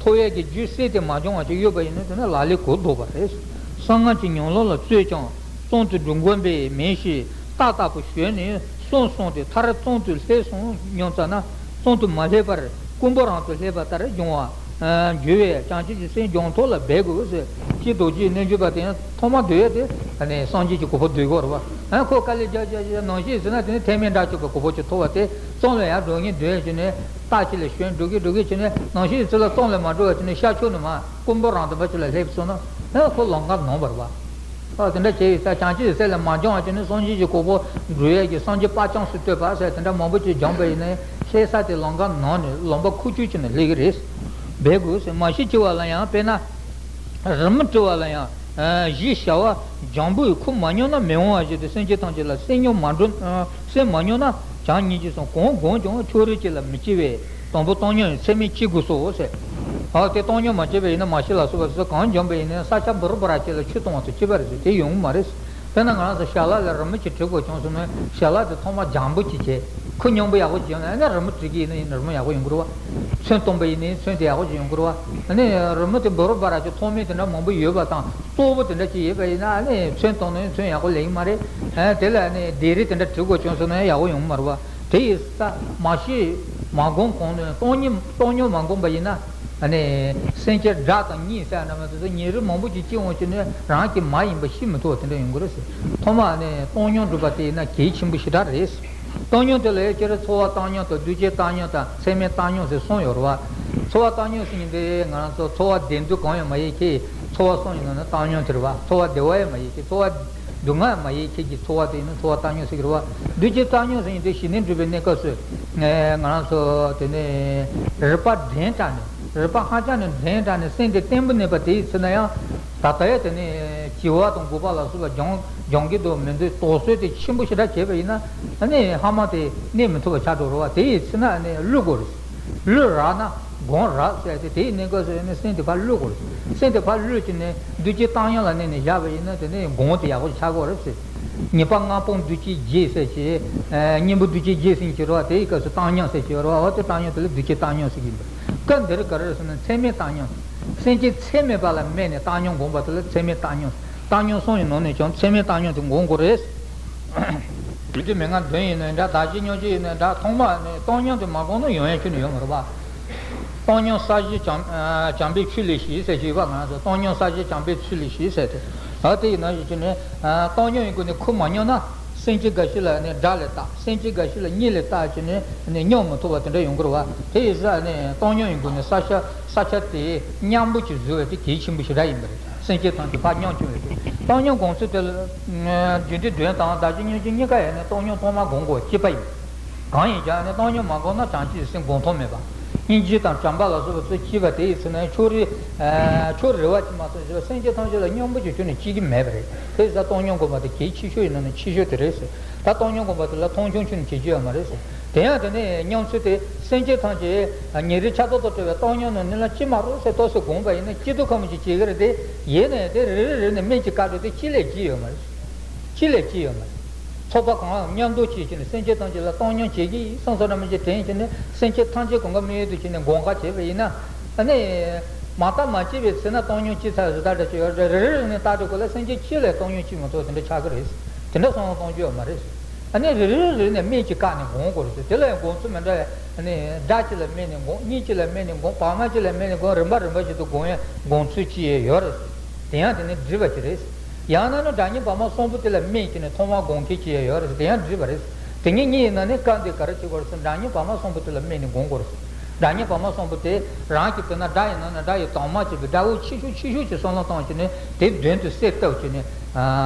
ཐོབ་ཡས་ཀྱི་རྒྱུའི་སེམས་དེ་མ་སྦྱོང་བ་ཅིག་ཡོད་པ་ཡིན་ན་དེ་ནི་ལག་ལེན་གོ་ལྡོག་པ་རེད། གསང་སྔགས་ཀྱི་ཉམས་ལེན་ལ་རྩོལ་ཀྱང་གཙང་དུ་འགྲོ་དགོས་པས་མིན་ཞེས་རྟ་ལྟ་བུ་ཞོན་ནས་སོང་སོང་སྟེ་མཐར་གཙང་དུ་སླེབས་སོང་སྙམ་ཙམ་ན་གཙང་དུ་མ་སླེབས་པར་ཀུན་འབུམ་རང་དུ་སླེབས་པ་ལྟར་སྦྱོང་བ། འགྱུར་བས་བྱང་ཆུབ་ཀྱི་སེམས་སྦྱོང་ཐབས་ལ་འབད་དགོས་ཟེར། སྤྱིར་རྡོ་རྗེ་རྣལ་འབྱོར་པ་དེ་ཡང་ཐོག་མ་འདོད་ཡ་དེ་ནི་སངས་རྒྱས་ཀྱི་གོ་འཕང་འདོད་དགོས་རེད་པ། ཁོ་དཀའ་ལས་རྒྱག་རྒྱག་རྒྱག་ནང་བཞིན་ཟེར་ན་དེ་ནི་ཐེག་དམན་དགྲ་བཅོམ་པའི་གོ་འཕང་ཅིག་ཐོབ་པ་དེ་གཙང་ལ་ཡར་འགྲོ་གིན་འགྲོ་ཡ་ཅིག་ནས་རྟ་ཅིག་ལ་ཞོན་འགྲོ་གིན་འགྲོ་གིན་ཅིག་ནས་ནང་བཞིན་ཟེར་ལ་གཙང་ལ་མ་འགྲོ་བ་ཅིག་ནས་ཤར་ཕྱོགས་ནས་མར་ཀུན་འབུམ་རང་དུ་མ་ཅིག་ལ་སླེབས་སོང་ན་ཁོ་ལམ་ཁ་ནོར་བ་རེད་པ། ཨ་དེ་འདྲ་བྱས་ཡོད་ས་བྱང་ཆུབ་སེམས་ལ་མ་སྦྱངས་པ་ཅིག་ནི་སངས་རྒྱས་ཀྱི་གོ་འཕང་འགྲོ་ཡས་ཀྱི་སངས་རྒྱས་དཔལ་བྱམས་སུ་བསྟོད་པ་ཟེར་དེ་འདྲ་མང་པོ་ཅིག་སྦྱངས་པ་ཡིན་ན་སླེབས་ས་དེ་ལམ་ཁ་ནོར་ནས་ལམ་པ་ཁུག་ཀྱོག་ཅིག་ནས་སླེབས་ཀྱི་རེད། འབད་དགོས་ཟེར། མ་ཤི་འཆི་བ་ལ་ཡང་དཔེར་ན། རི་མོ་བྲི་བ་ལ་ཡང་། གཞི་བྱ་བ་སྦྱང་པོས་ཁུར་མ་མྱོང་ན་མི་འོང་བ་བཞིན་དུ་སེམས་ཅན་ཐམས་ཅད་ལ་སེམས་མྱོང་མ་འགྲོ། སེམས་མ་མྱོང་ན་བྱམས་སྙིང་རྗེ་གསུམ་གང་བསྒོམས་ཀྱང་ཕྱོགས་རིས་གཅིག་ལ་མི་སྐྱེ་བས། དང་པོ་བཏང་སྙོམས་ཡིན་ཚད་མས་བསྐྱེད་དགོས་སོ་ཟེར། ཨ་དེ་བཏང་སྙོམས་མ་བྱས་པ་ཡིན་ན་མ་ཤི་ལ་སོགས་པ་དེ་ཚོ་གང་འཇོམས་པ་ཡིན་ན་ས་ཆ་འབུར་འབུར་བ་ཅིག་ལ་ཆུ་བཏང་བ་དང་གཅིག་པ་རེད་ཟེར། དེ་ཡོང་གི་མ་རེད། དཔེར་ན་ང་རང་ཚོ་ཞལ་ལག་ལ་རི་མོ་ཅིག་བྲི་དགོས་བྱུང་སོང་ན་ཞལ་ལག་དེ་ཐོག་མ་སྦྱང་པོ་ཅིག་བྱས། ཁོ་སྙིང་པོ་ཡག་པོ་ཅིག་ཡོང་ན་ཨ་ནི་རི་མོ་བྲིས་ཀྱི་ཡིན་ན་ཡིན་ན་རི་མོ་ཡག་པོ་ཡོང་གི་རེད་བ། ཚོན་སྟོན་པ་ཡིན་ན་ཚོན་དེ་ཡག་པོ་ཅིག་ཡོང་གི་རེད་བ། ཨ་ནི་རི་མོ་དེ་འབུམ་རམས་པ་ར་ཅིག་ཐོགས་མེད་དེ་འདྲ་མང་པོ་ཡོད་པ་དང་གཙོ་བོ་དེ་འདྲ་ཅིག་ཡོད་པ་ཡིན་ན་ཨ་ནི་ཚོན་སྟོན་ན་ཚོན་ཡག་པོ་ལེན་གྱི་མ་རེད། ཨ་དེ་ལ་ཨ་ནི་ལྡེབས་རིས་དེ་འདྲ་བྲིས་དགོས་བྱུང་སོང་ན་ཡག་པོ་ཡོང་གི་མ་རེད་བ། དེ་ཡིན་ཙང་མ་ཤེས་མ་གོམས་གོང་ནས་སྟོང་ཉིད་སྟོང་སྙོམས་མ་གོམས་པ་ཡིན་ན། ཨ་ནི་སེམས་ཅན་དགྲ་དང་གཉེན་ཟེར་ན་མ་ཚོ་ཉེ་རིང་མང་པོ་ཅིག་སྐྱེ་འོང་ཕྱིར་ནི་རང་གི་མ་ཡིན་པ་ཤེས་མི་ཐུབ་པ་དེ་འདྲ་ཡོང་གི་རེད་ཟེར། ཐོག་མ་ནས་སྟོང་སྙོམས་སྒྲུབ་པ་དེ་ཡིན་ན་གལ་ཆེན་པོ་ཞེ་དྲག་རེད་ཟེར། སྟོང་སྙོམས་དེ་ལ་ཡང་སྤྱིར་ཚོར་བ་བཏང་སྙོམས་དང་འདུ་བྱེད་བཏང་སྙོམས་དང་ཚད་མེད་བཏང་སྙོམས་ཟེར་གསུམ་ཡོད་རེད་བ། ཚོར་བ་བཏང་སྙོམས་ཟེར་མཁན་དེ་ང་རང་ཚོ་ཚོར་བ་བདེ་སྡུག་གང་ཡང་མ་ཡིན་ཁྱེད་ཚོར་བ་གསུམ་ཡིན་ན་ནི་བཏང་སྙོམས་དེ་རེད་བ། ཚོར་བ་བདེ་བ་ཡང་མ་ཡིན་ཁྱེད་ཚོར་བ། སྡུག་བསྔལ་མ་ཡིན་ཁྱེད་ཀྱི་ཚོར་བ་དེ་ནི་ཚོར་བ་བཏང་སྙོམས་ཟེར་གྱི་རེད་བ། འདུ་བྱེད་བཏང་སྙོམས་ཟེར་མཁན་དེ་གཞི་གནས་སྒྲུབ་པའི་གནས་སྐབས་སུ། ང་རང་ཚོ་དེ་ནས་རིག་པ་འགྲན་དྲགས་ནས་རིག་པ་ཧ་ཅང་ནས་འགྲན་དྲགས་ནས་སེམས་དེ་བརྟན་པོ་གནས་པ་དེ་ཡི་ཚེ་ན་ཡང་། ད་ལྟ་ཡང་དེ་ནས་བྱི་བ་དང་འགུག་པ་ལ་སོགས་པ་སྦྱང་སྦྱང་གི་འདུག་མི་འདུག་དོགས་ཟོན་དེ་ཆེན་པོ་ཞེ་དྲག་བྱས་པ་ཡིན་ན་ཨ་ནི་ཧ་མ་དེ་གནས་མི་ཐུབ་པ་ཆགས་འགྲོ་རེད་བ། དེ་ཡི་ཚེ་ན་ཨ་ནི་བསླུ་དགོས་རེད། བསླུ་རག་ན་སྒོམ་རག་ཟེར་ཏེ་དེའི་གནས་སྐབས་སུ་ནི་སེམས་དེ་ཕར་བསླུ་དགོས། སེམས་དེ་ཕར་བསླུས་ཀྱི་ནི་འདུ་བྱེད་བཏང་སྙོམས་ལ་གནས་ནས་བཞག་པ་ཡིན་ན་དེ་ནི་སྒོམ་དེ་ཡག་པོ་ཆགས་ཀྱི་རེད་ཟེར། ཉེས་པ་ལྔ་སྤོང་འདུ་བྱེད་བརྒྱད་ཟེར་གྱི། གཉེན་པོ་འདུ་བྱེད་བརྒྱད་ཟེར་གྱི་རེད་བ། དེའི་སྐབས་སུ་བཏང་སྙོམས་ཟེར་གྱི་རེད་བ། འོ་དེ་བཏང་སྙོམས་དེ་ལ་འདུ་བྱེད་བཏང་སྙོམས་ཟེར་གྱི་ཡིན་པ། སྐབས་འདིར་ག་རེ་ཟེར་ན་ཚད་མེད་བཏང་སྙོམས། སེམས་ཅན་ཚད་མེད་པ་ལ་དམིགས་ནས་བཏང་སྙོམས་སྒོམ་པ་དེ་ལ་ཚད་མེད་བཏང་སྙོམས། བཏང་སྙོམས་གསུམ་ཡི་ནང་ནས་ཀྱང་ཚད་མེད་བཏང་སྙོམས་དེ་སྒོམ་དགོས་རེད། རྒྱུད་སྡེ་མན་ངག་བདུན་ཡིན་ན་འདྲ། བདག་གཞན་མཉམ་བརྗེ་ཡིན་ན་འདྲ། ཐོག་མ་ནས་བཏང་སྙོམས་དེ་མ་སྒོམ་ན་ཡོང་ཡ་ཁྱོན་ནས་ཡོད་མ་རེད་པ། བཏང་སྙོམས་ས་གཞི་བྱམས་ཨ་བྱམས་པའི་ཆོས་ལས་ཞི་ཟེར་ཞིག་ཡོད་པ། ང་ཚོ་བཏང་སྙོམས་ས་གཞི་བྱམས་པའི་ཆོས་ལས་ཞི་ཟེར་ཏེ། ཨ་དེ་ཡིན་ན་ཞིག་ཁྱོན་ནས་ཨ་བཏང་སྙོམས་ཡིན་དགོས་ནས་ཁུར་མ་སྙོམས་ན། སེམས་ཅན་འགའ་ཞིག་ལ་ནི་དགྲ་ལས་བཏགས། སེམས་ཅན་འགའ་ཞིག་ལ་གཉེན་ལས་བཏགས་ཀྱི་ནི་ནི་སྙོམས་མི་ཐུབ་པ་དེ་འདྲ་ཡོང་གི་རེད་བ། དེ་ཡིན་ཙང་ནི་བཏང་སྙོམས་ཡིན་དགོས་ནས་ས་ཆ་ས་ཆ་དེ་མཉམ་པོ་ཅིག་བཟོ་བ་དེ་གལ་ཆེན་པོ་ཞེ་དྲག་ཡིན་པ་རེད། སེམས་ཅན་ཐམས་ཅད་ཕར་སྙོམས་བྱུང་བའི་དེ། བཏང་སྙོམས་སྒོམ་ཚུལ་དེ་ལ་རྒྱུད་སྡེ་བདུན་དང་བདག་གཞན་མཉམ་བརྗེ་གཉིས་ཀ་ཡང་ནི་བཏང་སྙོམས་ཐོག་མར་སྒོམ་དགོས་གཅིག་པ་ཡིན། གང་ཡིན་ཀྱང་ནི་བཏང་སྙོམས་མ་སྒོམ་ན་བྱང་ཆུབ་སེམས་སྒོམ་ཐུབ་མེད་པ། སྙིང་རྗེ་དང་བྱམས་པ་ལ་སོགས་པ་ཚུལ་གཅིག་པ་དེ་ཡི་ཚེ་ན་ཕྱོགས་རིས་ཨ་ཕྱོགས་རིས་པ་ཅིག་མ་གཏོགས་བྱས་པ་སེམས་ཅན་ཐམས་ཅད་ལ་སྙོམས་པོ་ཅིག་ཁྱོན་ནས་སྐྱེ་གི་མེད་པ་རེད། དེ་ཡིན་ཙང་བཏང་སྙོམས་སྒོམ་པ་དེ་གལ་ཆེ་ཤོས་ཡིན་ན་ནི་ཆེ་ཤོས་དེ་རེད་ཟེར། ད་བཏང་སྙོམས་སྒོམ་པ་དེ་ལ་མཐོང་ཆུང་ཁྱོན་ནས་བྱེད་རྒྱུ་ཡོད་མ་རེད་ཟེར། དེ་ཡང་དེ་ནས་སྙོམས་ཚུལ་དེ་སེམས་ཅན་ཐམས་ཅད་ཉེ་རིང་ཆགས་ཐོག་ཏུ་གྲོལ་བའི་བཏང་སྙོམས་ནང་ནི་ལ་སྐྱེ་མ་རུང་ཟེར་ཏོག་ཙམ་སྒོམ་པ་ཡིན་ན་སྐྱེ་སྡུག་ཁ་མོ་ཅིག་སྐྱེ་གི་རེད་དེ། ཡིན་ནའི་དེ་རེ་རེ་རེ་ནས་སྨན་གྱི་བཀའ་བྲོ་དེ་གཅིག་ལས་གཅིག་ཡོད་མ་རེད། གཅིག་ལས་གཅིག་ཡོད་མ་རེད། ཚོགས་པ་གང་མཉམ་དུ་བྱེད་ཀྱི་ནི་སེམས་ཅན་ཐམས་ཅད་ལ་བཏང་སྙོམས་བྱེད་ཀྱི་སོང་ས་ར་མི་བྱེད་དྲན་གྱི་ནི་སེམས་ཅན་ཐམས་ཅད་གང་ག་དམིགས་ཡུལ་དུ་བྱས་ནས་སྒོམ་ཁ་བྱས་པ་ཡིན་ན། ཨ་ནི། མ་བརྟགས་མ་དཔྱད་པའི་ཚེ་ན་བཏང་སྙོམས་ཅི་ཚར་ཟིག་ད་འདྲ་ཅིག་ཡོད་རེད། རེ་རེ་རེ་ནས་བརྟག་འགྲོ་གོ་ལ་སེམས་ཅན་གཅིག་ལས་བཏང་སྙོམས་བྱེད་མི་ཐུབ་དེ་འདྲ་ཆགས་ཀྱི་རེད། དེ་འདྲ་སོང་ལ་གཏོང་རྒྱུ་ཡོད་མ་རེད། ཨ་ནི་རེ་རེ་རེ་ནས་སྨན་གྱི་བཀའ་ནས་སྒོམ་དགོས་རེད། དེ་ལ་ཡང་སྒོམ་ཚུལ་མི་འདྲ་བས། ཨ་ནི་དགྲ་གཅིག་ལ་སྨན་ནས་སྒོམ། གཉེན་གཅིག་ལ་སྨན་ནས་སྒོམ། བག་མ་གཅིག་ལ་སྨན་ནས་སྒོམ། རིམ་པ་རིམ་པ་བཞིན་དུ་སྒོམ་ཡ་སྒོམ་ཚུལ་གཅིག་ཡང་ཡོད་རེད། དེ་ཡང་དེ་ནི་སྒྲིབ་པ་ཅིག་རེད། ཡང་ན་ནི་དགྲ་གཉེན་བག་མ་གསུམ་པོ་དེ་ལ་སྨན་གྱིས་ནི་ཐོག་མར་སྒོམ་མཁན་གཅིག་ཡང་ཡོད་རེད། དེ་ཡང་སྒྲིབ་པ་རེད། དེ་གཉིས་གཉིས་ཡིན་ན་ནི་སྐབས་འདིར་ག་རེ་བྱེད་དགོས་རེད་ཟེར་ན་དགྲ་གཉེན་བག་མ་གསུམ་པོ་དེ་ལ་སྨན་ནས་སྒོམ་དགོས་རེད། དགྲ་གཉེན་བག་མ་གསུམ་པོ་དེ་རང་གི་དཔེར་ན་དགྲ་ཡིན་ན་ནི་དགྲ་ཡི་དྭངས་མ་བྱས་པའི་དགྲ་བོ་ཆེ་ཤོས་ཆེ་ཤོས་ཀྱི་བསམ་བློ་བཏང་བྱས་ནས་དེ་མདུན་དུ་གསལ་བཏབ་བྱས་ནས་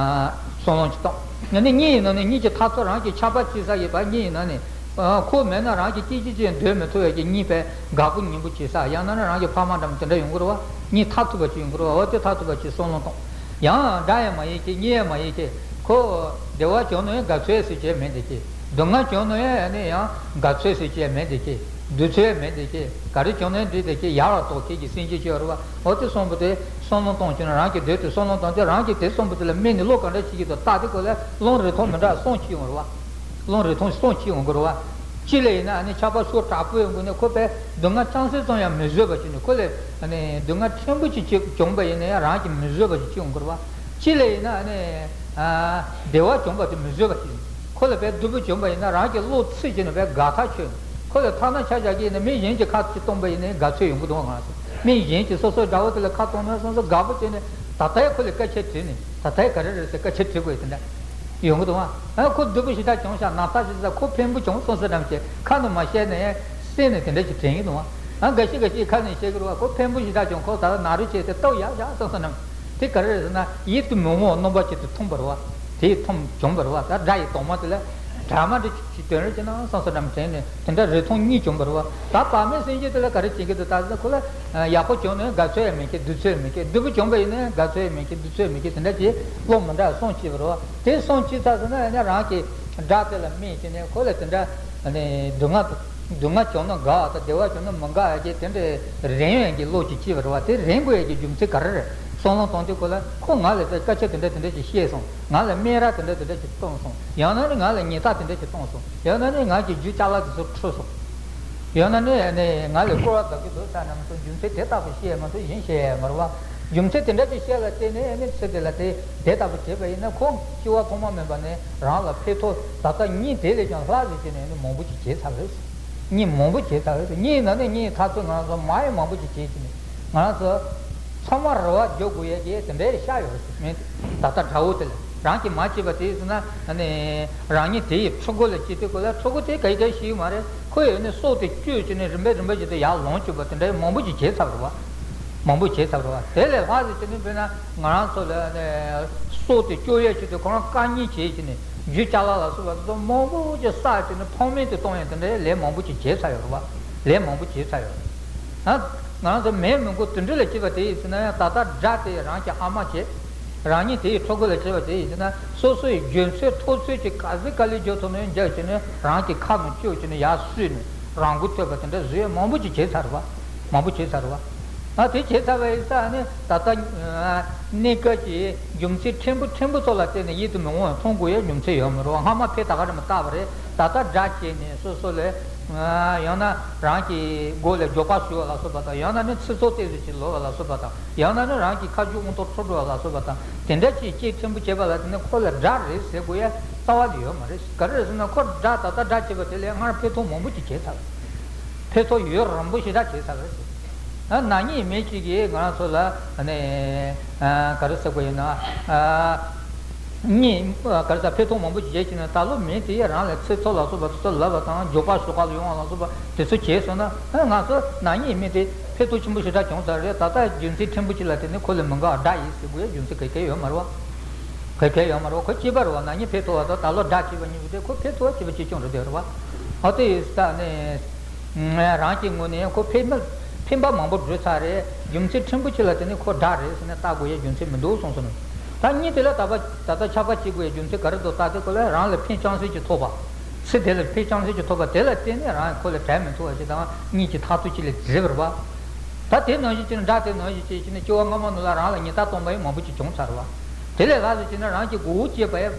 བསམ་བློ་ཅིག་བཏང་། ཡང་ན་གཉིས་ཡིན་ན་ནི་གཉིས་ཀྱི་འཐབ་རྩོད་རང་གི་ཆགས་པ་སྐྱེ་ས་ཡོད་པ། གཉིས་ཡིན་ན་ནི། ཨ། ཁོ་མེད་ན་རང་གི་སྐད་ཅིག་ཅིག་སྡོད་མི་ཐུབ་ཡས་ཀྱི་གཉིས་པའི་དགའ་པོ་ཉིན་པོ་བྱེད་ས། ཡང་ན་ནི་རང་གི་ཕ་མ་འདྲ་མོ་དེ་འདྲ་ཡོང་གི་རེད་བ། གཉིས་འཐབ་ཐུབ་པ་ཅིག་ཡོང་གི་རེད་བ། འོ་དེ་འཐབ་ཐུབ་པ་ཅིག་བསམ་བློ་གཏོང་། ཡང་དགྲ་ཡང་མ་ཡིན་གྱི་གཉེན་ཡང་མ་ཡིན་གྱི། ཁོ་བདེ་བ་བྱུང་ན་ཡང་དགའ་ཚོར་ཟེར་བྱས་མེད་འདི་གི། སྡུག་བསྔལ་བྱུང་ན་ཡང་ནི་ཡང་དགའ་ཚོར་ཟེར་བྱས་མེད་འདི་གི། སྡུག་ཚོར་མེད་འདི་གི། ག་རེ་བྱུང་ན་ཡང་འདི་འདི་གི་ཡར་བ་དོགས་ཁྱེད་ཀྱི་སེམས་ཅན་ཅིག་ཡོད་རེད་བ། འོ་དེ་བསམ་པ་དེ་བསམ་བློ་གཏོང་བྱུང་ན་རང་གི་འདོད་དེ་བསམ་བློ་གཏོང་དེ་རང་གི་དེ་བསམ་པ་དེ་ལ་དམིགས་ནས་བློ་ག་འདྲ་བྱེད་ཀྱི་འདུག་བལྟ་དེ་ཁོ་ལ་བློ་རིག་མཐོང་མི་འདྲ་གསུམ་ཅིག་ཡོང་རེད་བ། བློ་རིག་མཐོང་གསུམ་ཅིག་ཡོང་གི་རེད་བ། གཅིག་ལ་ཡིན་ན་ཨ་ནི་ཆགས་པ་ཤུགས་དྲག་པོ་ཡོང་གི་ནས་ཁོ་པས་སྡུག་བསྔལ་ཅུང་ཟད་ཙམ་ཡང་མི་བཟོད་པ་བྱས་ནས་ཁོ་ལ་ཨ་ནི་སྡུག་བསྔལ་ཕྲན་བུ་ཅིག་ཅིག་བྱུང་པ་ཡིན་ན་ཡང་རང་གིས་མི་བཟོད་པ་ཅིག་ཅིག་ཡོང་གི་རེད་བ། གཅིག་ལ་ཡིན་ན་ཨ་ནི་ཨ་བདེ་བ་བྱུང་པ་དེ་མི་བཟོད་པ་ཅིག་ཁོ་ལ་པས་སྡུག་པོ་བྱུང་པ་ཡིན་ན་རང་གི་བློ་ཚིམ་བྱས་ནས་པས་དགའ་ཐག་ཆོད་ནས་ཁོ་ལ་ཐ་ན་ཆ་བཞག་གི་ཡིན་ན་མི་གཞན་གྱིས་ཁ་ཅིག་གཏོང་པ་ཡིན་ན་ཡང་དགའ་ཚོར་ཡོང་གི་འདུག་བ། ང་ཚོ་མི་གཞན་གྱིས་སོ་སོའི་དགྲ་བོ་དེ་ལ་ཁ་གཏོང་ན་སོང་ཙང་དགའ་པོ་བྱས་ནས་ད་ལྟ་ཡང་ཁོ་ལ་སྐད་ཆ་དྲིས་ནས་ད་ལྟ་ཡང་ག་རེ་རེད་ཟེར་སྐད་ཆ་དྲི་དགོས་དེ་འདྲ། ཡོང་གི་འདུག་ཨ། ཁོ་སྡུག་པོ་ཞེ་དྲག་བྱུང་ཤག་ན་ཚ་ཞིག་ཟ། ཁོ་ཕན་པོ་བྱུང་སོང་ཟེར་འདྲ་བྱས་ཁ་ནས་མ་བཤད་ན་ཡང་སེམས་ནས་དེ་འདྲ་ཞིག་དྲན་གྱི་འདུག་ཨ། ཨ་འགའ་ཞིག་འགའ་ཞིག་ཁ་ནས་བཤད་ཀྱི་རེད་བ། ཁོ་ཕན་པོ་ཞེ་དྲག་བྱུང་། ཁོ་ད་ལྟ་ན་རུ་བྱས་ཏེ་ལྟོགས་ཡག་ཡག་སོང་ཟེར་འདྲ། དེ་ག་རེ་རེད་ཟེར་ན་ཡིད་དུ་མི་འོང་བ་སྣོམ་པ་ཅིག་ཏུ་མཐོང་བ་རེད་བ། དེ་མཐོང་བྱུང་བ་རེད་བ། ད་དགྲ་ཡི་དྭངས་མ་དེ་ལ་དྲ་མ་འདྲ་ཅིག་དོན་རེ་ཅིག་ན་སོང་ཟེར་འདྲ་དྲན་ནས་དེ་འདྲ་རེ་མཐོང་གཉིས་བྱུང་བ་རེད་བ། ད་བག་མེད་སེམས་ཅན་དེ་ལ་ག་རེ་བྱེད་ཀྱི་འདུག་ད་ཟེར་ན་ཁོ་ལ་ཡག་པོ་བྱུང་ན་དགའ་ཚོར་ཡང་མེད་ཀི། སྡུག་ཚོར་ཡང་མེད་ཀི། སྡུག་པོ་བྱུང་བ་ཡིན་ན་དགའ་ཚོར་ཡང་མེད་ཀི། སྡུག་ཚོར་ཡང་མེད་ཀི། དེ་འདྲ་ཅིག་བློ་མི་འདྲ་སོང་སྐྱེས་པ་རེད་བ། དེ་སོང་སྐྱེས་ཚར་ཟེར་ན་ཡང་ན་རང་གི་དགྲ་དེ་ལ་དམིགས་བྱས་ནས་ཁོ་ལ་དེ་འདྲ་ནི་སྡུག་བསྔལ་སྡུག་བསྔལ་བྱུང་ན་དགའ་བ་དང་བདེ་བ་བྱུང་ན་མི་དགའ་བ་གི་དེ་འདྲའི་རེ་བའི་གི་བློ་ཅིག་སྐྱེས་པ་རེད་བ། དེ་རེ་དགོས་ཡ་གི་རྒྱུ་མཚན་ག་རེ་རེད། བསམ་བློ་གཏོང་དུས་སྐབས་ལ་ཁོ་ང་ལ་སྐད་ཆ་དེ་འདྲ་དེ་འདྲ་ཞིག་བཤད་སོང་། ང་ལ་སྨད་ར་དེ་འདྲ་དེ་འདྲ་ཞིག་བཏང་སོང་། ཡང་ན་ནི་ང་ལ་ཉེས་རྡུང་དེ་འདྲ་ཞིག་བཏང་སོང་། ཡང་ན་ནི་ང་གི་རྒྱུ་ཅ་ལག་དེ་ཚོ་འཁྲུགས་སོང་། ཡང་ན་ནི་ནི་ང་ལ་སྐུར་བ་རྒྱག་གི་འདུག་ཟེར་ན་མ་གཏོགས། རྒྱུ་མཚན་དེ་ལྟ་བུ་བཤད་མ་གཏོགས་གཞན་བཤད་ཡ་མ་རེད་བ། རྒྱུ་མཚན་དེ་འདྲ་ཅིག་བཤད་ལ་བརྟེན་ནས་ཨ་ནི་ཚེ་འདི་ལ་དེ་དེ་ལྟ་བུ་བྱས་པ་ཡིན་ན། ཁོ་སྐྱེ་བ་ཐོག་མ་མེད་པ་ནས་རང་ལ་ཕན་ཐོགས། ད་ལྟ་གཉིད་དེ་ལས་ཀྱང་ལྷག་ཟེར་གྱི་ནས་ནི་མང་པོ་ཅིག་བྱས་ཚར་རེད། གཉིད་མང་པོ་བྱས་ཚར་རེད། གཉིད་ན་ནི་གཉིད་ཐག་ཆོད། ང་རང་ཚོ་མ་ཡི་མང་པོ་ཅིག་བྱས་ཀྱི་ནས། ང་རང་ཚོ་ཚང་མ་རེ་བ་རྒྱག་དགོས་ཡས་ཀྱི་དེ་འདྲའི་ཤ་ཡོད་རེད་ཟེར། མེད། ད་ལྟ་དགྲ་བོ་དེ་ལ་རང་གིས་མ་བྱས་པ་དེ་ཡིན་ཟེར་ན་ནི། རང་ཉིད་དེ་ཡི་ཕྲུ་གུ་ལ་བྱེད་དུས་སྐབས་ལ་ཕྲུ་གུ་དེ་ག་ཡི་ག་ཤེས་ཀྱི་མ་རེད། ཁོ་ཡི་ནི་སྲོག་དེ་གཅོད་བྱས་ནས་རིམ་པས་རིམ་པས་བྱས་ཏེ་ཡར་ལོངས་སྤྱོད་པ་དེ་འདྲའི་མང་པོ་ཅིག་བྱས་ཚར་རེད་བ། མང་པོ་བྱས་ཚར་བ། དེ་ལས་ལྷག་ཟེར་གྱི་ནི་དཔེར་ན་ང་རང་ཚོ་ལ་ནི་སྲོག་དེ་སྐྱོབ་ཡས་ཆེད་དུ་ཁོ་རང་དཀའ་ངལ་བྱས་ཀྱི་ནི། རྒྱུ་ཅ་ལག་ལ་སོགས་པ་དེ་ཚོ་མང་པོ་ཅིག་བསགས་ཀྱི་ནི། ཕངས་མེད་དུ་གཏོང་ཡས་དེ་འདྲའི་ལས་མང་པོ་ཅིག་བྱས་ཚར་ཡོད་རེད་བ། ལས་མང་པོ་བྱས་ཚར་ཡོད་རེད། ཨ། ང་རང་ཚོ་མེད་མི་དགོས་དེ་འདྲ་ལ་བྱས་པ་དེ་ཡིན་ཟེར་ན་ཡང་། ད་ལྟ་དགྲ་དེ་རང་གི་ཨ་མ་བྱས། རང་ཉིད་དེ་ཡི་ཕྲུ་གུ་ལ་བྱས་པ་དེ་ཡིན་ཟེར་ན། སོ་སོ་ཡི་རྒྱུ་མཚན་ཐོབ་ཚོད་ཀྱི་ག་ཚོད་དཀའ་ལས་རྒྱག་ཐུབ་ན་ཡང་རྒྱག་བྱས་ནས་རང་གི་ཁ་ནང་བཅུག་བྱས་ནས་ཡར་བསུས་ནས་རང་མགོ་ཐོན་པ་དེ་འདྲ་བཟོས་མང་པོ་ཅིག་བྱས་ཚར་བ། མང་པོ་བྱས་ཚར་བ། ཨ། དེ་བྱས་ཚར་བ་ཡིན་ཙང་ནི་ད་ལྟ་གནས་སྐབས་ཀྱི་རྒྱུ་མཚན་ཕྲན་བུ་ཕྲན་བུ་ཚོ་ལ་བརྟེན་ནས་ཡིད་དུ་མི་འོང་བ་མཐོང་དགོས་ཡ་རྒྱུ་མཚན་ཡོད་མི་རུང་། སྔ་མ་ཕན་ད་ག་རེ་མི་བཏགས་པ་རེད། ད་ལྟ་དགྲ་བྱས་ནས་སོ་སོ་ལ། ཡང་ན་རང་གི་མགོ་ལ་འགྱོག་པ་གསོས་པ་ལ་སོགས་པ་དང་། ཡང་ན་ནི་ཚིག་ཚོགས་ཏོག་ཙམ་ཅིག་ལོག་པ་ལ་སོགས་པ་དང་། ཡང་ན་ནི་རང་གི་ཁ་རྒྱུ་དབང་ཐོག་འཕྲོག་འགྲོ་བ་ལ་སོགས་པ་དང་། དེ་འདྲ་ཅིག་སྐྱེས་ཕྲན་བུ་བྱས་པ་ལ་བརྟེན་ནས་ཁོ་ལ་དགྲ་རེད་ཟེར་དགོས་ཡ་རྩ་བ་ནས་ཡོད་མ་རེད། ག་རེ་རེད་ཟེར་ན། ཁོ་དགྲ་ད་ལྟ་དགྲ་བྱས་པ་དེ་ལས་སྔར་ཕན་ཐོགས་མང་པོ་ཅིག་བྱས་ཚར། ཕན་ཐོགས་ཡུན་རིང་པོ་ཞེ་དྲག་བྱས་ཚར་བ་རེད། ཨ། ནག་ཉེས་མེད་ཅིག་གིས་ང་རང་ཚོ་ལ་ནི། ཨ། ག་རེ་ཟེར་དགོས་ཡིན་ན། ཨ། ཉེས། ག་རེ་ཟེར། ཕན་ཐོགས་མང་པོ་ཞིག་བྱས་ཀྱི་ནས། ད་ལོ་མི་དེ་རང་ལ་ཚིག་ཚོགས་ལ་སོགས་པ་དེ་ཚོ་ལབ་པ་དང་། འགྱོག་པ་གསོ་ག་ལ་ཡོང་བ་ལ་སོགས་པ་དེ་ཚོ་བྱས་སོང་ན། ཨ། ང་ཚོ་ནག་ཉེས་མེད་དེ་ཕན་ཐོགས་ཆེན་པོ་ཞེ་དྲག་བྱུང་ཚར་རེད། ད་ལྟ་རྒྱུ་མཚན་ཕྲན་བུ་ཅིག་ལ་བརྟེན་ནས་ཁོ་ལ་མི་དགའ་བ་དགྲ་ཡིན་ཟེར་དགོས་ཡ་རྒྱུ་མཚན་ག་གེ་ཡོད་མ་རེད་བ། ག་གེ་ཡོད་མ་རེད་བ། ཁོ་སྐྱིད་པ་རེད་བ། ནག་ཉེས་ཕན་ཐོགས་པ་དང་ད་ལོ་དགྲ་བྱས་པ་གཉིས་པོ་དེ་ཁོ་ཕན་ཐོགས་པ་སྐྱིད་པ་གཅིག་རྐྱང་རེད་དེ་རེད་བ། ཨ། དེ་ཡིན་ཙང་ནི། རང་གི་ངོས་ནས་ཁོ་ཕན་པ་ཕན་པ་མང་པོ་བསྒྲུབས་ཚར་རེད། རྒྱུ་མཚན་ཕྲན་བུ་ཅིག་ལ་བརྟེན་ནས་ཁོ་དགྲ་རེད་ཟེར་ནས་བལྟ་དགོས་ཡ་རྒྱུ་མཚན་མི་འདུག་གསུངས་སོང་ནས། ད་གཉིད་དེ་ལ་ད་ལྟ་ད་ལྟ་ཆགས་པ་སྐྱེ་དགོས་ཡ་རྒྱུ་མཚན་ག་རེ་འདུག་བལྟ་དུས་སྐབས་ལ་རང་ལ་ཕན་ཅང་ཤེས་ཅིག་ཐོབ་པ། ཚེ་འདི་ལ་ཕན་ཅང་ཤེས་ཅིག་ཐོབ་པ་དེ་ལ་བརྟེན་ནས་རང་ཁོ་ལ་བྲལ་མི་ཐུབ་པ་ཞིག་དང་། གཉིད་ཀྱི་མཐར་ཐུག་ཅིག་ལ་འཛེགས་པ་རེད་བ། ད་དེ་ནང་བཞིན་བྱས་ནས། དགྲ་དེ་ནང་བཞིན་བྱས་བྱས་ནས་སྐྱེ་བ་སྔ་མ་ནང་ལ་རང་ལ་ཉེས་རྡུང་བཏང་པ་ཡང་མང་པོ་ཅིག་བྱུང་ཚར་བ། དེ་ལས་ལྷག་ཙམ་བྱས་ན་རང་གི་མགོ་བོ་བཅད་པ་ཡང་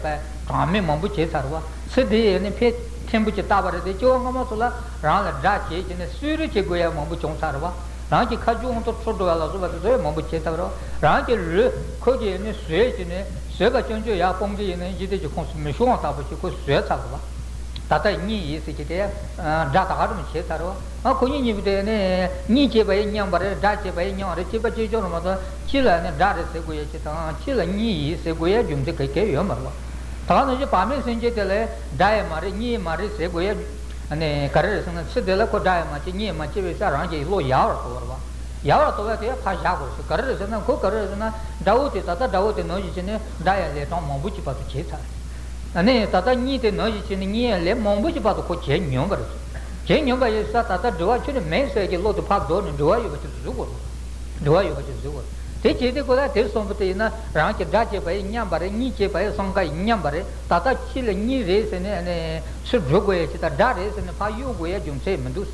གྲངས་མེད་མང་པོ་བྱས་ཚར་བ། ཚེ་འདི་ཡི་ནི་ཕན་ཕྲན་བུ་ཅིག་བཏགས་པ་རེད་དེ། སྐྱེ་བ་སྔ་མ་ཚོ་ལ་རང་ལ་དགྲ་བྱས་བྱས་ནས་གསོད་རེས་བྱེད་དགོས་ཡ་མང་པོ་བྱུང་ཚར་བ། རང་གི་ཁ་རྒྱུ་དབང་དུ་འཕྲོག་འགྲོ་བ་ལ་སོགས་པ་དེ་ཚོ་ཡང་མང་པོ་བྱས་ཚར་བ། རང་གི་ལུས་ཁོ་གིས་ནི་བཟོས་བྱས་ནས། བཟོས་པ་སྐྱོན་བརྗོད་ཡར་སྤོང་གི་ཡིན་ན་ཡང་། འཇིག་རྟེན་གྱི་ཁོངས་སུ་མི་ཤོང་བ་ལྟ་བུ་ཞིག་ཁོ་བཟོས་ཚར་བ། ད་ལྟ་གཉིད་ཡིན་ཟེར་གྱི་དེ་དགྲ་ད་ག་རེ་མི་བྱས་ཚར་བ། ཨ། ཁོ་གཉིས་གཉིས་པོ་དེ་ནི་གཉིད་བྱས་པ་ཡིན་སྙམ་པ་རེད། དགྲ་བྱས་པ་ཡིན་སྙམ་པ་རེད། གཅིག་པ་གཅིག་རྐྱང་རེད་མ་གཏོགས། གཅིག་ལ་ནི་དགྲ་རེད་ཟེར་དགོས་ཡ་ཅིག་དང་། གཅིག་ལ་གཉིད་ཡིན་ཟེར་དགོས་ཡ་རྒྱུ་མཚན་ག་གེ་ཡོད་མ་རེད་བ། ད་ག་ནང་བཞིན་བག་མེད་སེམས་ཅན་དེ་ལ་དགྲ་ཡང་མ་རེད། གཉིད་ཡང་མ་རེད་ཟེར་དགོས་ཡ། ཨ་ནི་ག་རེ་རེད་ཟེར་ན། ཚེ་འདི་ལ་ཁོ་དགྲ་ཡང་མ་བྱེད། གཉིད་ཡང་མ་བྱེད་པའི་ས། རང་གི་བློ་ཡལ་བར་དོར་བ་རེད་བ། ཡལ་བར་དོར་བ་དེ་ཡང་ཕར་བཞག་དགོས་ཟེར། ག་རེ་རེད་ཟེར་ན། ཁོ་ག་རེ་རེད་ཟེར་ན། དགྲ་བོ་དེ། ད་ལྟ་དགྲ་བོ་དེ་ནང་བཞིན་བྱས་ནས་དགྲ་ཡང་ལས་གྲངས་མང་པོ་ཅིག་བར་དུ་བྱས་ཚར། ཨ་ནི་ད་ལྟ་གཉིད་དེ་ནང་བཞིན་བྱས་ནས་གཉིད་ཡང་ལས་མང་པོ་ཅིག་བར་དུ་ཁོ་བྱས་མྱོང་བ་རེད། བྱས་མྱོང་བ་ཡིན་ཙང་ད་ལྟ་འགྲོ་བ་ཁྱོད་ནི་མེད་ཟེར་གྱི་བློ་དེ་ཕར་ལྡོག་ནས་འགྲོ་བ་ཡོད་པ་ཅིག་བཟོ་དགོས་རེད། འགྲོ་བ་ཡོད་པ་ཅིག་བཟོ་དགོས་རེད། དེ་བྱེད་དུས་ཁོ་ལ་དེ་གསུངས་པ་དེ་ཡིན་ན། རང་གི་དགྲ་བྱས་པ་ཡིན་སྙམ་པ་རེད། གཉིད་བྱས་པ་ཡིན་སེམས་ཁ་ཡིན་སྙམ་པ་རེད། ད་ལྟ་གཅིག་ལ་གཉིད་རེད་ཟེར་ནས། ཨ་ནི་ཚུར་འགྲོ་དགོས་ཡ་ཅིག་དང་། དགྲ་རེད་ཟེར་ནས་ཕར་གཡུག་དགོས་ཡ་རྒྱུ་མཚན་མི་འདུག་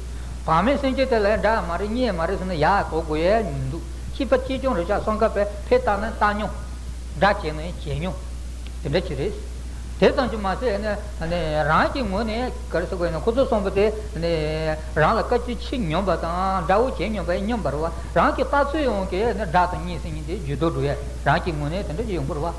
བག་མེད་སེམས་ཅན་དེ་ལ་དགྲ་ཡང་མ་རེད། གཉིད་ཡང་མ་རེད་ཟེར་ནས་ཡར་དོར་དགོས་ཡ་མི་འདུག་གཅིག་པ་གཅིག་རྐྱང་རེད་ཤག་སེམས་ཁ་དཔེ་ཕར་བལྟས་ན་བལྟས་མྱོང་། དགྲ་བྱས་ན་ཡང་བྱས་མྱོང་། དེ་འདྲ་ཅིག་རེད། དེ་ཙམ་གྱིས་མ་ཟད་ནི། ཨ་ནི་རང་གི་ངོས་ནས་ག་རེ་ཟེར་དགོས་ཡིན་ན། ཁོ་ཚོས་གསུངས་པ་དེ་ནི་རང་ལ་དཀའ་སྤྱད་བྱེད་མྱོང་བ་དང་། དགྲ་བོ་བྱས་མྱོང་བ་ཡིན་སྙམ་པ་རེད་བ། རང་གི་ལྟ་ཚུལ་ཡོང་གི་ནི་དགྲ་དང་གཉིད་ཟེར་མཁན་དེ་འགྱུར་ལྡོག་འགྲོ་ཡ། རང་གི་ངོས་ནས་དེ་འདྲ་ཅིག་ཡོང་གི་རེད་བ།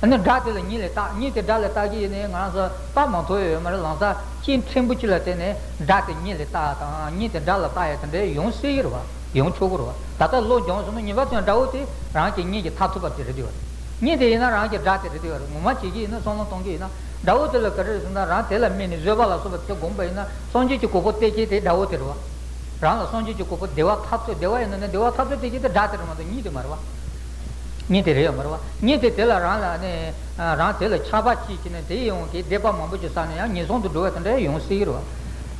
ཨ་ནི་དགྲ་དེ་ལ་གཉིད་ལ་བཏགས། གཉིད་དེ་དགྲ་ལ་བཏགས་ཀྱི་ཡིན་ནའི་ང་རང་ཚོ་བཏགས་མ་ཐུབ་ཡོད་མ་རེད། ལམ་སང་རྐྱེན་ཕྲན་བུ་ཅིག་ལ་བརྟེན་ནས་དགྲ་དེ་གཉིད་ལ་བཏགས་དང་། གཉིད་དེ་དགྲ་ལ་བཏགས་ཡ་དེ་འདྲ་ཡོང་སྲིད་ཀྱི་རེད་བ། ཡོང་ཆོག་གི་རེད་བ། ད་ལྟ་བློ་སྦྱོང་སོང་ན་ངེས་པར་དུ་ཡང་དགྲ་བོ་དེ་རང་གི་གཉིད་ཀྱི་མཐར་ཐུག་པ་དེ་རེད་དེ་བ། གཉིད་དེ་ཡིན་ན་རང་གི་དགྲ་དེ་རེད་དེ་བ། ངོ་མ་བྱེད་ཀྱི་ཡིན་ན། བསམ་བློ་གཏོང་གི་ཡིན་ན། དགྲ་བོ་དེ་ལ་ག་རེ་རེད་ཟེར་ན། རང་དེ་ལ་དམིགས་ནས་བཟོད་པ་ལ་སོགས་པ་དེ་སྒོམ་པ་ཡིན་ན། སངས་རྒྱས་ཀྱི་གོ་འཕང་སྟེར་མཁན་དེ་དགྲ་བོ་དེ་རེད་བ། རང་ལ་སངས་རྒྱས་ཀྱི་གོ་འཕང་བདེ་བ་མཐར་ཐུག་བདེ་བ་ཡིན་ན་ནི། བདེ་བ་མཐར་ཐུག་སྟེར་མཁན་དེ་དགྲ་དེ་རེད་མ་གཏོགས་གཉིད་དེ་མ་རེད་བ། གཉིད་དེ་རེད་ཡོད་མ་རེད་བ། གཉིད་དེ་དེ་ལ་རང་ལ་ནི། རང་དེ་ལ་ཆགས་པ་སྐྱེས་བྱས་ནས་དེ་ཡོང་གི་བསྡད་པ་མང་པོ་ཅིག་བསགས་ནས་ཡང་ངན་སོང་དུ་འགྲོ་བ་དེ་འདྲ་ཡོང་སྲིད་ཀྱི་རེད་བ།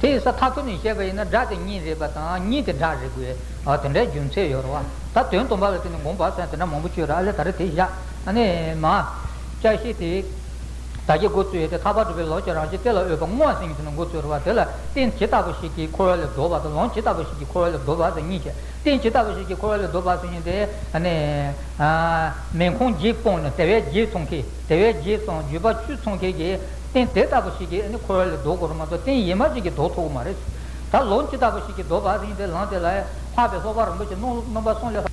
དེ་ཡིན་ཙང་མཐར་ཐུག་ནས་བཤད་པ་ཡིན་ན། དགྲ་དེ་གཉིད་རེད་པ་དང་། གཉིད་དེ་དགྲ་རེད་དགོས། ཨ། དེ་འདྲའི་རྒྱུ་མཚན་ཡོད་རེད་བ། ད་དོན་དམ་པ་ལ་བརྟེན་ནས་དགོངས་པ་ཟེར་དེ་འདྲ་མང་པོ་བྱོས་ར། ཨ་ལས་ད་རེས་དེ་བཞག་ཨ་ནི་མ། བཅའ་ཤེས་དེ། བདག་གིས་འགོ་བཙུགས་ཡས་དེ་ཐར་པ་སྒྲུབ་པའི་ལམ་གྱི་རང་བཞིན་དེ་ལ་འོས་པ་དངོས་ཟེར་མཁན་དེ་ནས་འགོ་བཙུགས་རེད་བ། དེ་ལ་རྟེན་ཇི་ལྟ་བུ་ཞིག་གིས་འཁོར་བ་ལས་ལྡོག་པ་དང་ལམ་ཇི་ལྟ་བུ་ཞིག་གིས་འཁོར་བ་ལས་ལྡོག་པ་ཟེར་གཉིས་བྱས། རྟེན་ཇི་ལྟ་བུ་ཞིག་གིས་འཁོར་བ་ལས་ལྡོག་པ་ཟེར་མཁན་དེ་ཨ་ནི་མེ་འཁོར་བརྒྱད་སྤངས་ནས་དལ་བས་བརྒྱད་ཚང་མཁན། དལ་བས་བརྒྱད་ཚང་། རྒྱུས་པ་བཅུ་ཚང་མཁན་གྱི་རྟེན་དེ་ལྟ་བུ་ཞིག་གིས་ཨ་ནི་འཁོར་བ་ལས་ལྡོག་དགོས་རེད་མ་གཏོགས་རྟེན་ཡིན་པ་ཅིག་གིས་ལྡོག་ཐུབ་ཀྱི་མ་རེད། ད་ལམ་ཇི་ལྟ་བུ་ཞིག་གིས་ལྡོག་པ་ཟེར་མཁན་དེ་ལམ་དེ་ལ་འཕགས་པའི་ལྷོ་པ་རིན་པོ་ཆེ་རྣམ་པ་གསུམ་ལས་